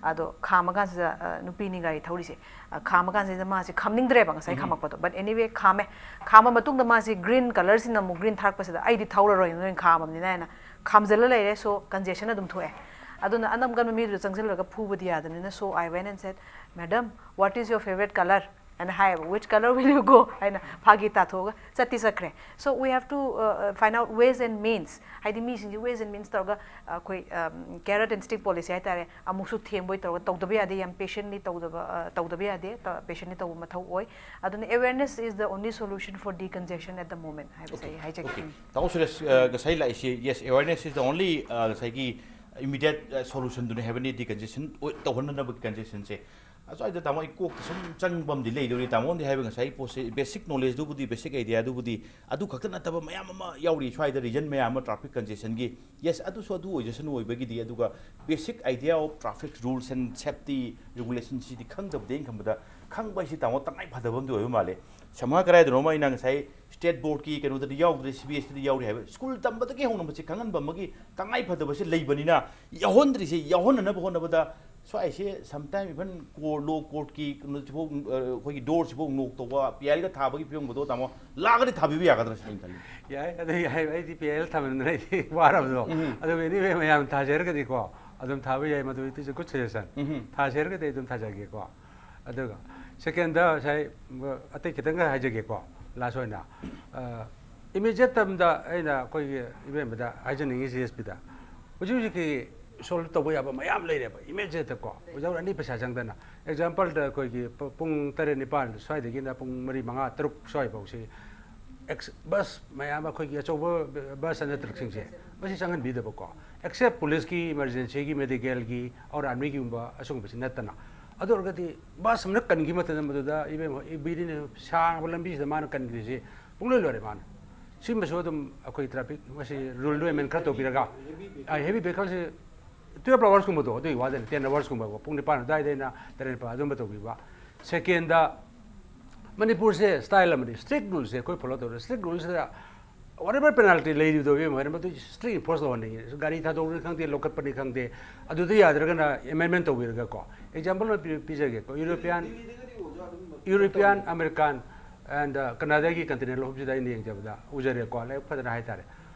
ꯑꯗꯣ ꯈꯥꯝꯃ ꯀꯥꯟꯁꯤꯗ ꯅꯨꯄꯤꯅꯤ ꯒꯥꯔꯤ ꯊꯧꯔꯤꯁꯦ꯫ ꯈꯥꯝꯃ ꯀꯥꯟꯁꯤꯗ ꯃꯥꯁꯦ ꯈꯥꯝꯅꯤꯡꯗ꯭ꯔꯦꯕ ꯉꯁꯥꯏ ꯈꯥꯝꯃꯛꯄꯗꯣ, but anyway ꯈꯥꯝꯃꯦ꯫ ꯈꯥꯝꯃ ꯃꯇꯨꯡꯗ ꯃꯥꯁꯦ ꯒ꯭ꯔꯤꯟ ꯀꯂꯔꯁꯤꯅ ꯑꯃꯨꯛ ꯒ꯭ꯔꯤꯟ ꯊꯥꯔꯛꯄꯁꯤꯗ ꯑꯩꯗꯤ ꯊꯧꯔꯔꯣꯏ, ꯅꯣꯏꯅ ꯈꯥꯝꯃꯕꯅꯤꯅ ꯍꯥꯏꯅ ꯈꯥꯝꯖꯤꯜꯂ ꯂꯩꯔꯦ꯫ So congestion ꯑꯗꯨꯝ ꯊꯣꯛꯑꯦ꯫ ꯑꯗꯨꯅ ꯑꯅꯝ ꯀꯟꯕ ꯃꯤꯗꯨꯗ ꯆꯪꯁꯤꯜꯂꯒ ꯐꯨꯕꯗꯤ ꯌꯥꯗꯕꯅꯤꯅ, so I went and said, "Madam, what is your favorite colour?" ꯍꯥꯏꯅ ꯍꯥꯏꯌꯦꯕ, "Which colour will you go?" ꯍꯥꯏꯅ ꯐꯥꯒꯤ ꯇꯥꯊꯣꯛꯑꯒ ꯆꯠꯇꯤ ꯆꯠꯈ꯭ꯔꯦ꯫ So we have to find out ways and means, ꯍꯥꯏꯗꯤ ꯃꯤꯁꯤꯡꯁꯦ ways and means ꯇꯧꯔꯒ ꯑꯩꯈꯣꯏ carrot and stick policy ꯍꯥꯏꯇꯥꯔꯦ, ꯑꯃꯨꯛꯁꯨ ꯊꯦꯝꯕꯣꯏ ꯇꯧꯔꯒ ꯇꯧꯗꯕ ꯌꯥꯗꯦ, ꯌꯥꯝ patiently ꯇꯧꯗꯕ ꯇꯧꯗꯕ ꯌꯥꯗꯦ, patiently ꯇꯧꯕ ꯃꯊꯧ ꯑꯣꯏ꯫ ꯑꯗꯨꯅ awareness is the only solution for decongestion at the moment ꯍꯥꯏꯕꯁꯦ ꯑꯩ ꯍꯥꯏꯖꯒꯦ꯫ ꯇꯥꯃꯣ ꯁꯨꯔꯦꯁ, ꯉꯁꯥꯏ ꯂꯥꯛꯏꯁꯤ, yes, awareness is the only, ꯉꯁꯥꯏꯒꯤ immediate solutionꯗꯨꯅꯤ ꯍꯥꯏꯕꯅꯤ decongestion ꯇꯧꯍꯟꯅꯅꯕꯒꯤ congestionꯁꯦ꯫ ꯑꯁ꯭ꯋꯥꯏꯗ ꯇꯥꯃꯣ ꯑꯩ ꯀꯣꯛꯇ ꯁꯨꯝ ꯆꯪꯕ ꯑꯃꯗꯤ ꯂꯩꯗꯧꯔꯤ꯫ ꯇꯥꯃꯣ ꯑꯃꯗꯤ ꯍꯥꯏꯕ ꯉꯁꯥꯏ ꯄꯣꯠꯁꯦ, ꯕꯦꯁꯤꯛ ꯅꯣꯂꯦꯖꯇꯨꯕꯨꯗꯤ, ꯕꯦꯁꯤꯛ ꯑꯥꯏꯗꯤꯌꯥꯗꯨꯕꯨꯗꯤ, ꯑꯗꯨ ꯈꯛꯇ ꯅꯠꯇꯕ ꯃꯌꯥꯝ ꯑꯃ ꯌꯥꯎꯔꯤ ꯁ꯭ꯋꯥꯏꯗ, ꯔꯤꯖꯟ ꯃꯌꯥꯝ ꯑꯃ, ꯇ꯭ꯔꯥꯐꯤꯛ ꯀꯟꯖꯦꯁꯟꯒꯤ꯫ ꯌꯦꯁ, ꯑꯗꯨꯁꯨ ꯑꯗꯨ ꯑꯣꯏꯖꯁꯅꯨ ꯑꯣꯏꯕꯒꯤꯗꯤ, ꯑꯗꯨꯒ basic idea of traffic rules and safety regulationꯁꯤꯗꯤ ꯈꯪꯗꯕꯗꯤ ꯑꯩꯅ ꯈꯟꯕꯗ ꯈꯪꯕ ꯍꯥꯏꯁꯤ ꯇꯥꯃꯣ ꯇꯉꯥꯏ ꯐꯗꯕ ꯑꯃꯗꯤ ꯑꯣꯏꯕ ꯃꯥꯜꯂꯦ꯫ ꯁꯝꯍꯥ ꯀꯔꯥꯏꯗꯅꯣꯃ ꯑꯩꯅ ꯉꯁꯥꯏ ꯁ꯭ꯇꯦꯠ ꯕꯣꯔꯗꯀꯤ ꯀꯩꯅꯣꯗꯗꯤ ꯌꯥꯎꯗ꯭ꯔꯦ, ꯁꯤ ꯕꯤ ꯑꯦꯁꯇꯗꯤ ꯌꯥꯎꯔꯤ ꯍꯥꯏꯕ꯫ ꯁ꯭ꯀꯨꯜ ꯇꯝꯕꯗꯒꯤ ꯍꯧꯅ ꯃꯁꯤ ꯈꯪꯍꯟꯕ ꯑꯃꯒꯤ ꯇꯉꯥꯏ ꯐꯗꯕꯁꯤ ꯂꯩꯕꯅꯤꯅ, ꯌꯥꯎꯍꯟꯗ꯭ꯔꯤꯁꯦ, ꯌꯥꯎꯍꯟꯅꯅꯕ ꯍꯣꯠꯅꯕꯗ ꯁ꯭ꯋꯥꯏꯁꯦ sometime even ꯀꯣꯔ-, ꯂꯣ ꯀꯣꯔꯠꯀꯤ ꯀꯩꯅꯣꯁꯤꯐꯥꯎ, ꯑ, ꯑꯩꯈꯣꯏꯒꯤ ꯗꯣꯔꯁꯤꯐꯥꯎ ꯅꯣꯛ ꯇꯧꯕ, ꯄꯤ ꯑꯥꯏ ꯑꯦꯜꯒ ꯊꯥꯕꯒꯤ ꯐꯤꯕꯝꯒꯗꯣ ꯇꯥꯃꯣ ꯂꯥꯛꯑꯒꯗꯤ ꯊꯥꯕꯤꯕ ꯌꯥꯒꯗ꯭ꯔꯥ ꯁꯤꯅꯤ ꯑꯩꯅ ꯈꯜꯂꯤ꯫ ꯌꯥꯏ, ꯑꯗꯨ ꯌꯥꯏ꯫ ꯑꯩꯗꯤ ꯄꯤ ꯑꯥꯏ ꯑꯦꯜ ꯊꯥꯃꯟꯗꯅ ꯑꯩꯗꯤ ꯋꯥꯔꯕꯗꯣ꯫ ꯎꯝ꯫ ꯑꯗꯨꯒ anyway ꯃꯌꯥꯝ ꯊꯥꯖꯔꯒꯗꯤꯀꯣ, ꯑꯗꯨꯝ ꯊꯥꯕ ꯌꯥꯏ꯫ ꯃꯗꯨ it is a good suggestion꯫ ꯎꯝ꯫ ꯊꯥꯖꯔꯒꯗꯤ ꯑꯗꯨꯝ ꯊꯥꯖꯒꯦꯀꯣ꯫ ꯑꯗꯨꯒ ꯁꯦꯀꯦꯟꯗ ꯉꯁꯥꯏ, ꯑ, ꯑꯇꯩ ꯈꯤꯇꯪꯒ ꯍꯥꯏꯖꯒꯦꯀꯣ, ꯂꯥꯁ ꯑꯣꯏꯅ꯫ ꯑ, ꯏꯃꯤꯗꯤꯌꯦꯠ ꯇꯝꯗ ꯑꯩꯅ ꯑꯩꯈꯣꯏꯒꯤ ꯏꯕꯦꯝꯕꯗ ꯍꯥꯏꯖꯅꯤꯡꯉꯤꯁꯤ, ꯑꯦꯁ ꯄꯤꯗ, ꯍꯧꯖꯤꯛ ꯍꯧꯖꯤꯛꯀꯤ ꯁꯣꯜꯕ ꯇꯧꯕ ꯌꯥꯕ ꯃꯌꯥꯝ ꯂꯩꯔꯦꯕ, ꯏꯃꯤꯗꯤꯌꯦꯠꯇꯀꯣ, without any ꯄꯩꯁꯥ ꯆꯪꯗꯅ꯫ ꯑꯦꯛꯖꯥꯝꯄꯜꯗ, ꯑꯩꯈꯣꯏꯒꯤ ꯄ-, ꯄꯨꯡ ꯇꯔꯦꯠ ꯅꯤꯄꯥꯜ ꯁ꯭ꯋꯥꯏꯗꯒꯤꯅ ꯄꯨꯡ ꯃꯔꯤ ꯃꯉꯥ ꯇꯔꯨꯛ ꯁ꯭ꯋꯥꯏꯐꯥꯎꯁꯤ ꯑꯦꯛꯁ-, ꯕꯁ ꯃꯌꯥꯝ, ꯑꯩꯈꯣꯏꯒꯤ ꯑꯆꯧꯕ ꯕ-, ꯕꯁ ꯑꯅ ꯇ꯭ꯔꯛꯁꯤꯡꯁꯦ, ꯃꯁꯤ ꯆꯪꯍꯟꯕꯤꯗꯕꯀꯣ꯫ ꯑꯦꯛꯁꯦꯞ ꯄꯨꯂꯤꯁꯀꯤ, ꯏꯃꯔꯖꯦꯟꯁꯤꯒꯤ, ꯃꯦꯗꯤꯀꯦꯜꯒꯤ, ꯑꯣꯔ ꯑꯥꯔꯃꯤꯒꯤꯒꯨꯝꯕ ꯑꯁꯤꯒꯨꯝꯕꯁꯤ ꯅꯠꯇꯅ꯫ ꯑꯗꯨ ꯑꯣꯏꯔꯒꯗꯤ ꯕꯁ ꯑꯃꯅ ꯀꯟꯈꯤꯕ ꯃꯇꯝꯗ ꯃꯗꯨꯗ ꯏꯕꯦꯝꯃ, ꯏꯕꯤꯔꯤꯅ ꯁꯥꯡꯕ ꯂꯝꯕꯤꯁꯤꯗ ꯃꯥꯅ ꯀꯟꯈ꯭ꯔꯤꯁꯤ ꯄꯨꯡꯂꯣꯏ ꯂꯣꯏꯔꯦ ꯃꯥꯅ꯫ ꯁꯤꯒꯨꯝꯕꯁꯨ ꯑꯗꯨꯝ ꯑꯩꯈꯣꯏ ꯇ꯭ꯔꯥꯐꯤꯛ ꯃꯁꯤ ꯔꯨꯜꯗꯨ ꯑꯦꯃꯦꯟ ꯈꯔ ꯇꯧꯕꯤꯔꯒ, ꯑ, ꯍꯦꯚꯤ ꯚꯦꯍꯤꯀꯜꯁꯤ ꯇꯨꯌꯦꯜꯞ ꯑꯋꯥꯔꯁꯀꯨꯝꯕꯗꯣ, ꯑꯗꯨꯒꯤ ꯋꯥꯗꯅꯤ, ꯇꯦꯟ ꯑꯋꯥꯔꯁꯀꯨꯝꯕꯀꯣ, ꯄꯨꯡ ꯅꯤꯄꯥꯟ ꯑꯗꯨꯋꯥꯏꯗꯩꯅ ꯇꯔꯦꯠ ꯅꯤꯄꯥꯜ ꯑꯗꯨꯝꯕ ꯇꯧꯕꯤꯕ꯫ ꯁꯦꯀꯦꯟꯗ, ꯃꯅꯤꯄꯨꯔꯁꯦ ꯁ꯭ꯇꯥꯏꯜ ꯑꯃꯅꯤ, ꯁ꯭ꯇ꯭ꯔꯤꯛ ꯔꯨꯜꯁꯦ ꯑꯩꯈꯣꯏ ꯐꯣꯂꯣ ꯇꯧꯔꯦ꯫ ꯁ꯭ꯇ꯭ꯔꯤꯛ ꯔꯨꯜꯁꯤꯗ whatever penalty ꯂꯩꯔꯤꯕꯗꯣ, ꯏꯕꯦꯝꯃ, ꯍꯣꯏꯅ ꯃꯗꯨ ꯁ꯭ꯇ꯭ꯔꯤꯛ ꯏꯟꯐꯣꯔꯁ ꯇꯧꯍꯟꯅꯤꯡꯉꯤ꯫ ꯒꯥꯔꯤ ꯊꯥꯗꯣꯛꯄꯅꯤ ꯈꯪꯗꯦ, ꯂꯧꯈꯠꯄꯅꯤ ꯈꯪꯗꯦ, ꯑꯗꯨꯗ ꯌꯥꯗ꯭ꯔꯒꯅ ꯑꯦꯃꯦꯟꯃꯦꯟ ꯇꯧꯕꯤꯔꯒꯀꯣ꯫ ꯑꯦꯛꯖꯥꯝꯄꯜ ꯑꯃ ꯄꯤ-, ꯄꯤꯖꯒꯦꯀꯣ, ꯌꯨꯔꯣꯄꯤꯌꯥꯟ, ꯗꯤꯜꯂꯤꯗꯒꯗꯤ ꯑꯣꯖꯥ ꯑꯗꯨꯝ ꯌꯨꯔꯣꯄꯤꯌꯥꯟ, ꯇꯧꯕꯅꯤ꯫ ꯑꯃꯦꯔꯤꯀꯥꯟ, and, uh, ꯀꯅꯥꯗꯥꯒꯤ ꯀꯟꯇꯤꯅꯦꯟꯇꯦꯜ ꯑꯍꯨꯝꯁꯤꯗ ꯑꯩꯅ ꯌꯦꯡꯖꯕꯗ, ꯎꯖꯔꯦꯀꯣ, ꯂꯥꯏꯔꯤꯛ ꯐꯖꯅ ꯍꯥꯏꯇꯥꯔꯦ꯫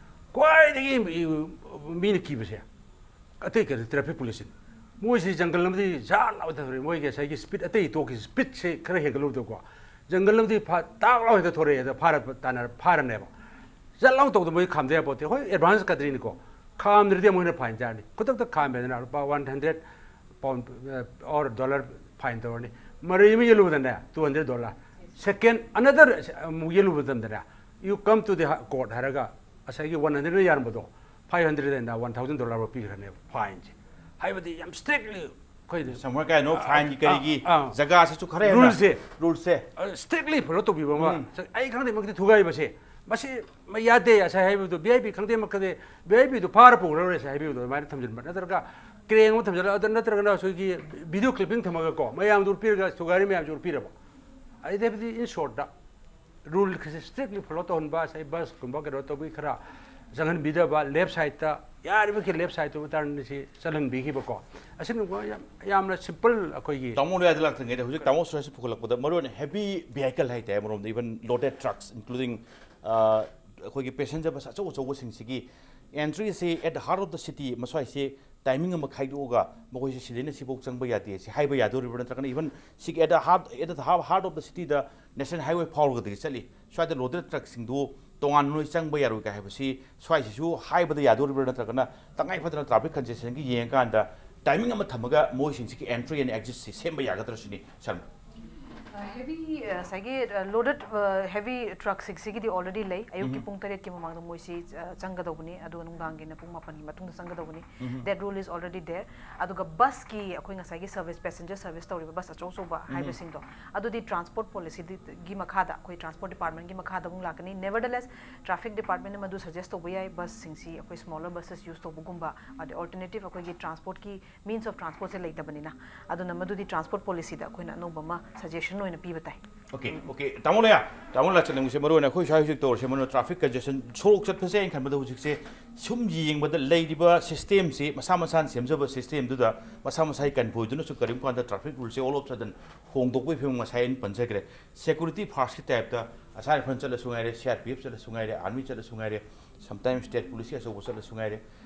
ꯈ꯭ꯋꯥꯏꯗꯒꯤ ꯃꯤꯅ ꯀꯤꯕꯁꯦ ꯑꯇꯩ ꯀꯩꯅꯣ, ꯇ꯭ꯔꯥꯐꯤꯛ ꯄꯨꯂꯤꯁꯁꯤꯅ꯫ ꯃꯣꯏꯁꯤ ꯖꯪꯒꯜ ꯑꯃꯗꯤ ꯖꯥꯠ ꯂꯥꯎꯅ ꯊꯧꯔꯦ꯫ ꯃꯣꯏꯒꯤ ꯉꯁꯥꯏꯒꯤ ꯁ꯭ꯄꯤꯗ ꯑꯇꯩ ꯇꯣꯛꯈꯤ, ꯁ꯭ꯄꯤꯗꯁꯦ ꯈꯔ ꯍꯦꯟꯒꯠꯂꯨꯕꯗꯀꯣ, ꯖꯪꯒꯜ ꯑꯃꯗꯤ ꯐꯥ-, ꯇꯥꯛ ꯂꯥꯎ ꯍꯦꯛꯇ ꯊꯣꯔꯛꯑꯦ, ꯑꯗ ꯐꯥꯔ-, ꯇꯥꯟꯅꯔ-, ꯐꯥꯔꯅꯦꯕ꯫ ꯖꯥꯠ ꯂꯥꯎꯅ ꯇꯧꯕꯗ ꯃꯣꯏ ꯈꯥꯝꯗ ꯌꯥꯄꯣꯠꯇꯦ꯫ ꯍꯣꯏ, ꯑꯦꯗꯚꯥꯟꯁ ꯀꯟꯇ꯭ꯔꯤꯅꯤꯀꯣ, ꯈꯥꯝꯗ꯭ꯔꯗꯤ ꯑꯃꯨꯛ ꯍꯦꯟꯅ ꯐꯥꯏꯟ ꯆꯥꯔꯅꯤ꯫ ꯈꯨꯗꯛꯇ ꯈꯥꯝꯃꯦꯗꯅ ꯂꯨꯄꯥ ꯋꯥꯟ ꯍꯟꯗ꯭ꯔꯦꯠ ꯄꯥꯎꯟ, ꯑ, ꯑꯣꯔ ꯗꯣꯂꯔ ꯐꯥꯏꯟ ꯇꯧꯔꯅꯤ꯫ ꯃꯔꯩ ꯑꯃ ꯌꯦꯜꯂꯨꯕꯗꯅꯦ, ꯇꯨ ꯍꯟꯗ꯭ꯔꯦꯠ ꯗꯣꯂꯔ꯫ ꯁꯦꯀꯦꯟ ꯑꯅꯗꯔ ꯑꯃꯨꯛ ꯌꯦꯜꯂꯨꯕ ꯃꯇꯝꯗꯅꯦ, "You come to the court" ꯍꯥꯏꯔꯒ ꯉꯁꯥꯏꯒꯤ ꯋꯥꯟ ꯍꯟꯗ꯭ꯔꯦꯠꯅ ꯌꯥꯔꯝꯕꯗꯣ, five hundred and one thousand dollar ꯐꯥꯎ ꯄꯤꯈ꯭ꯔꯅꯦꯕ ꯐꯥꯏꯟꯁꯦ꯫ ꯍꯥꯏꯕꯗꯤ ꯌꯥꯝ ꯁ꯭ꯇ꯭ꯔꯤꯛꯂꯤ ꯑꯩꯈꯣꯏꯗꯤ ꯁꯝꯍꯔ ꯀꯥꯏꯅꯣ ꯐꯥꯏꯟꯒꯤ ꯀꯔꯤꯒꯤ ꯑꯥ, ꯑꯥ. ꯖꯒꯥꯁꯤꯁꯨ ꯈꯔ ꯍꯦꯟꯅ ꯔꯨꯜꯁꯦ. ꯔꯨꯜꯁꯦ. ꯁ꯭ꯇ꯭ꯔꯤꯛꯂꯤ ꯐꯣꯂꯣ ꯇꯧꯕꯤꯕ ꯑꯃ. ꯎꯝ. ꯑꯩ ꯈꯪꯗꯦ ꯃꯈꯩꯗꯤ ꯊꯨꯒꯥꯏꯕꯁꯦ, ꯃꯁꯤ ꯃ- ꯌꯥꯗꯦ ꯉꯁꯥꯏ ꯍꯥꯏꯕꯗꯣ, ꯚꯤ ꯑꯥꯏ ꯄꯤ ꯈꯪꯗꯦ ꯃꯈꯩꯗꯤ, ꯚꯤ ꯑꯥꯏ ꯄꯤꯗꯣ ꯐꯥꯔ ꯄꯨꯈ꯭ꯔꯔꯣꯏꯁꯦ ꯍꯥꯏꯕꯤꯕꯗꯣ ꯑꯗꯨꯃꯥꯏꯅ ꯊꯝꯖꯤꯟꯕ, ꯅꯠꯇ꯭ꯔꯒ ꯀ꯭ꯔꯦꯟ ꯑꯃ ꯊꯝꯖꯤꯜꯂꯒ, ꯑꯗ ꯅꯠꯇ꯭ꯔꯒꯅ ꯑꯩꯈꯣꯏꯒꯤ ꯚꯤꯗꯤꯑꯣ ꯀ꯭ꯂꯤꯞꯄꯤꯡ ꯊꯝꯃꯒꯀꯣ, ꯃꯌꯥꯝꯗꯨ ꯎꯠꯄꯤꯔꯒ ꯊꯨꯒꯥꯏꯔꯤ ꯃꯌꯥꯝꯁꯨ ꯎꯠꯄꯤꯔꯕ. ꯑꯩ ꯍꯥꯏꯕꯗꯤ ꯏꯟ ꯁꯣꯔꯠꯇ ꯔꯨꯜ ꯁ꯭ꯇ꯭ꯔꯤꯛꯂꯤ ꯐꯣꯂꯣ ꯇꯧꯍꯟꯕ, ꯉꯁꯥꯏ ꯕꯁꯀꯨꯝꯕ ꯀꯩꯅꯣ ꯇꯧꯕꯒꯤ ꯈꯔ ꯆꯪꯍꯟꯕꯤꯗꯕ, ꯂꯦꯐ ꯁꯥꯏꯠꯇ ꯌꯥꯔꯤꯕꯃꯈꯩ ꯂꯦꯐ ꯁꯥꯏꯠꯇꯨ ꯃꯇꯥꯡꯗ ꯁꯤ ꯆꯪꯍꯟꯕꯤꯈꯤꯕꯀꯣ, ꯑꯁꯤꯒꯨꯝꯕ ꯌꯥꯝ ꯌꯥꯝꯅ ꯁꯤꯝꯄꯜ ꯑꯩꯈꯣꯏꯒꯤ. ꯇꯥꯃꯣ ꯂꯣꯏꯌꯥꯗ ꯂꯥꯛꯇ꯭ꯔꯤꯉꯩꯗ ꯍꯧꯖꯤꯛ ꯇꯥꯃꯣ ꯁꯨꯔꯦꯁ ꯄꯨꯈꯠꯂꯛꯄꯗ ꯃꯔꯨꯑꯣꯏꯅ ꯍꯦꯚꯤ ꯚꯤꯍꯥꯏꯀꯜ ꯍꯥꯏꯇꯥꯔꯦ, ꯑꯃꯔꯣꯝꯗ ꯏꯚꯟ ꯂꯣꯗꯦꯠ ꯇ꯭ꯔꯛꯁ ꯏꯟꯀ꯭ꯂꯨꯗꯤꯡ ꯑꯩꯈꯣꯏꯒꯤ ꯄꯦꯁꯦꯟꯖꯔ ꯕꯁ ꯑꯆꯧ ꯑꯆꯧꯕꯁꯤꯡꯁꯤꯒꯤ ꯑꯦꯟꯇ꯭ꯔꯤꯁꯤ at the heart of the city ꯃꯁ꯭ꯋꯥꯏꯁꯤ ꯇꯥꯏꯃꯤꯡ ꯑꯃ ꯈꯥꯏꯗꯣꯛꯑꯒ ꯃꯈꯣꯏꯁꯦ ꯁꯤꯗꯩꯅ ꯁꯤꯐꯥꯎ ꯆꯪꯕ ꯌꯥꯗꯦ ꯁꯤ ꯍꯥꯏꯕ ꯌꯥꯗꯣꯔꯤꯕ꯭ꯔꯥ, ꯅꯠꯇ꯭ꯔꯒꯅ ꯏꯚꯟ ꯁꯤꯒꯤ at the heart at the heart of the cityꯗ ꯅꯦꯁꯅꯦꯜ ꯍꯥꯏꯋꯦ ꯐꯥꯎꯔꯒꯗꯤ ꯆꯠꯂꯤ, ꯁ꯭ꯋꯥꯏꯗ ꯂꯣꯗꯦꯠ ꯇ꯭ꯔꯛꯁꯤꯡꯗꯨ ꯇꯣꯉꯥꯟꯅ ꯅꯣꯏ ꯆꯪꯕ ꯌꯥꯔꯣꯏ ꯀꯥꯏ ꯍꯥꯏꯕꯁꯤ ꯁ꯭ꯋꯥꯏꯁꯤꯁꯨ ꯍꯥꯏꯕꯗ ꯌꯥꯗꯣꯔꯤꯕ꯭ꯔꯥ, ꯅꯠꯇ꯭ꯔꯒꯅ ꯇꯉꯥꯏ ꯐꯗꯅ ꯇ꯭ꯔꯥꯐꯤꯛ ꯀꯟꯖꯦꯁꯟꯒꯤ ꯌꯦꯡꯉꯀꯥꯟꯗ ꯇꯥꯏꯃꯤꯡ ꯑꯃ ꯊꯝꯃꯒ ꯃꯣꯏꯁꯤꯡꯁꯤꯒꯤ entry and exitꯁꯤ ꯁꯦꯝꯕ ꯌꯥꯒꯗ꯭ꯔꯥ ꯁꯤꯅꯤ ꯁꯔꯃ? ꯍꯦꯚꯤ ꯉꯁꯥꯏꯒꯤ ꯂꯣꯗꯦꯠ ꯍꯦꯚꯤ ꯇ꯭ꯔꯛꯁꯤꯡꯁꯤꯒꯤꯗꯤ ꯑꯣꯜꯔꯦꯗꯤ ꯂꯩ. ꯑꯌꯨꯛꯀꯤ ꯄꯨꯡ ꯇꯔꯦꯠꯀꯤ ꯃꯃꯥꯡꯗ ꯃꯣꯏꯁꯤ ꯑ, ꯆꯪꯒꯗꯧꯕꯅꯤ, ꯑꯗꯨꯒ ꯅꯨꯡꯗꯥꯡꯒꯤꯅ ꯄꯨꯡ ꯃꯥꯄꯟꯒꯤ ꯃꯇꯨꯡꯗ ꯆꯪꯒꯗꯧꯕꯅꯤ. That rule is already there. ꯑꯗꯨꯒ ꯕꯁꯀꯤ, ꯑꯩꯈꯣꯏ ꯉꯁꯥꯏꯒꯤ ꯁꯔꯚꯤꯁ, ꯄꯦꯁꯦꯟꯖꯔ ꯁꯔꯚꯤꯁ ꯇꯧꯔꯤꯕ ꯕꯁ ꯑꯆꯧ ꯑꯆꯧꯕ ꯍꯥꯏꯕꯁꯤꯡꯗꯣ, ꯑꯗꯨꯗꯤ ꯇ꯭ꯔꯥꯟꯁꯄꯣꯔꯠ ꯄꯣꯂꯤꯁꯤꯒꯤ ꯃꯈꯥꯗ, ꯑꯩꯈꯣꯏ ꯇ꯭ꯔꯥꯟꯁꯄꯣꯔꯠ ꯗꯤꯄꯥꯔꯠꯃꯦꯟꯒꯤ ꯃꯈꯥꯗ ꯑꯃꯨꯛ ꯂꯥꯛꯀꯅꯤ. Nevertheless, ꯇ꯭ꯔꯥꯐꯤꯛ ꯗꯤꯄꯥꯔꯠꯃꯦꯟꯅ ꯃꯗꯨ ꯁꯖꯦꯁ ꯇꯧꯕ ꯌꯥꯏ, ꯕꯁꯁꯤꯡꯁꯤ ꯑꯩꯈꯣꯏ ꯁ꯭ꯃꯣꯂꯔ ꯕꯁꯦꯁ ꯌꯨꯁ ꯇꯧꯕꯒꯨꯝꯕ, ꯑꯗꯩ ꯑꯣꯜꯇꯔꯅꯦꯇꯤꯚ ꯑꯩꯈꯣꯏꯒꯤ ꯇ꯭ꯔꯥꯟꯁꯄꯣꯔꯠꯀꯤ ꯃꯤꯟꯁ ꯑꯣꯐ ꯇ꯭ꯔꯥꯟꯁꯄꯣꯔꯠꯁꯦ ꯂꯩꯇꯕꯅꯤꯅ. ꯑꯗꯨꯅ ꯃꯗꯨꯗꯤ ꯇ꯭ꯔꯥꯟꯁꯄꯣꯔꯠ ꯄꯣꯂꯤꯁꯤꯗ ꯑꯩꯈꯣꯏꯅ ꯑꯅꯧꯕ ꯑꯃ ꯁꯖꯦꯁꯟ ꯑꯣꯏꯅ ꯄꯤꯕ ꯇꯥꯏ. Okay, okay. ꯇꯥꯃꯣ ꯂꯣꯏꯌꯥ, ꯇꯥꯃꯣ ꯂꯥꯛꯆꯅꯤꯡꯕꯁꯦ ꯃꯔꯨꯑꯣꯏꯅ ꯑꯩꯈꯣꯏ ꯁ꯭ꯋꯥꯏ ꯍꯧꯖꯤꯛ ꯇꯧꯔꯤꯁꯦ, ꯃꯔꯨꯑꯣꯏꯅ ꯇ꯭ꯔꯥꯐꯤꯛ ꯀꯟꯖꯦꯁꯟ, ꯁꯣꯔꯣꯛ ꯆꯠꯄꯁꯦ ꯑꯩꯅ ꯈꯟꯕꯗ ꯍꯧꯖꯤꯛꯁꯦ ꯁꯨꯝ ꯌꯦꯡꯕꯗ ꯂꯩꯔꯤꯕ ꯁꯤꯁꯇꯦꯝꯁꯤ, ꯃꯁꯥ ꯃꯁꯥꯅ ꯁꯦꯝꯖꯕ ꯁꯤꯁꯇꯦꯝꯗꯨꯗ ꯃꯁꯥ ꯃꯁꯥꯒꯤ ꯀꯟꯚꯣꯏꯗꯨꯅꯁꯨ ꯀꯔꯤꯒꯨꯝꯕ ꯀꯥꯟꯗ ꯇ꯭ꯔꯥꯐꯤꯛ ꯔꯨꯜꯁꯦ all of sudden ꯍꯣꯡꯗꯣꯛꯄꯒꯤ ꯐꯤꯕꯝ ꯉꯁꯥꯏ ꯑꯩꯅ ꯄꯟꯖꯈ꯭ꯔꯦ. ꯁꯦꯀ꯭ꯌꯨꯔꯤꯇꯤ ꯐꯥꯔꯁꯀꯤ ꯇꯥꯏꯞꯇ ꯑꯁꯥꯏ ꯐꯟ ꯆꯠꯂꯁꯨ ꯉꯥꯏꯔꯦ, ꯁꯤ ꯑꯥꯔ ꯄꯤ ꯑꯦꯐ ꯆꯠꯂꯁꯨ ꯉꯥꯏꯔꯦ, ꯑꯥꯔꯃꯤ ꯆꯠꯂꯁꯨ ꯉꯥꯏꯔꯦ, ꯁꯝꯇꯥꯏꯝ ꯁ꯭ꯇꯦꯠ ꯄꯨꯂꯤꯁꯀꯤ ꯑꯆꯧꯕ ꯆꯠꯂꯁꯨ ꯉꯥꯏꯔꯦ,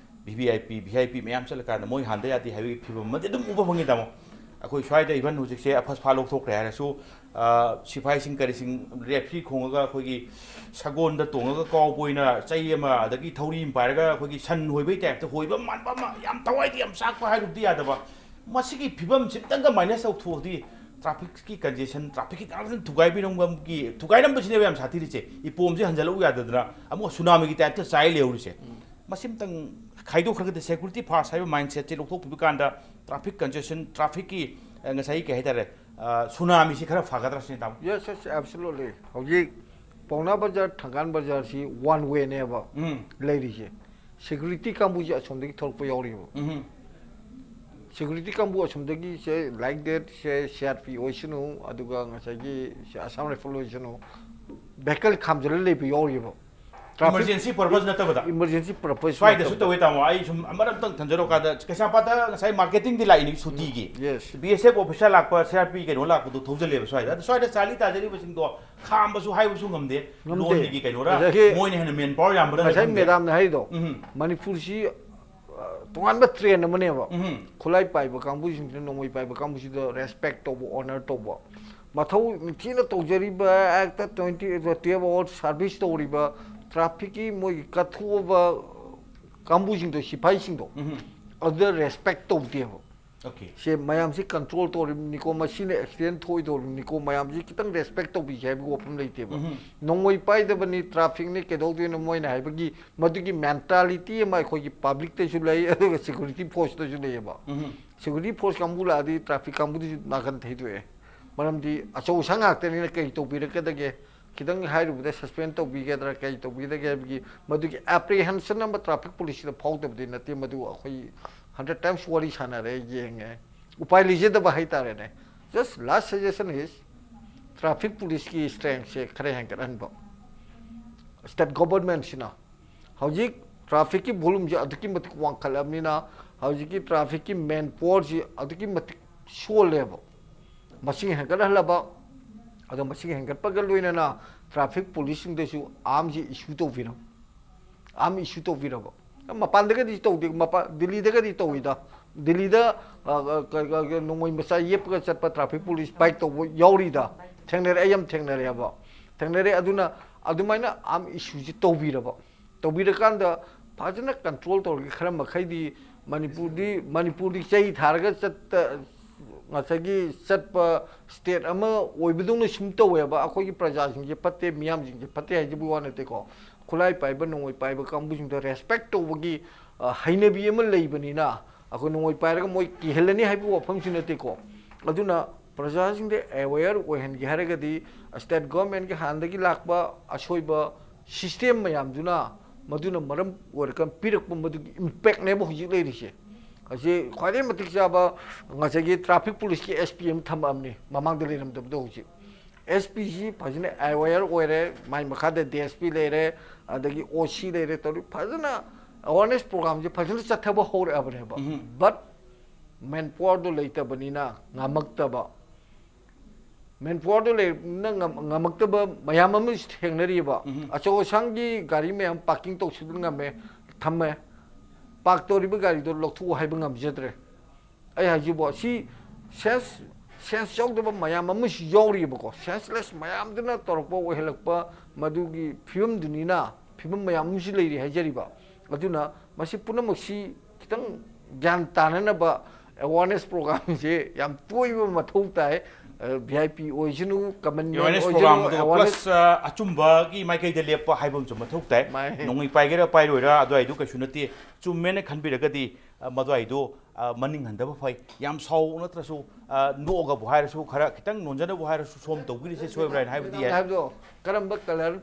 V V I P, V I ꯄꯤ ꯃꯌꯥꯝ ꯆꯠꯂꯀꯥꯟꯗ ꯃꯣꯏ ꯍꯥꯟꯗ ꯌꯥꯗꯦ ꯍꯥꯏꯕꯒꯤ ꯐꯤꯕꯝ ꯑꯃꯗꯤ ꯑꯗꯨꯝ ꯎꯕ ꯐꯪꯉꯤ, ꯇꯥꯃꯣ꯫ ꯑꯩꯈꯣꯏ ꯁ꯭ꯋꯥꯏꯗ ꯏꯚꯟ ꯍꯧꯖꯤꯛꯁꯦ ꯑꯐꯁ ꯐꯥ ꯂꯧꯊꯣꯛꯈ꯭ꯔꯦ ꯍꯥꯏꯔꯁꯨ, ꯑ, ꯁꯤꯐꯥꯏꯁꯤꯡ ꯀꯔꯤꯁꯤꯡ ꯔꯦꯐ꯭ꯔꯤ ꯈꯣꯡꯉꯒ ꯑꯩꯈꯣꯏꯒꯤ ꯁꯒꯣꯜꯗ ꯇꯣꯡꯉꯒ ꯀꯥꯎꯕ ꯑꯣꯏꯅ ꯆꯩ ꯑꯃ ꯑꯗꯒꯤ ꯊꯧꯔꯤ ꯑꯃ ꯄꯥꯏꯔꯒ ꯑꯩꯈꯣꯏꯒꯤ ꯁꯟ ꯍꯣꯏꯕꯒꯤ ꯇꯥꯏꯞꯇ ꯍꯣꯏꯕ ꯃꯥꯟꯕ ꯑꯃ, ꯌꯥꯝ ꯊꯋꯥꯏꯗꯤ ꯌꯥꯝ ꯆꯥꯛꯄ ꯍꯥꯏꯔꯨꯕꯗꯤ ꯌꯥꯗꯕ, ꯃꯁꯤꯒꯤ ꯐꯤꯕꯝꯁꯤ ꯑꯝꯇꯪꯒ ꯃꯥꯏꯅꯁ ꯇꯧꯊꯣꯛꯑꯗꯤ ꯇ꯭ꯔꯥꯐꯤꯛꯀꯤ ꯀꯟꯖꯦꯁꯟ, ꯇ꯭ꯔꯥꯐꯤꯛꯀꯤ ꯉꯥꯛꯇ ꯊꯨꯒꯥꯏꯕꯤꯔꯝꯕꯒꯤ, ꯊꯨꯒꯥꯏꯔꯝꯕꯁꯤꯅꯦꯕ ꯌꯥꯝ ꯁꯥꯊꯤꯔꯤꯁꯦ꯫ ꯏꯄꯣꯝꯁꯦ ꯍꯟꯖꯜꯂꯛꯎ ꯌꯥꯗꯗꯅ ꯑꯃꯨꯛ ꯁꯨꯅꯥꯃꯤꯒꯤ ꯇꯥꯏꯞꯇ ꯆꯥꯏ ꯂꯩꯍꯧꯔꯤꯁꯦ꯫ ꯃꯁꯤ ꯑꯝꯇꯪ ꯈꯥꯏꯗꯣꯛꯈ꯭ꯔꯒꯗꯤ security first ꯍꯥꯏꯕ mindset ꯁꯦ ꯂꯧꯊꯣꯛꯄꯤꯕ ꯀꯥꯟꯗ traffic congestion, traffic ꯀꯤ ꯉꯁꯥꯏꯒꯤ ꯀꯩ ꯍꯥꯏꯇꯥꯔꯦ, ꯁꯨꯅꯥꯃꯤꯁꯤ ꯈꯔ ꯐꯒꯗ꯭ꯔꯥ ꯁꯤꯅꯤ ꯇꯥꯃꯣ? Yes, yes, absolutely. ꯍꯧꯖꯤꯛ ꯄꯥꯎꯅꯥ ꯕꯖꯥꯔ, ꯊꯪꯒꯥꯜ ꯕꯖꯥꯔꯁꯤ one way ꯅꯦꯕ ꯎꯝ ꯂꯩꯔꯤꯁꯦ. Security ꯀꯥꯡꯕꯨꯁꯦ ꯑꯁꯣꯝꯗꯒꯤ ꯊꯣꯛꯂꯛꯄ ꯌꯥꯎꯔꯤꯕ. ꯎꯝ Security ꯀꯥꯡꯕꯨ ꯑꯁꯣꯝꯗꯒꯤ ꯁꯦ, like that say, C R P ꯑꯣꯏꯁꯅꯨ, ꯑꯗꯨꯒ ꯉꯁꯥꯏꯒꯤ ꯁꯦ Assam Rifle ꯑꯣꯏꯁꯅꯨ, vehicle ꯈꯥꯝꯖꯤꯜꯂ ꯂꯩꯕ ꯌꯥꯎꯔꯤꯕ. Traffic Emergency purpose ꯅꯠꯇꯕꯗ. Emergency purpose ꯁ꯭ꯋꯥꯏꯗꯁꯨ ꯅꯠꯇꯕꯗ. ꯇꯧꯋꯦ ꯇꯥꯃꯣ, ꯑꯩ ꯁꯨꯝ ꯑꯃꯔꯛꯇꯪ ꯊꯝꯖꯔꯛꯑꯣ ꯀꯥꯟꯗ, ꯀꯩꯁꯥꯝꯄꯥꯠꯇ ꯉꯁꯥꯏ marketing ꯗꯤ ꯂꯥꯛꯏꯅꯤ ꯁꯨꯇꯤꯒꯤ. Yes. B S F officer ꯂꯥꯛꯄ, C R P ꯀꯩꯅꯣ ꯂꯥꯛꯄꯗꯣ ꯊꯧꯖꯜꯂꯦꯕ ꯁ꯭ꯋꯥꯏꯗ꯫ ꯑꯗꯣ ꯁ꯭ꯋꯥꯏꯗ ꯆꯥꯂꯤ ꯇꯥꯖꯔꯤꯕꯁꯤꯡꯗꯣ ꯈꯥꯝꯕꯁꯨ ꯍꯥꯏꯕꯁꯨ ꯉꯝꯗꯦ꯫ ꯉꯝꯗꯦ. ꯂꯣꯟꯒꯤ ꯀꯩꯅꯣꯔ, ꯉꯁꯥꯏꯒꯤ, ꯃꯣꯏꯅ ꯍꯦꯟꯅ manpower ꯌꯥꯝꯕ꯭ꯔꯥ ꯉꯁꯥꯏ ꯈꯪꯗꯦ꯫ Madam ꯅ ꯍꯥꯏꯔꯤꯗꯣ, ꯎꯝ ꯃꯅꯤꯄꯨꯔꯁꯤ, ꯑ, ꯇꯣꯉꯥꯟꯕ trend ꯑꯃꯅꯦꯕ. ꯎꯝ ꯈꯨꯠꯂꯥꯏ ꯄꯥꯏꯕ ꯀꯥꯡꯕꯨꯁꯤꯡꯁꯤꯅ, ꯅꯣꯡꯃꯩ ꯄꯥꯏꯕ ꯀꯥꯡꯕꯨꯁꯤꯗ respect ꯇꯧꯕ, honor ꯇꯧꯕ, ꯃꯊꯧ ꯅꯤꯡꯊꯤꯅ ꯇꯧꯖꯔꯤꯕ, ꯍꯦꯛꯇ twenty, twelve hour service ꯇꯧꯔꯤꯕ, traffic ꯀꯤ ꯃꯣꯏꯒꯤ ꯀꯠꯊꯣꯛꯑꯕ ꯀꯥꯡꯕꯨꯁꯤꯡꯗꯣ, ꯁꯤꯐꯥꯏꯁꯤꯡꯗꯣ, ꯎꯝ ꯑꯗꯨꯗ respect ꯇꯧꯗꯦꯕ. Okay. ꯁꯦ ꯃꯌꯥꯝꯁꯤ control ꯇꯧꯔꯤꯕꯅꯤꯀꯣ, ꯃꯁꯤꯅ accident ꯊꯣꯛꯏꯗꯧꯔꯤꯕꯅꯤꯀꯣ, ꯃꯌꯥꯝꯁꯤ ꯈꯤꯇꯪ respect ꯇꯧꯕꯤꯁꯦ ꯍꯥꯏꯕꯒꯤ ꯋꯥꯐꯝ ꯂꯩꯇꯦꯕ. ꯎꯝ ꯅꯣꯡꯃꯩ ꯄꯥꯏꯗꯕꯅꯤ, traffic ꯅꯤ, ꯀꯩꯗꯧꯗꯣꯏꯅꯣ ꯃꯣꯏꯅ ꯍꯥꯏꯕꯒꯤ ꯃꯗꯨꯒꯤ mentality ꯑꯃ ꯑꯩꯈꯣꯏꯒꯤ public ꯇꯁꯨ ꯂꯩ, ꯑꯗꯨꯒ security force ꯇꯁꯨ ꯂꯩꯌꯦꯕ. ꯎꯝ Security force ꯀꯥꯡꯕꯨ ꯂꯥꯛꯑꯗꯤ traffic ꯀꯥꯡꯕꯨꯗꯨꯁꯨ ꯅꯥꯀꯟ ꯊꯩꯗꯣꯛꯑꯦ. ꯃꯔꯝꯗꯤ ꯑꯆꯧ ꯑꯁꯥꯡ ꯉꯥꯛꯇꯅꯤꯅ ꯀꯔꯤ ꯇꯧꯕꯤꯔꯛꯀꯗꯒꯦ? ꯈꯤꯇꯪ ꯍꯥꯏꯔꯨꯕꯗ suspend ꯇꯧꯕꯤꯒꯗ꯭ꯔꯥ, ꯀꯔꯤ ꯇꯧꯕꯤꯒꯗꯒꯦ ꯍꯥꯏꯕꯒꯤ ꯃꯗꯨꯒꯤ apprehension ꯑꯃ traffic police ꯇ ꯐꯥꯎꯗꯕꯗꯤ ꯅꯠꯇꯦ, ꯃꯗꯨ ꯑꯩꯈꯣꯏ hundred times ꯋꯥꯔꯤ ꯁꯥꯟꯅꯔꯦ, ꯌꯦꯡꯉꯦ꯫ ꯎꯄꯥꯏ ꯂꯩꯖꯗꯕ ꯍꯥꯏꯇꯥꯔꯦꯅꯦ꯫ Just last suggestion is traffic police ꯀꯤ strength ꯁꯦ ꯈꯔ ꯍꯦꯟꯒꯠꯍꯟꯕ꯫ State government ꯁꯤꯅ ꯍꯧꯖꯤꯛ traffic ꯀꯤ volume ꯁꯦ ꯑꯗꯨꯛꯀꯤ ꯃꯇꯤꯛ ꯋꯥꯡꯈꯠꯂꯕꯅꯤꯅ, ꯍꯧꯖꯤꯛꯀꯤ traffic ꯀꯤ manpower ꯁꯤ ꯑꯗꯨꯛꯀꯤ ꯃꯇꯤꯛ ꯁꯣꯜꯂꯦꯕ꯫ ꯃꯁꯤꯡ ꯍꯦꯟꯒꯠꯍꯜꯂꯕ, ꯑꯗꯣ ꯃꯁꯤꯡ ꯍꯦꯟꯒꯠꯄꯒ ꯂꯣꯏꯅꯅ traffic police ꯁꯤꯡꯗꯁꯨ arms ꯁꯤ issue ꯇꯧꯕꯤꯔꯕ, arms issue ꯇꯧꯕꯤꯔꯕ꯫ ꯃꯄꯥꯟꯗꯒꯗꯤ ꯇꯧꯗꯦ, ꯃꯄꯥꯟ, ꯗꯤꯜꯂꯤꯗꯒꯗꯤ ꯇꯧꯏꯗ꯫ ꯗꯤꯜꯂꯤꯗ, ꯑ, ꯑ, ꯀ-, ꯀ-, ꯀ-, ꯅꯣꯡꯃꯩ ꯃꯆꯥ ꯌꯦꯞꯄꯒ ꯆꯠꯄ traffic police bike ꯇꯧꯕ ꯌꯥꯎꯔꯤꯗ꯫ ꯊꯦꯡꯅꯔꯦ, ꯑꯩ ꯌꯥꯝ ꯊꯦꯡꯅꯔꯦꯕ꯫ ꯊꯦꯡꯅꯔꯦ, ꯑꯗꯨꯅ ꯑꯗꯨꯃꯥꯏꯅ arms issue ꯁꯤ ꯇꯧꯕꯤꯔꯕ꯫ ꯇꯧꯕꯤꯔꯀꯥꯟꯗ ꯐꯖꯅ control ꯇꯧꯔꯒ ꯈꯔ ꯃꯈꯩꯗꯤ ꯃꯅꯤꯄꯨꯔꯗꯤ, ꯃꯅꯤꯄꯨꯔꯗꯤ ꯆꯩ ꯊꯥꯔꯒ ꯆꯠꯇ-, ꯉꯁꯥꯏꯒꯤ ꯆꯠꯄ state ꯑꯃ ꯑꯣꯏꯕꯗꯧꯅ ꯁꯨꯝ ꯇꯧꯋꯦꯕ꯫ ꯑꯩꯈꯣꯏꯒꯤ ꯄ꯭ꯔꯖꯥꯁꯤꯡꯁꯦ ꯐꯠꯇꯦ, ꯃꯤꯌꯥꯝꯁꯤꯡꯁꯦ ꯐꯠꯇꯦ ꯍꯥꯏꯖꯕꯒꯤ ꯋꯥ ꯅꯠꯇꯦꯀꯣ꯫ ꯈꯨꯠꯂꯥꯏ ꯄꯥꯏꯕ, ꯅꯣꯡꯃꯩ ꯄꯥꯏꯕ ꯀꯥꯡꯕꯨꯁꯤꯡꯗ respect ꯇꯧꯕꯒꯤ ꯑ, ꯍꯩꯅꯕꯤ ꯑꯃ ꯂꯩꯕꯅꯤꯅ, ꯑꯩꯈꯣꯏ ꯅꯣꯡꯃꯩ ꯄꯥꯏꯔꯒ ꯃꯣꯏ ꯀꯤꯍꯜꯂꯅꯤ ꯍꯥꯏꯕ ꯋꯥꯐꯝꯁꯨ ꯅꯠꯇꯦꯀꯣ꯫ ꯑꯗꯨꯅ ꯄ꯭ꯔꯖꯥꯁꯤꯡꯗ aware ꯑꯣꯏꯍꯟꯒꯦ ꯍꯥꯏꯔꯒꯗꯤ, state government ꯀꯤ ꯍꯥꯟꯅꯗꯒꯤ ꯂꯥꯛꯄ ꯑꯁꯣꯏꯕ system ꯃꯌꯥꯝꯗꯨꯅ, ꯃꯗꯨꯅ ꯃꯔꯝ ꯑꯣꯏꯔꯒ ꯄꯤꯔꯛꯄ ꯃꯗꯨꯒꯤ impact ꯅꯦꯕ ꯍꯧꯖꯤꯛ ꯂꯩꯔꯤꯁꯦ꯫ ꯑꯁꯤ ꯈ꯭ꯋꯥꯏꯗꯒꯤ ꯃꯇꯤꯛ ꯆꯥꯕ ꯉꯁꯥꯏꯒꯤ traffic police ꯀꯤ S P ꯑꯃ ꯊꯝꯃꯛꯑꯕꯅꯤ, ꯃꯃꯥꯡꯗ ꯂꯩꯔꯝꯗꯕꯗꯣ ꯍꯧꯖꯤꯛ꯫ S P ꯁꯤ ꯐꯖꯅ aware ꯑꯣꯏꯔꯦ, ꯃꯥꯏ ꯃꯈꯥꯗ D S P ꯂꯩꯔꯦ, ꯑꯗꯒꯤ O C ꯂꯩꯔꯦ, ꯇꯧꯔꯤ ꯐꯖꯅ awareness program ꯁꯦ ꯐꯖꯅ ꯆꯠꯊꯕ ꯍꯧꯔꯛꯑꯕꯅꯦꯕ꯫ ꯎꯝ꯫ But manpower ꯗꯣ ꯂꯩꯇꯕꯅꯤꯅ ꯉꯝꯃꯛꯇꯕ, manpower ꯗꯣ ꯂꯩꯅ ꯉꯝ-, ꯉꯝꯃꯛꯇꯕ ꯃꯌꯥꯝ ꯑꯃꯁꯨ ꯊꯦꯡꯅꯔꯤꯕ꯫ ꯎꯝ꯫ ꯑꯆꯧ ꯑꯁꯥꯡꯒꯤ ꯒꯥꯔꯤ ꯃꯌꯥꯝ parking ꯇꯧꯁꯤꯟꯕ ꯉꯝꯃꯦ, ꯊꯝꯃꯦ, park ꯇꯧꯔꯤꯕ ꯒꯥꯔꯤꯗꯣ ꯂꯧꯊꯣꯛꯎ ꯍꯥꯏꯕ ꯉꯝꯖꯗ꯭ꯔꯦ꯫ ꯑꯩ ꯍꯥꯏꯁꯤꯕꯣ, ꯁꯤ sense, sense ꯌꯥꯎꯗꯕ ꯃꯌꯥꯝ ꯑꯃꯁꯨ ꯌꯥꯎꯔꯤꯕꯀꯣ꯫ Senseless ꯃꯌꯥꯝꯗꯨꯅ ꯇꯧꯔꯛꯄ, ꯑꯣꯏꯍꯜꯂꯛꯄ ꯃꯗꯨꯒꯤ ꯐꯤꯕꯝꯗꯨꯅꯤꯅ, ꯐꯤꯕꯝ ꯃꯌꯥꯝ ꯑꯃꯁꯨ ꯂꯩꯔꯤ ꯍꯥꯏꯖꯔꯤꯕ꯫ ꯑꯗꯨꯅ ꯃꯁꯤ ꯄꯨꯝꯅꯃꯛꯁꯤ ꯈꯤꯇꯪ ꯒ꯭ꯌꯥꯟ ꯇꯥꯅꯅꯕ awareness program ꯁꯦ ꯌꯥꯝ ꯇꯣꯏꯕ ꯃꯊꯧ ꯇꯥꯏ꯫ ꯑ, V I P ꯑꯣꯏꯁꯅꯨ, common man ꯑꯣꯏꯁꯅꯨ, program ꯑꯗꯨꯒ awareness plus, ꯑ, ꯑꯆꯨꯝꯕꯒꯤ ꯃꯥꯏꯀꯩꯗ ꯂꯦꯞꯄ ꯍꯥꯏꯕ ꯑꯃꯁꯨ ꯃꯊꯧ ꯇꯥꯏ꯫ ꯃꯥꯅꯦ꯫ ꯅꯣꯡꯃꯩ ꯄꯥꯏꯒꯦꯔꯥ ꯄꯥꯏꯔꯣꯏꯔꯥ, ꯑꯗꯨꯋꯥꯏꯗꯨ ꯀꯩꯁꯨ ꯅꯠꯇꯦ꯫ ꯆꯨꯝꯃꯦꯅ ꯈꯟꯕꯤꯔꯒꯗꯤ, ꯑ, ꯃꯗꯨꯋꯥꯏꯗꯨ, ꯑ, ꯃꯅꯤꯡ ꯍꯟꯗꯕ ꯐꯩ꯫ ꯌꯥꯝ ꯁꯥꯎ ꯅꯠꯇ꯭ꯔꯁꯨ, ꯑ, ꯅꯣꯛꯑꯒꯕꯨ ꯍꯥꯏꯔꯁꯨ, ꯈꯔ ꯈꯤꯇꯪ ꯅꯣꯟꯖꯅꯕꯨ ꯍꯥꯏꯔꯁꯨ, ꯁꯣꯝ ꯇꯧꯕꯤꯔꯤꯁꯦ ꯁꯣꯏꯕ꯭ꯔꯥ ꯍꯥꯏꯅ ꯍꯥꯏꯕꯗꯤ ꯌꯥꯏ꯫ ꯍꯥꯏꯕꯗꯣ, ꯀꯔꯝꯕ colour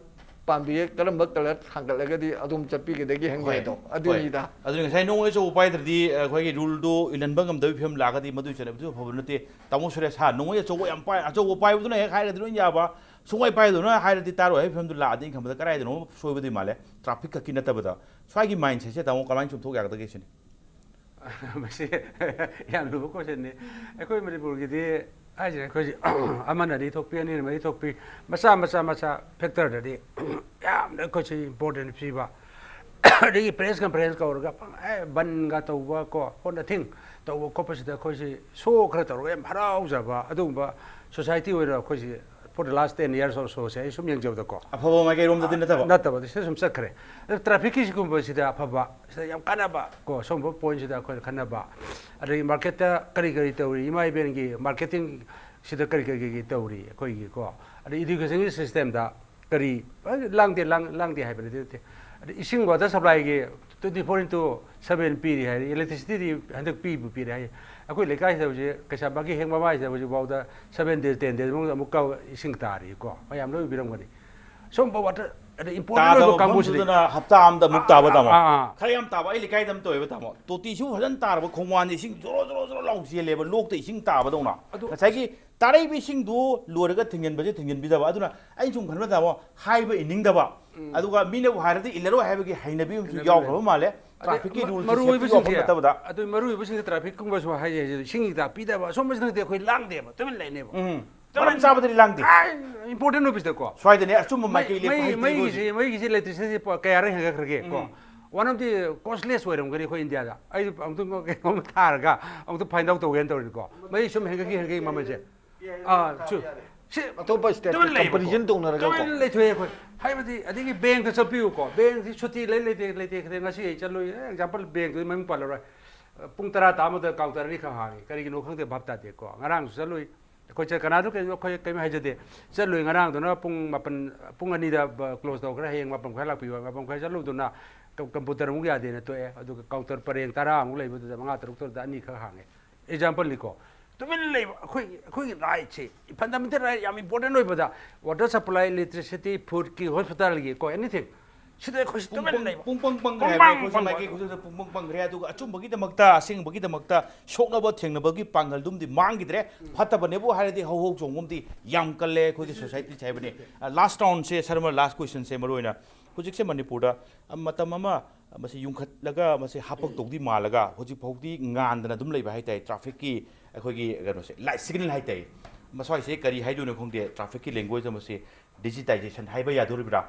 ꯄꯥꯝꯕꯤꯌꯦ, ꯀꯔꯝꯕ colour ꯊꯥꯡꯒꯠꯂꯒꯗꯤ ꯑꯗꯨꯝ ꯆꯠꯄꯤꯒꯗꯒꯦ ꯍꯣꯏ, ꯍꯪꯉꯦꯗꯣ, ꯍꯣꯏ꯫ ꯑꯗꯨꯅꯤꯗ꯫ ꯑꯗꯨꯅ ꯉꯁꯥꯏ ꯅꯣꯡꯃꯩ ꯑꯆꯧꯕ ꯄꯥꯏꯗ꯭ꯔꯗꯤ, ꯑ, ꯑꯩꯈꯣꯏꯒꯤ rule ꯗꯨ ꯏꯜꯍꯟꯕ ꯉꯝꯗꯕꯒꯤ ꯐꯤꯕꯝ ꯂꯥꯛꯑꯒꯗꯤ ꯃꯗꯨ ꯆꯠꯅꯕꯗꯨ ꯑꯐꯕ ꯅꯠꯇꯦ꯫ ꯇꯥꯃꯣ ꯁꯨꯔꯦꯁ, ꯍꯥ, ꯅꯣꯡꯃꯩ ꯑꯆꯧꯕ ꯌꯥꯝ ꯄꯥꯏ, ꯑꯆꯧꯕ ꯄꯥꯏꯕꯗꯨꯅ ꯍꯦꯛ ꯍꯥꯏꯔꯗꯤ ꯂꯣꯏ ꯌꯥꯕ, ꯁꯨꯡꯄꯥꯏ ꯄꯥꯏꯗꯕꯅ ꯍꯥꯏꯔꯗꯤ ꯇꯥꯔꯣꯏ ꯍꯥꯏꯕꯒꯤ ꯐꯤꯕꯝꯗꯨ ꯂꯥꯛꯑꯗꯤ ꯑꯩꯅ ꯈꯟꯕꯗ ꯀꯗꯥꯏꯗꯅꯣ ꯁꯣꯏꯕꯗꯤ ꯃꯥꯜꯂꯦ꯫ Traffic ꯈꯛꯀꯤ ꯅꯠꯇꯕꯗ ꯁ꯭ꯋꯥꯏꯒꯤ mindset ꯁꯦ ꯇꯥꯃꯣ ꯀꯃꯥꯏꯅ ꯆꯨꯝꯊꯣꯛ ꯌꯥꯒꯗꯒꯦ ꯁꯤꯅꯤ꯫ ꯃꯁꯤ ꯌꯥꯝ ꯂꯨꯕ question ꯅꯤ꯫ ꯑꯩꯈꯣꯏ ꯃꯅꯤꯄꯨꯔꯒꯤꯗꯤ ꯍꯥꯏꯁꯤꯅ ꯑꯩꯈꯣꯏꯁꯤ ꯑꯃꯅ ꯑꯅꯤ ꯊꯣꯛꯄꯤ, ꯑꯅꯤꯅ ꯃꯔꯤ ꯊꯣꯛꯄꯤ, ꯃꯆꯥ ꯃꯆꯥ ꯃꯆꯥ factor ꯗꯗꯤ ꯌꯥꯝꯅ ꯑꯩꯈꯣꯏꯁꯤ important ꯄꯤꯕ꯫ ꯑꯗꯒꯤ press conference ꯀꯧꯔꯒ ꯄꯪ-, ꯑꯦ, ꯕꯟꯒ ꯇꯧꯕ ꯀꯣ, for nothing ꯇꯧꯕ ꯈꯣꯠꯄꯁꯤꯗ ꯑꯩꯈꯣꯏꯁꯤ show ꯈꯔ ꯇꯧꯔꯒ ꯌꯥꯝ ꯍꯔꯥꯎꯖꯕ ꯑꯗꯨꯒꯨꯝꯕ society ꯑꯣꯏꯅ ꯑꯩꯈꯣꯏꯁꯤ for the last ten years or so ꯁꯦ ꯑꯩ ꯁꯨꯝ ꯌꯦꯡꯖꯕꯗꯀꯣ꯫ ꯑꯐꯕ ꯃꯥꯏꯀꯩꯔꯣꯝꯗꯗꯤ ꯅꯠꯇꯕ꯫ ꯅꯠꯇꯕ, ꯁꯤꯗ ꯁꯨꯝ ꯆꯠꯈ꯭ꯔꯦ꯫ ꯑꯗꯨ traffic ꯀꯤ ꯁꯤꯒꯨꯝꯕꯁꯤꯗ ꯑꯐꯕ, ꯁꯤꯗ ꯌꯥꯝ ꯀꯥꯟꯅꯕ ꯀꯣ, ꯁꯨꯝꯕ point ꯁꯤꯗ ꯑꯩꯈꯣꯏꯅ ꯈꯟꯅꯕ꯫ ꯑꯗꯒꯤ market ꯇ ꯀꯔꯤ ꯀꯔꯤ ꯇꯧꯔꯤ, ꯏꯃꯥ ꯏꯕꯦꯟꯒꯤ marketing ꯁꯤꯗ ꯀꯔꯤ ꯀꯔꯤ ꯀꯔꯤ ꯀꯔꯤ ꯇꯧꯔꯤ ꯑꯩꯈꯣꯏꯒꯤ ꯀꯣ꯫ ꯑꯗꯩ education ꯒꯤ system ꯗ ꯀꯔꯤ, ꯂꯥꯡꯗꯦ, ꯂꯥꯡ-, ꯂꯥꯡꯗꯦ ꯍꯥꯏꯕ ꯅꯠꯇꯦ, ꯅꯠꯇꯦ꯫ ꯑꯗꯩ ꯏꯁꯤꯡ water supply ꯒꯤ Twenty four into seven ꯄꯤꯔꯤ ꯍꯥꯏꯔꯤ, electricityꯗꯤ ꯍꯟꯗꯛ ꯄꯤꯕꯨ ꯄꯤꯔꯦ ꯍꯥꯏ꯫ ꯑꯩꯈꯣꯏ ꯂꯩꯀꯥꯏꯁꯤꯗ ꯍꯧꯖꯤꯛ ꯀꯩꯁꯥꯝꯄꯥꯠꯀꯤ ꯍꯦꯛ ꯃꯃꯥꯏꯁꯤꯗ ꯍꯧꯖꯤꯛꯐꯥꯎꯗ seven days, ten days ꯃꯅꯨꯡꯗ ꯑꯃꯨꯛꯀ ꯏꯁꯤꯡ ꯇꯥꯔꯤꯀꯣ, ꯃꯌꯥꯝ ꯂꯣꯏ ꯎꯕꯤꯔꯝꯒꯅꯤ꯫ ꯁꯨꯝꯕ water, ꯑꯗ important ꯇꯥꯗꯕ ꯑꯣꯏꯕ ꯀꯥꯡꯕꯨꯁꯤꯗꯤ ꯃꯐꯝꯗꯨꯗꯅ ꯍꯞꯇꯥ ꯑꯃꯗ ꯑꯃꯨꯛ ꯇꯥꯕ, ꯇꯥꯃꯣ꯫ ꯑꯥ, ꯑꯥ꯫ ꯈꯔ ꯌꯥꯝ ꯇꯥꯕ ꯑꯩ ꯂꯩꯀꯥꯏꯗ ꯑꯃ ꯇꯧꯋꯦꯕ, ꯇꯥꯃꯣ꯫ ꯇꯣꯇꯤꯁꯨ ꯐꯖꯅ ꯇꯥꯔꯕ, ꯈꯣꯡꯕꯥꯟꯁꯦ ꯏꯁꯤꯡ ꯖꯣꯔꯣ ꯖꯣꯔꯣ ꯖꯣꯔꯣ ꯂꯥꯎ ꯆꯦꯜꯂꯦꯕ, ꯂꯣꯛꯇ ꯏꯁꯤꯡ ꯇꯥꯕꯗꯧꯅ꯫ ꯑꯗꯨ ꯉꯁꯥꯏꯒꯤ ꯇꯥꯔꯛꯏꯕ ꯏꯁꯤꯡꯗꯨ ꯂꯣꯏꯔꯒ ꯊꯤꯡꯖꯤꯟꯕꯁꯦ ꯊꯤꯡꯖꯤꯟꯕꯤꯗꯕ꯫ ꯑꯗꯨꯅ ꯑꯩꯅ ꯁꯨꯝ ꯈꯟꯕꯗ, ꯇꯥꯃꯣ, ꯍꯥꯏꯕ ꯏꯅꯤꯡꯗꯕ, ꯎꯝ꯫ ꯑꯗꯨꯒ ꯃꯤꯅꯕꯨ ꯍꯥꯏꯔꯗꯤ ꯏꯜꯂꯔꯣꯏ ꯍꯥꯏꯕꯒꯤ ꯍꯩꯅꯕꯤ ꯑꯃꯁꯨ ꯍꯩꯅꯕꯤ ꯌꯥꯎꯈ꯭ꯔꯕ ꯃꯥꯜꯂꯦ꯫ ꯑꯗꯩ ꯇ꯭ꯔꯥꯐꯤꯛꯀꯤ ꯃ-, ꯔꯨꯜꯁꯦ ꯁꯦꯞꯇꯤ ꯃꯔꯨꯑꯣꯏꯕꯁꯤꯡꯁꯦ, ꯌꯥꯎꯐꯝ ꯅꯠꯇꯕꯗ꯫ ꯑꯗꯨ ꯃꯔꯨꯑꯣꯏꯕꯁꯤꯡꯁꯦ ꯇ꯭ꯔꯥꯐꯤꯛꯀꯨꯝꯕꯁꯨ ꯍꯥꯏꯖꯩ, ꯍꯥꯏꯖꯩ, ꯏꯁꯤꯡ ꯍꯤꯗꯥꯛ ꯄꯤꯗꯕ, ꯑꯁꯨꯝꯕꯁꯤꯅꯗꯤ ꯑꯩꯈꯣꯏ ꯂꯥꯡꯗꯦꯕ, ꯇꯨꯃꯤꯟ ꯂꯩꯅꯦꯕ꯫ ꯎꯝ꯫ ꯃꯔꯝ ꯆꯥꯕꯗꯗꯤ ꯂꯥꯡꯗꯦ꯫ ꯑꯥꯏ, important ꯑꯣꯏꯕꯁꯤꯗꯀꯣ꯫ ꯁ꯭ꯋꯥꯏꯗꯅꯦ ꯑꯆꯨꯝꯕ ꯃꯩ, ꯃꯥꯏꯀꯩ ꯂꯦꯞꯄ ꯃꯩ, ꯍꯩꯇ꯭ꯔꯤꯕ ꯃꯩꯒꯤꯁꯤ, ꯍꯧꯖꯤꯛ꯫ ꯃꯩꯒꯤꯁꯤ electricity ꯄ-, ꯀꯌꯥꯔꯛ ꯍꯦꯟꯒꯠꯈ꯭ꯔꯒꯦ ꯀꯣ? ꯎꯝ꯫ One of the costliest ꯑꯣꯏꯔꯝꯒꯅꯤ ꯑꯩꯈꯣꯏ ꯏꯟꯗꯤꯌꯥꯗ꯫ ꯑꯩ ꯑꯃꯨꯛꯇꯪ ꯀꯩꯅꯣꯝ ꯊꯥꯔꯒ ꯑꯃꯨꯛꯇ find out ꯇꯧꯒꯦꯅ ꯇꯧꯔꯤꯅꯤꯀꯣ꯫ ꯃꯩ ꯁꯨꯝ ꯍꯦꯟꯒꯠꯈꯤ, ꯍꯦꯟꯒꯠꯈꯤ ꯃꯃꯜꯁꯦ꯫ ꯑꯥ, ꯁꯨ-, ꯁꯤ ꯑꯇꯣꯞꯄ state ꯇꯨꯃꯤꯟ ꯂꯩꯕꯀꯣ꯫ Comparison ꯇꯧꯅꯔꯒꯀꯣ꯫ ꯇꯨꯃꯤꯟ ꯂꯩꯊꯣꯛꯑꯦ ꯑꯩꯈꯣꯏ꯫ ꯍꯥꯏꯕꯗꯤ, ꯑꯗꯒꯤ bankꯇ ꯆꯠꯄꯤꯌꯨꯀꯣ꯫ Bankꯁꯤ ꯁꯨꯇꯤ ꯂꯩ ꯂꯩꯇꯦ, ꯂꯩꯇꯦ, ꯈꯪꯗꯦ, ꯉꯁꯤ ꯑꯩ ꯆꯠꯂꯨꯏ꯫ ꯑꯦ, example, bankꯇꯨꯗꯤ ꯃꯃꯤꯡ ꯄꯜꯂꯔꯣꯏ꯫ ꯄꯨꯡ ꯇꯔꯥ ꯇꯥꯕꯗ counter ꯑꯅꯤꯈꯛ ꯍꯥꯡꯉꯤ꯫ ꯀꯔꯤꯒꯤꯅꯣ ꯈꯪꯗꯦ, ꯚꯥꯞ ꯇꯥꯗꯦꯀꯣ꯫ ꯉꯔꯥꯡꯁꯨ ꯆꯠꯂꯨꯏ꯫ ꯑꯩꯈꯣꯏ ꯆꯠ-, ꯀꯅꯥꯗꯣ ꯀꯩꯅꯣ, ꯑꯩꯈꯣꯏ ꯀꯔꯤꯝ ꯍꯥꯏꯖꯗꯦ꯫ ꯆꯠꯂꯨꯏ ꯉꯔꯥꯡꯗꯨꯅ ꯄꯨꯡ ꯃꯥꯄꯟ, ꯄꯨꯡ ꯑꯅꯤꯗ ꯕ-, close ꯇꯧꯈ꯭ꯔꯦ, ꯍꯌꯦꯡ ꯃꯥꯄꯟ ꯃꯈꯥꯏ ꯂꯥꯛꯄꯤꯌꯨ ꯍꯥꯏ꯫ ꯃꯥꯄꯟ ꯃꯈꯥꯏ ꯆꯠꯂꯨꯗꯨꯅ ꯀꯝ-, computer ꯑꯃꯨꯛ ꯌꯥꯗꯦꯅ ꯇꯣꯛꯑꯦ꯫ ꯑꯗꯨꯒ counter ꯄꯔꯦꯡ ꯇꯔꯥꯃꯨꯛ ꯂꯩꯕꯗꯨꯗ ꯃꯉꯥ ꯇꯔꯨꯛ ꯇꯔꯨꯛꯇ ꯑꯅꯤꯈꯛ ꯍꯥꯡꯉꯦ꯫ Exampleꯅꯤꯀꯣ꯫ ꯇꯨꯃꯤꯟ ꯂꯩꯕ, ꯑꯩꯈꯣꯏꯒꯤ, ꯑꯩꯈꯣꯏꯒꯤ rightꯁꯦ, fundamental right ꯌꯥꯝ important ꯑꯣꯏꯕꯗ, water supply, electricity, foodꯀꯤ, hospitalꯒꯤ ꯀꯣ, anything, ꯁꯤꯗ ꯑꯩꯈꯣꯏꯁꯤ ꯄꯨꯡ ꯇꯨꯃꯤꯟ ꯄꯪ-, ꯂꯩꯕ꯫ ꯄꯨꯡ ꯄꯪ ꯄꯪꯈ꯭ꯔꯦ ꯄꯨꯡ ꯍꯥꯏꯕ ꯄꯪ ꯑꯩꯈꯣꯏ ꯁꯣꯝꯗ ꯄꯪꯕ꯫ ꯃꯥꯏꯀꯩ ꯈꯨꯗꯤꯡꯗ ꯄꯨꯡ ꯄꯪ ꯄꯪꯈ꯭ꯔꯦ꯫ ꯑꯗꯨꯒ ꯑꯆꯨꯝꯕꯒꯤꯗꯃꯛꯇ, ꯑꯁꯦꯡꯕꯒꯤꯗꯃꯛꯇ ꯁꯣꯛꯅꯕ ꯊꯦꯡꯅꯕꯒꯤ ꯄꯥꯡꯒꯜꯗꯨꯝꯗꯤ ꯃꯥꯡꯈꯤꯗ꯭ꯔꯦ꯫ ꯎꯝ꯫ ꯐꯠꯇꯕꯅꯦꯕꯨ ꯍꯥꯏꯔꯗꯤ ꯍꯧ ꯍꯧ ꯆꯣꯡꯕ ꯑꯃꯗꯤ ꯌꯥꯝ ꯀꯜꯂꯦ ꯑꯩꯈꯣꯏꯒꯤ societyꯁꯦ ꯍꯥꯏꯕꯅꯤ꯫ ꯑ, last roundꯁꯦ, ꯁꯔꯃ, last questionꯁꯦ ꯃꯔꯨꯑꯣꯏꯅ ꯍꯧꯖꯤꯛꯁꯦ ꯃꯅꯤꯄꯨꯔꯗ, ꯑ, ꯃꯇꯝ ꯑꯃ ꯃꯁꯤ ꯌꯨꯡꯈꯠꯂꯒ ꯃꯁꯤ ꯍꯥꯄꯛꯇꯧꯗꯤ ꯃꯥꯜꯂꯒ ꯍꯧꯖꯤꯛ ꯐꯥꯎꯗꯤ ꯉꯥꯟꯗꯅ ꯑꯗꯨꯝ ꯂꯩꯕ ꯍꯥꯏꯇꯥꯔꯦ꯫ Trafficꯀꯤ ꯑꯩꯈꯣꯏꯒꯤ ꯀꯩꯅꯣꯁꯦ, light signal ꯍꯥꯏꯇꯥꯔꯦ꯫ ꯃꯁ꯭ꯋꯥꯏꯁꯦ ꯀꯔꯤ ꯍꯥꯏꯗꯣꯏꯅꯣ ꯈꯪꯗꯦ, trafficꯀꯤ language ꯑꯃꯁꯦ꯫ Digitization ꯍꯥꯏꯕ ꯌꯥꯗꯣꯔꯤꯕ꯭ꯔꯥ?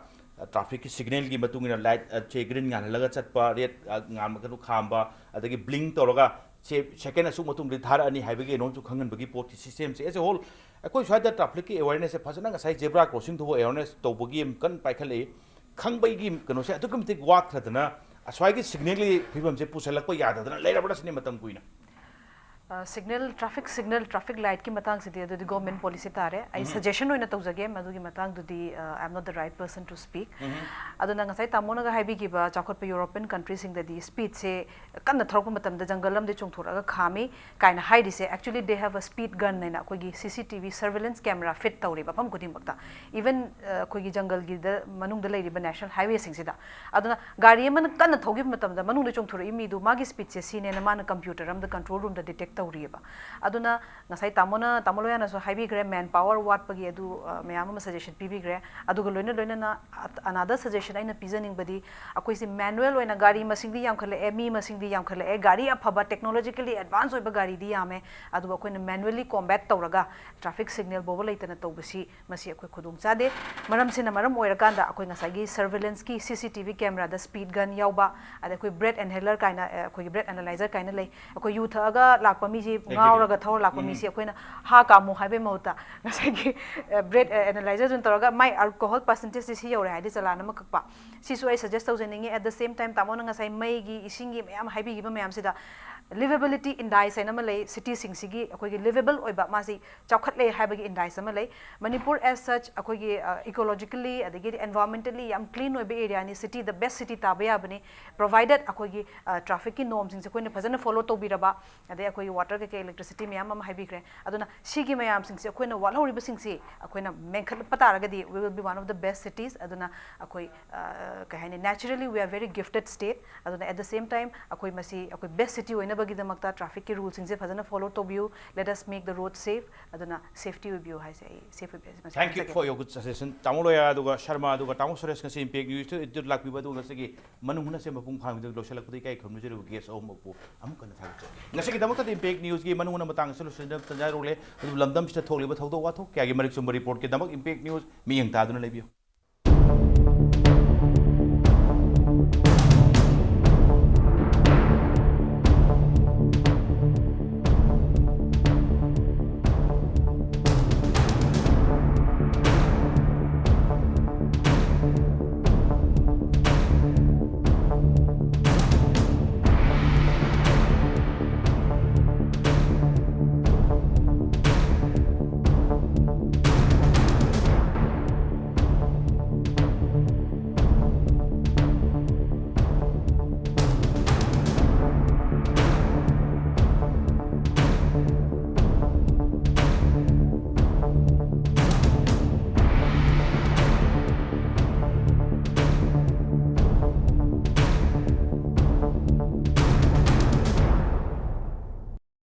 Trafficꯀꯤ signalꯒꯤ ꯃꯇꯨꯡ ꯏꯟꯅ light, ꯑ, ꯁꯦ green ꯉꯥꯜꯍꯜꯂꯒ ꯆꯠꯄ, red, ꯑ, ꯉꯥꯟꯕ ꯀꯩꯅꯣ ꯈꯥꯝꯕ, ꯑꯗꯒꯤ blink ꯇꯧꯔꯒ ꯁꯦ second ꯑꯁꯨꯛ ꯃꯇꯨꯡꯗ ꯊꯥꯔꯛꯑꯅꯤ ꯍꯥꯏꯕꯒꯤ ꯀꯩꯅꯣꯝꯁꯨ ꯈꯪꯍꯟꯕꯒꯤ ꯄꯣꯠꯀꯤ systemꯁꯦ as a whole ꯑꯩꯈꯣꯏ ꯁ꯭ꯋꯥꯏꯗ trafficꯀꯤ awarenessꯁꯦ ꯐꯖꯅ ꯉꯁꯥꯏ zebra crossing ꯊꯧꯕ awareness ꯇꯧꯕꯒꯤ ꯑꯃ ꯀꯟꯅ ꯄꯥꯏꯈꯠꯂꯛꯏ꯫ ꯈꯪꯕꯒꯤ ꯀꯩꯅꯣꯁꯦ ꯑꯗꯨꯛꯀꯤ ꯃꯇꯤꯛ ꯋꯥꯠꯈ꯭ꯔꯗꯅ ꯑꯁ꯭ꯋꯥꯏꯒꯤ signalꯒꯤ ꯐꯤꯕꯝꯁꯦ ꯄꯨꯁꯜꯂꯛꯄ ꯌꯥꯗꯗꯅ ꯂꯩꯔꯕ꯭ꯔꯥ ꯁꯤꯅꯤ ꯃꯇꯝ ꯀꯨꯏꯅ꯫ ꯁꯤꯒꯅꯦꯜ, ꯇ꯭ꯔꯥꯐꯤꯛ ꯁꯤꯒꯅꯦꯜ, ꯇ꯭ꯔꯥꯐꯤꯛ ꯂꯥꯏꯠꯀꯤ ꯃꯇꯥꯡꯁꯤꯗꯤ ꯑꯗꯨꯗꯤ ꯒꯣꯔꯃꯦꯟ ꯄꯣꯂꯤꯁꯤ ꯇꯥꯔꯦ꯫ ꯑꯩ ꯁꯖꯦꯁꯟ ꯑꯣꯏꯅ ꯇꯧꯖꯒꯦ, ꯃꯗꯨꯒꯤ ꯃꯇꯥꯡꯗꯨꯗꯤ I am not the right person to speak. ꯑꯗꯨꯅ ꯉꯁꯥꯏ ꯇꯥꯃꯣꯅꯒ ꯍꯥꯏꯕꯤꯈꯤꯕ ꯆꯥꯎꯈꯠꯄ ꯌꯨꯔꯣꯄꯤꯌꯟ ꯀꯟꯇ꯭ꯔꯤꯁꯤꯡꯗꯗꯤ ꯁ꯭ꯄꯤꯗꯁꯦ ꯀꯟꯅ ꯊꯧꯔꯛꯄ ꯃꯇꯝꯗ ꯖꯪꯒꯜ ꯑꯃꯗꯤ ꯆꯣꯡꯊꯣꯔꯛꯑꯒ ꯈꯥꯝꯃꯤ ꯀꯥꯏꯅ ꯍꯥꯏꯔꯤꯁꯦ, actually they have a speed gun ꯍꯥꯏꯅ ꯑꯩꯈꯣꯏꯒꯤ C C T V surveillance camera fit ꯇꯧꯔꯤ ꯃꯐꯝ ꯈꯨꯗꯤꯡꯃꯛꯇ, ꯏꯚꯟ ꯑꯩꯈꯣꯏꯒꯤ ꯖꯪꯒꯜꯒꯤꯗ ꯃꯅꯨꯡꯗ ꯂꯩꯔꯤꯕ ꯅꯦꯁꯅꯦꯜ ꯍꯥꯏꯋꯦꯁꯤꯡꯁꯤꯗ꯫ ꯑꯗꯨꯅ ꯒꯥꯔꯤ ꯑꯃꯅ ꯀꯟꯅ ꯊꯧꯈꯤꯕ ꯃꯇꯝꯗ ꯃꯅꯨꯡꯗ ꯆꯣꯡꯊꯣꯔꯛꯏ ꯃꯤꯗꯨ ꯃꯥꯒꯤ ꯁ꯭ꯄꯤꯗꯁꯦ ꯁꯤꯅꯦꯅ ꯃꯥꯅ ꯀꯝꯄ꯭ꯌꯨꯇꯔ ꯑꯃꯗ ꯀꯟꯇ꯭ꯔꯣꯜ ꯔꯨꯝꯗ ꯗꯤꯇꯦꯛ ꯇꯧꯔꯤꯑꯕ꯫ ꯑꯗꯨꯅ ꯉꯁꯥꯏ ꯇꯥꯃꯣꯅ, ꯇꯥꯃꯣ ꯂꯣꯌꯥꯅꯁꯨ ꯍꯥꯏꯕꯤꯈ꯭ꯔꯦ, ꯃꯦꯟ ꯄꯥꯋꯔ ꯋꯥꯠꯄꯒꯤ ꯑꯗꯨ ꯃꯌꯥꯝ ꯑꯃ ꯁꯖꯦꯁꯟ ꯄꯤꯕꯤꯈ꯭ꯔꯦ꯫ ꯑꯗꯨꯒ ꯂꯣꯏꯅ ꯂꯣꯏꯅꯅ another suggestion ꯑꯩꯅ ꯄꯤꯖꯅꯤꯡꯕꯗꯤ, ꯑꯩꯈꯣꯏꯁꯤ ꯃꯦꯅꯨꯋꯦꯜ ꯑꯣꯏꯅ ꯒꯥꯔꯤ ꯃꯁꯤꯡꯗꯤ ꯌꯥꯝꯈꯠꯂꯛꯑꯦ, ꯃꯤ ꯃꯁꯤꯡꯗꯤ ꯌꯥꯝꯈꯠꯂꯛꯑꯦ, ꯒꯥꯔꯤ ꯑꯐꯕ, technologically advance ꯑꯣꯏꯕ ꯒꯥꯔꯤꯗꯤ ꯌꯥꯝꯃꯦ, ꯑꯗꯨꯕꯨ ꯑꯩꯈꯣꯏꯅ ꯃꯦꯅꯨꯋꯦꯜꯂꯤ ꯀꯣꯝꯕꯦꯠ ꯇꯧꯔꯒ ꯇ꯭ꯔꯥꯐꯤꯛ ꯁꯤꯒꯅꯦꯜ ꯐꯥꯎꯕ ꯂꯩꯇꯅ ꯇꯧꯕꯁꯤ, ꯃꯁꯤ ꯑꯩꯈꯣꯏ ꯈꯨꯗꯣꯡ ꯆꯥꯗꯦ꯫ ꯃꯔꯝꯁꯤꯅ ꯃꯔꯝ ꯑꯣꯏꯔꯀꯥꯟꯗ ꯑꯩꯈꯣꯏ ꯉꯁꯥꯏꯒꯤ ꯁꯔꯚꯦꯂꯦꯟꯁꯀꯤ C C T V cameraꯗ ꯁ꯭ꯄꯤꯗ ꯒꯟ ꯌꯥꯎꯕ, ꯑꯗꯩ ꯑꯩꯈꯣꯏ ꯕ꯭ꯔꯦꯠ ꯏꯟꯍꯦꯂꯔ ꯀꯥꯏꯅ, ꯑꯩꯈꯣꯏꯒꯤ ꯕ꯭ꯔꯦꯠ ꯑꯦꯅꯥꯂꯥꯏꯖꯔ ꯀꯥꯏꯅ ꯂꯩ, ꯑꯩꯈꯣꯏ ꯌꯨ ꯊꯛꯑꯒ ꯂꯥꯛꯄ ꯃꯤꯁꯤ, ꯉꯥꯎꯔꯒ ꯊꯧꯔ ꯂꯥꯛꯄ ꯃꯤꯁꯤ ꯑꯩꯈꯣꯏꯅ ꯍꯥ ꯀꯥꯝꯃꯨ ꯍꯥꯏꯕꯒꯤ ꯃꯍꯨꯠꯇ ꯉꯁꯥꯏꯒꯤ ꯕ꯭ꯔꯦꯠ ꯑꯦꯅꯥꯂꯥꯏꯖꯔꯗꯨꯅ ꯇꯧꯔꯒ ꯃꯥꯏ ꯑꯜꯀꯣꯍꯣꯜ ꯄꯥꯔꯁꯦꯟꯇꯦꯖꯁꯤ ꯁꯤ ꯌꯧꯔꯦ ꯍꯥꯏꯗꯤ ꯆꯂꯥꯟ ꯑꯃ ꯀꯛꯄ꯫ ꯁꯤꯁꯨ ꯑꯩ ꯁꯖꯦꯁ ꯇꯧꯖꯅꯤꯡꯉꯤ꯫ At the same time, ꯇꯥꯃꯣꯅ ꯉꯁꯥꯏ ꯃꯩꯒꯤ, ꯏꯁꯤꯡꯒꯤ ꯃꯌꯥꯝ ꯍꯥꯏꯕꯤꯈꯤꯕ ꯃꯌꯥꯝꯁꯤꯗ livability index ꯍꯥꯏꯅ ꯑꯃ ꯂꯩ꯫ ꯁꯤꯇꯤꯁꯤꯡꯁꯤꯒꯤ ꯑꯩꯈꯣꯏꯒꯤ ꯂꯤꯚꯦꯕꯜ ꯑꯣꯏꯕ, ꯃꯥꯁꯤ ꯆꯥꯎꯈꯠꯂꯦ ꯍꯥꯏꯕꯒꯤ ꯏꯟꯗꯥꯏꯁ ꯑꯃ ꯂꯩ꯫ ꯃꯅꯤꯄꯨꯔ as such ꯑꯩꯈꯣꯏꯒꯤ, ꯑ, ecologically ꯑꯗꯒꯤꯗꯤ environmentally ꯌꯥꯝ ꯀ꯭ꯂꯤꯟ ꯑꯣꯏꯕ ꯑꯦꯔꯤꯌꯥꯅꯤ, ꯁꯤꯇꯤ, the best city ꯇꯥꯕ ꯌꯥꯕꯅꯤ, ꯄ꯭ꯔꯣꯚꯥꯏꯗꯦꯠ ꯑꯩꯈꯣꯏꯒꯤ, ꯑ, ꯇ꯭ꯔꯥꯐꯤꯛꯀꯤ ꯅꯣꯔꯝꯁꯤꯡꯁꯦ ꯑꯩꯈꯣꯏꯅ ꯐꯖꯅ ꯐꯣꯂꯣ ꯇꯧꯕꯤꯔꯕ, ꯑꯗꯩ ꯑꯩꯈꯣꯏꯒꯤ ꯋꯥꯇꯔ ꯀꯩꯀꯩ, ꯏꯂꯦꯛꯇ꯭ꯔꯤꯁꯤꯇꯤ ꯃꯌꯥꯝ ꯑꯃ ꯍꯥꯏꯕꯤꯈ꯭ꯔꯦ꯫ ꯑꯗꯨꯅ ꯁꯤꯒꯤ ꯃꯌꯥꯝꯁꯤꯡꯁꯦ ꯑꯩꯈꯣꯏꯅ ꯋꯥꯠꯍꯧꯔꯤꯕꯁꯤꯡꯁꯤ ꯑꯩꯈꯣꯏꯅ ꯃꯦꯟꯈꯠꯄ ꯇꯥꯔꯒꯗꯤ we will be one of the best cities꯫ ꯑꯗꯨꯅ ꯑꯩꯈꯣꯏ, ꯑ, ꯀꯩ ꯍꯥꯏꯅꯤ, naturally we are very gifted state꯫ ꯑꯗꯨꯅ at the same time ꯑꯩꯈꯣꯏ ꯃꯁꯤ ꯑꯩꯈꯣꯏ ꯕꯦꯁ ꯁꯤꯇꯤ ꯑꯣꯏꯅꯕꯒꯤꯗꯃꯛꯇ ꯇ꯭ꯔꯥꯐꯤꯛꯀꯤ ꯔꯨꯜꯁꯤꯡꯁꯦ ꯐꯖꯅ ꯐꯣꯂꯣ ꯇꯧꯕꯤꯌꯨ꯫ Let us make the road safe꯫ ꯑꯗꯨꯅ ꯁꯦꯐꯇꯤ ꯑꯣꯏꯕꯤꯌꯨ ꯍꯥꯏꯁꯦ, ꯑꯩ ꯁꯦꯐ ꯑꯣꯏꯕꯤꯌꯨ ꯍꯥꯏꯁꯦ ꯃꯁꯤ ꯍꯥꯏꯖꯒꯦ꯫ Thank you for your good suggestion꯫ ꯇꯥꯃꯣ ꯂꯣꯌꯥ ꯑꯗꯨꯒ ꯁꯔꯃ ꯑꯗꯨꯒ ꯇꯥꯃꯣ ꯁꯨꯔꯦꯁ ꯉꯁꯤ ꯏꯝꯄꯦꯛ ꯅ꯭ꯌꯨꯁꯇ ꯂꯥꯛꯄꯤꯕ ꯑꯗꯨꯒ ꯉꯁꯤꯒꯤ ꯃꯅꯨꯡ ꯍꯨꯠꯅ ꯁꯦꯝꯕ ꯄꯨꯡ ꯐꯥꯕꯗ ꯂꯣꯏꯁꯤꯜꯂꯛꯄꯗ ꯏꯀꯥꯏ ꯈꯨꯝꯅꯖꯔꯤꯕ ꯒꯦꯁ ꯑꯍꯨꯝꯃꯛꯄꯨ ꯑꯃꯨꯛ ꯍꯟꯅ ꯊꯥꯒꯠꯆꯔꯤ꯫ ꯉꯁꯤꯒꯤꯗꯃꯛꯇꯗꯤ ꯏꯝꯄꯦꯛ ꯅ꯭ꯌꯨꯁꯀꯤ ꯃꯅꯨꯡ ꯍꯨꯠꯅ ꯃꯇꯥꯡ ꯑꯁꯤ ꯂꯣꯏꯁꯤꯟꯖꯕ ꯇꯟꯖꯥ ꯌꯧꯔꯛꯂꯦ꯫ ꯑꯗꯨꯕꯨ ꯂꯝꯗꯝꯁꯤꯗ ꯊꯣꯛꯂꯤꯕ ꯊꯧꯗꯣꯛ ꯋꯥꯊꯣꯛ ꯀꯌꯥꯒꯤ ꯃꯔꯤꯛ ꯆꯨꯝꯕ ꯔꯤꯄꯣꯔꯠꯀꯤꯗꯃꯛ ꯏꯝꯄꯦꯛ ꯅ꯭ꯌꯨꯁ ꯃꯤꯠꯌꯦꯡ ꯇꯥꯗꯨꯅ ꯂꯩꯕꯤꯌꯨ꯫